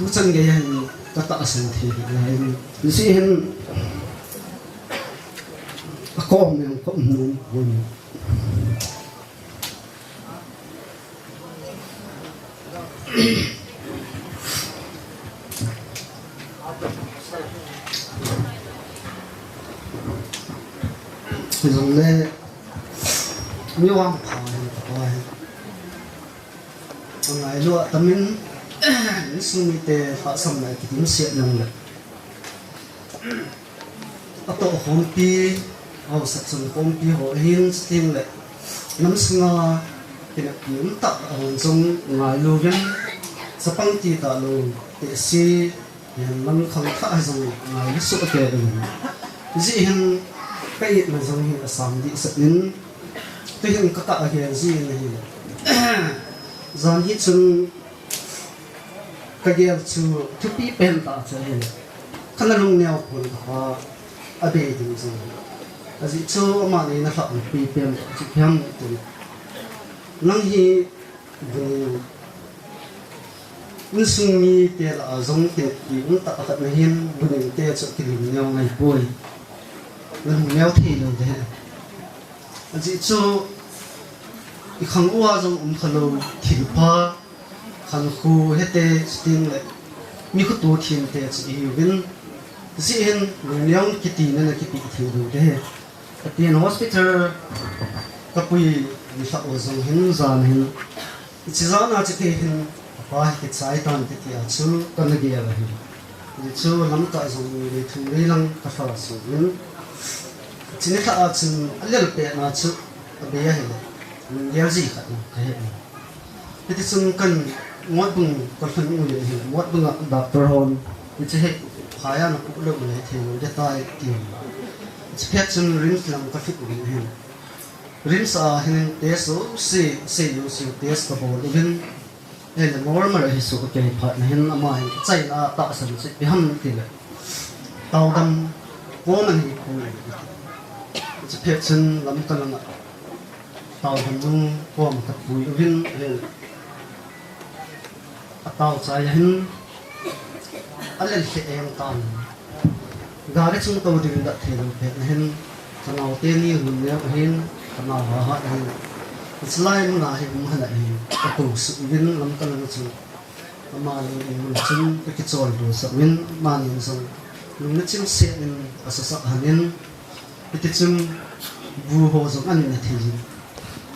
Tuchan gei hin ka tahsan thei hih lai in. Hiche hin akom jong ka um nom poi. Hijongle, mi vangpha hin, ka pa hin. Angailu a tamin, insung mite lhahsamna kidimset nang le. Atoh khompi, ahaosa chun khompi ho ahin, chuteng le namsunga kinepna um tah a hung jong ngailu vin, chapang ti talou, tehse, hihen lam khangthah jong ngailu soh kei uvin. Hijeh hin ka itna jong hi asang dehset in, Tuhin ka kah a gel jin ahile, jan hi chun ka gel chu thupi pen tah chu ahile, kana lungneo pon ka pa a bei ding jong. Ajeh chu amani na lhah thupi pen tah chu ipi ham itile, nang hi bu Insung mite lah a jong kineppi um tah khat nahin, bu neng te chu kilungneo ngai poi. Nalungneo thei lou ding ahi. Ajeh chu i khang uva jong um khalou, thilpha, khankho hete, chuting le mi khoto thim te chu ihiuvin, jeh hin lungneo kiti nana kipe thei lou ding ahi. Pathen hospital ka pui nilhah u jong hin, jan hin, hiche jan a chu kei hin, kapa hi kichai tan kiti a chu kana gel ahi. Hichu lamkah jong ni le thum vei lang ka lha sung in, hiche nilhah a chun alel pet na chu abei ahile, lunggel ji khat in ka he in. Hiti chun kan Motbung ka lhun u le hin, Motbung a doctor hon, hiche hi phai a na pu lou le thei lou ding tai tin. Hiche phat chun RIMS lam ka lhut u le hin, RIMS a hin test jouse, sei jouse test ka bol uvin, ahile normal ahi soh kei phat na hin, ama hin achaina tahsan chu ipi ham itile, taodam kom ahi poi. Hiche phat chun Lamka lang a taodam nu kom ka pui uvin, ahile atao chai a hin alel lheh jeng tan. Gari chung tou ding dah thei lou pet na hin, ka nao teni lungneo ahin, ka nao hahat ahin, hiche lai mun a hi um hon ahin, ka tou suh uvin Lamka lang a chun amani in mun a chun ka kichol tou sah uvin, amani in jong lungna chimset in asasah hon in, hiti chun bu ho jong ana ne thei in.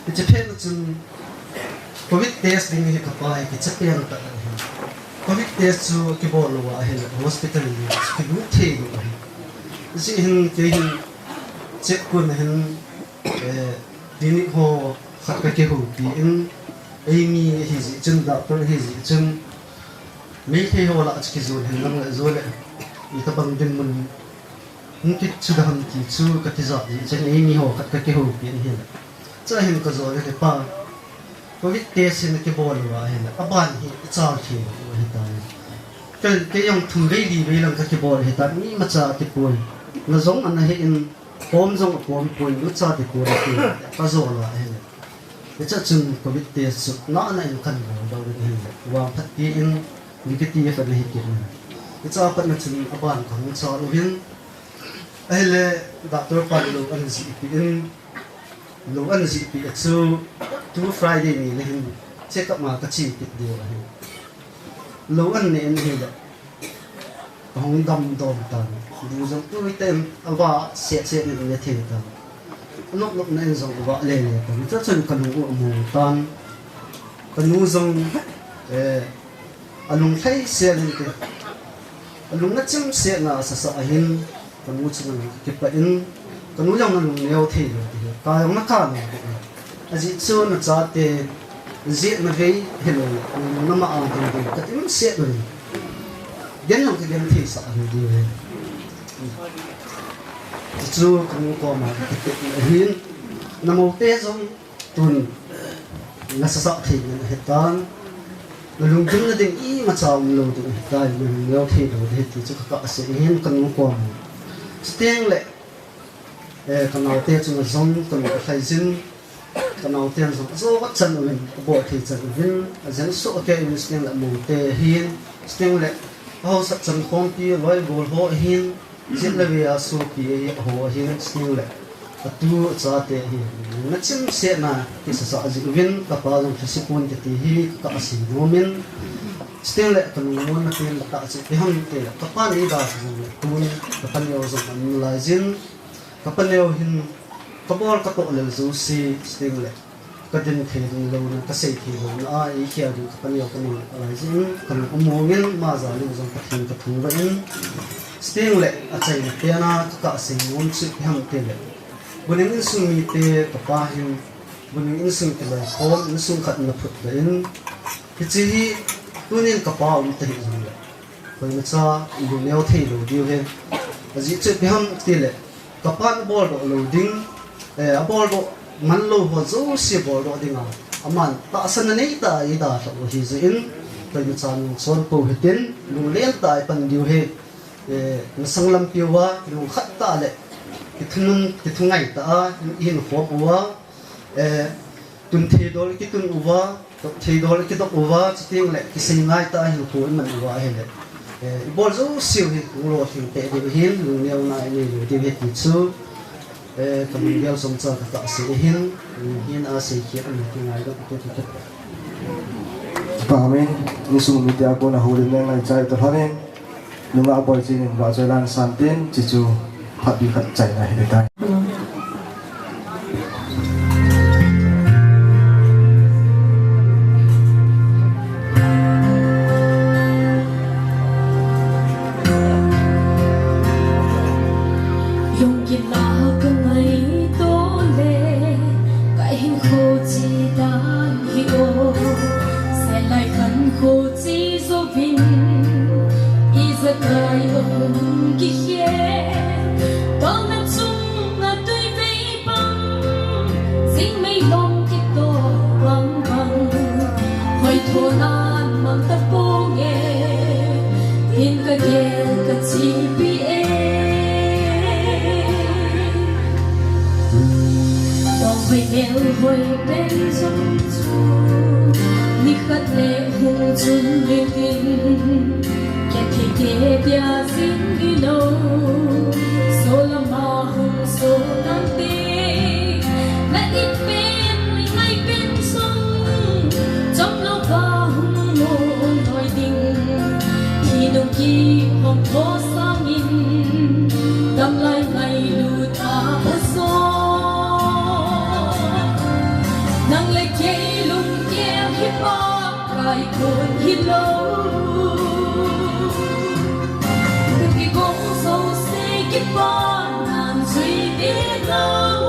Hiche phat na chun Covid test ding hi ka pa hi kicha pen tah ahi. Covid test chu kibol lou ahile hospital in chu kilut thei lou ahi. Hijeh hin kei hin check kon hin, eh, clinic ho khat ka kihoupi in, eimi ahi jeh chun, doctor ahi jeh chun, Meitei ho lah chu kijon hen lang le jo le, itobang dinmun hung kichu da ham ti chu ka tijat jeh chun eimi ho khat ka kihoupi in ahile, chua hin ka jon le, Pa, Covid test hi na kibol uva ahile, aban hi i chal thei u ahitai. Kei, kei jong thum vei li vei lang ka kibol ahitan, mi imacha ati poi. Na jong ana he in, pom jong apom poi, imacha ati poi ati, ka jol a ahile. Hichea chun Covid test chu nana in kan bol doh in ahile, vangphat pi in negative ana hi kit in. Hichea pat na chun aban ka hung chal uvin, ahile doctor pan lou ana jihpi in, lou ana jihpi a chu tu Friday ni le hin check up ma ka che kit diu ahi. Lou ana ne in ahile, ka hung damdom tan. Bu jong tui tah in avah set set in ne thei tan. Anop nop na in jong avah le le tan. Chua chun ka lung u amu tan. Ka nu jong, eh, alung lhai sel in te. Alung na chimset na asasah ahin. Ka nu chunga ka kipah in, ka nu jong na lungneo thei lou ti hi, ka jong na kap lou ti hi. Ajeh chu na chate, jeh na vei hilou, na ma a ding ding, ka timset lou. Gen jong ka gen thei sah lou ti hi. Chu ka nu koma ka kipah in ahin, na moute jong, Tun, na sasah thei ngen ahitan, na lunggimna ding imacha umlou ding ahitai, na lungneo thei lou ding ahi ti chu ka kah asei ahin ka nu koma. Chuteng le, eh, ka naote chunga jong ka nu ka lhai jin, ka naoten jong ajo achan uvin, abol thei chan uvin, ajen soh akei uvin, chuteng le amoute ahin, chuteng le, ahaosat chan khompi, loi gol ho ahin, Jin le vei a sopi ahi, aho ahin, chuteng le atu achate ahi, na chimset na kisasah jeh uvin, kapa jong lhasi pon kiti hi ka kah asei nom in, chuteng le ka lungmonna pen la tah chu ipi ham itile, kapa nei da jong le tun, ka paneo jong aum nalai jin, ka paneo hin ka bol ka toh lel jouse, chuteng le Ka din thei ding louna, ka sei thei louna a, eikhel ding ka paneo ka nei nalai jeh in, ka lung among in, ama jal in jong Pathen ka thangvah in, chuteng le achaina pen a ka kah sei nom chu ipi ham itile, Buning insung mite ka pa hin, Buning insung kiloikhom, insung khat ana phut vah in, hiche hi tunin ka pa um tahih jong le, koimacha lungneo thei lou diu ahi. Ajeh chu ipi ham itile, ka pan abol doh lou ding, eh, abol doh Manlou ho jouse boldoh dinga aman tahsan anei tah a eidalhah u ahi jeh in, koima cha nung chon pou hitin, lunglel tah a ipan diu ahi. Eh, masang lampi uva lungkhat tah le kithunun, kithungai tah a ihin khop uva, eh, tun thei dol kitun uva, dok thei dol kidok uva, chuteng le kisei ngai tah a hinkho iman uva ahile, eh, ibol jouse u hi lolhing teh diu ahin, lungneo na inei lou diu ahi ti chu, eh, kamin gel som cha katahsan ahin, hin a sei kit a mi kingaidam tu tu tu. Pa amin, insung mite a kona houlim le ngaicha ito lhon in, nungah boi chinin vahchoi lan san tin, chuchu phatbi khat chaina hile tai. Lungkila ka ngaito le, ka hinkho chi dan hi o. Sailai khankho chi jouvin, ijakai ahung kihe. Tolna chunga tuivei bang, jingmei lom kito bang bang. Hoi tho nan mang taponge, tin ka gel ka chepi e. Tong hoi mel hoi pen jong chu, nikhat le hung chun ringin, kethei te dia jing hilou, so lama hung so nante, na it pen, ngai pen sung, chom louva hung mu noi ding, thi nung kihong tho sangin, damlai ngailut a phaso. Nang le kei lunggel hi pa, kai kun hilou. Kigong jouse kipa nan jui tilou.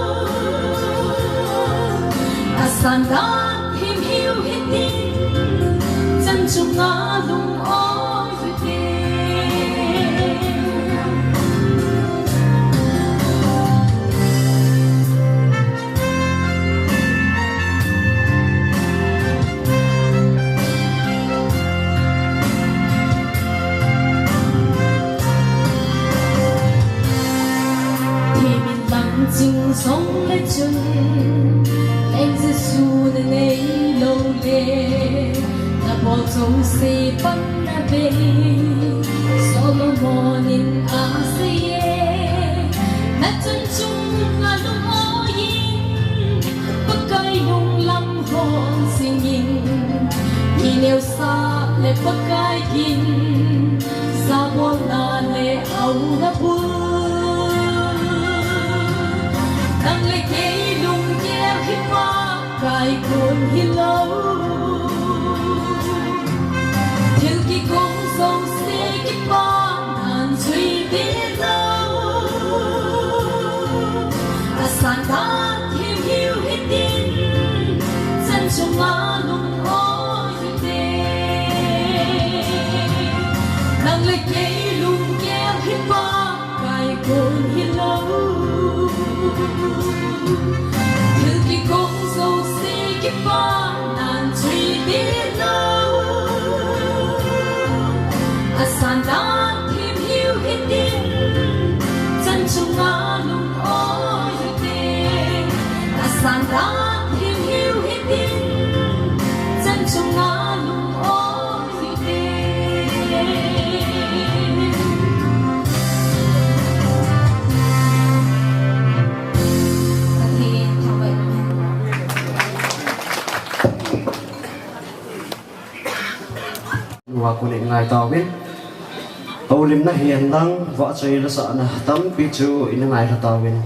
Asan dan himhiu hitin, chan chunga lung oi hitin. Thimin lang ching jong le chun, leng Jesu na nei lou le, na bol jouse pan na bei, Solomon in asei e, na chun chunga lung oi in, Pakai lunglam hon singin, hi neosa le Pakai gin, jabolna le auna bul. Nang le kei lunggel hi pa, kai kun hilou. Thil kigong jouse kipa nan jui tilou. Asan dan himhiu hitin, chan chunga lung oi hitin. Nang le kei lunggel hi pa, kai kun hilou. Thil kigong jouse kipa nan jui tilou. Asan dan himhiu hitin, chan chunga lung oi hitin. Asan dan himhiu hitin, chan chunga lung oi hitin. Pathen thangvah in. Nua kun in ngai tauvin. Houlimna hihen lang, vahchoi lasahna tampi chu in ngailha tauvin.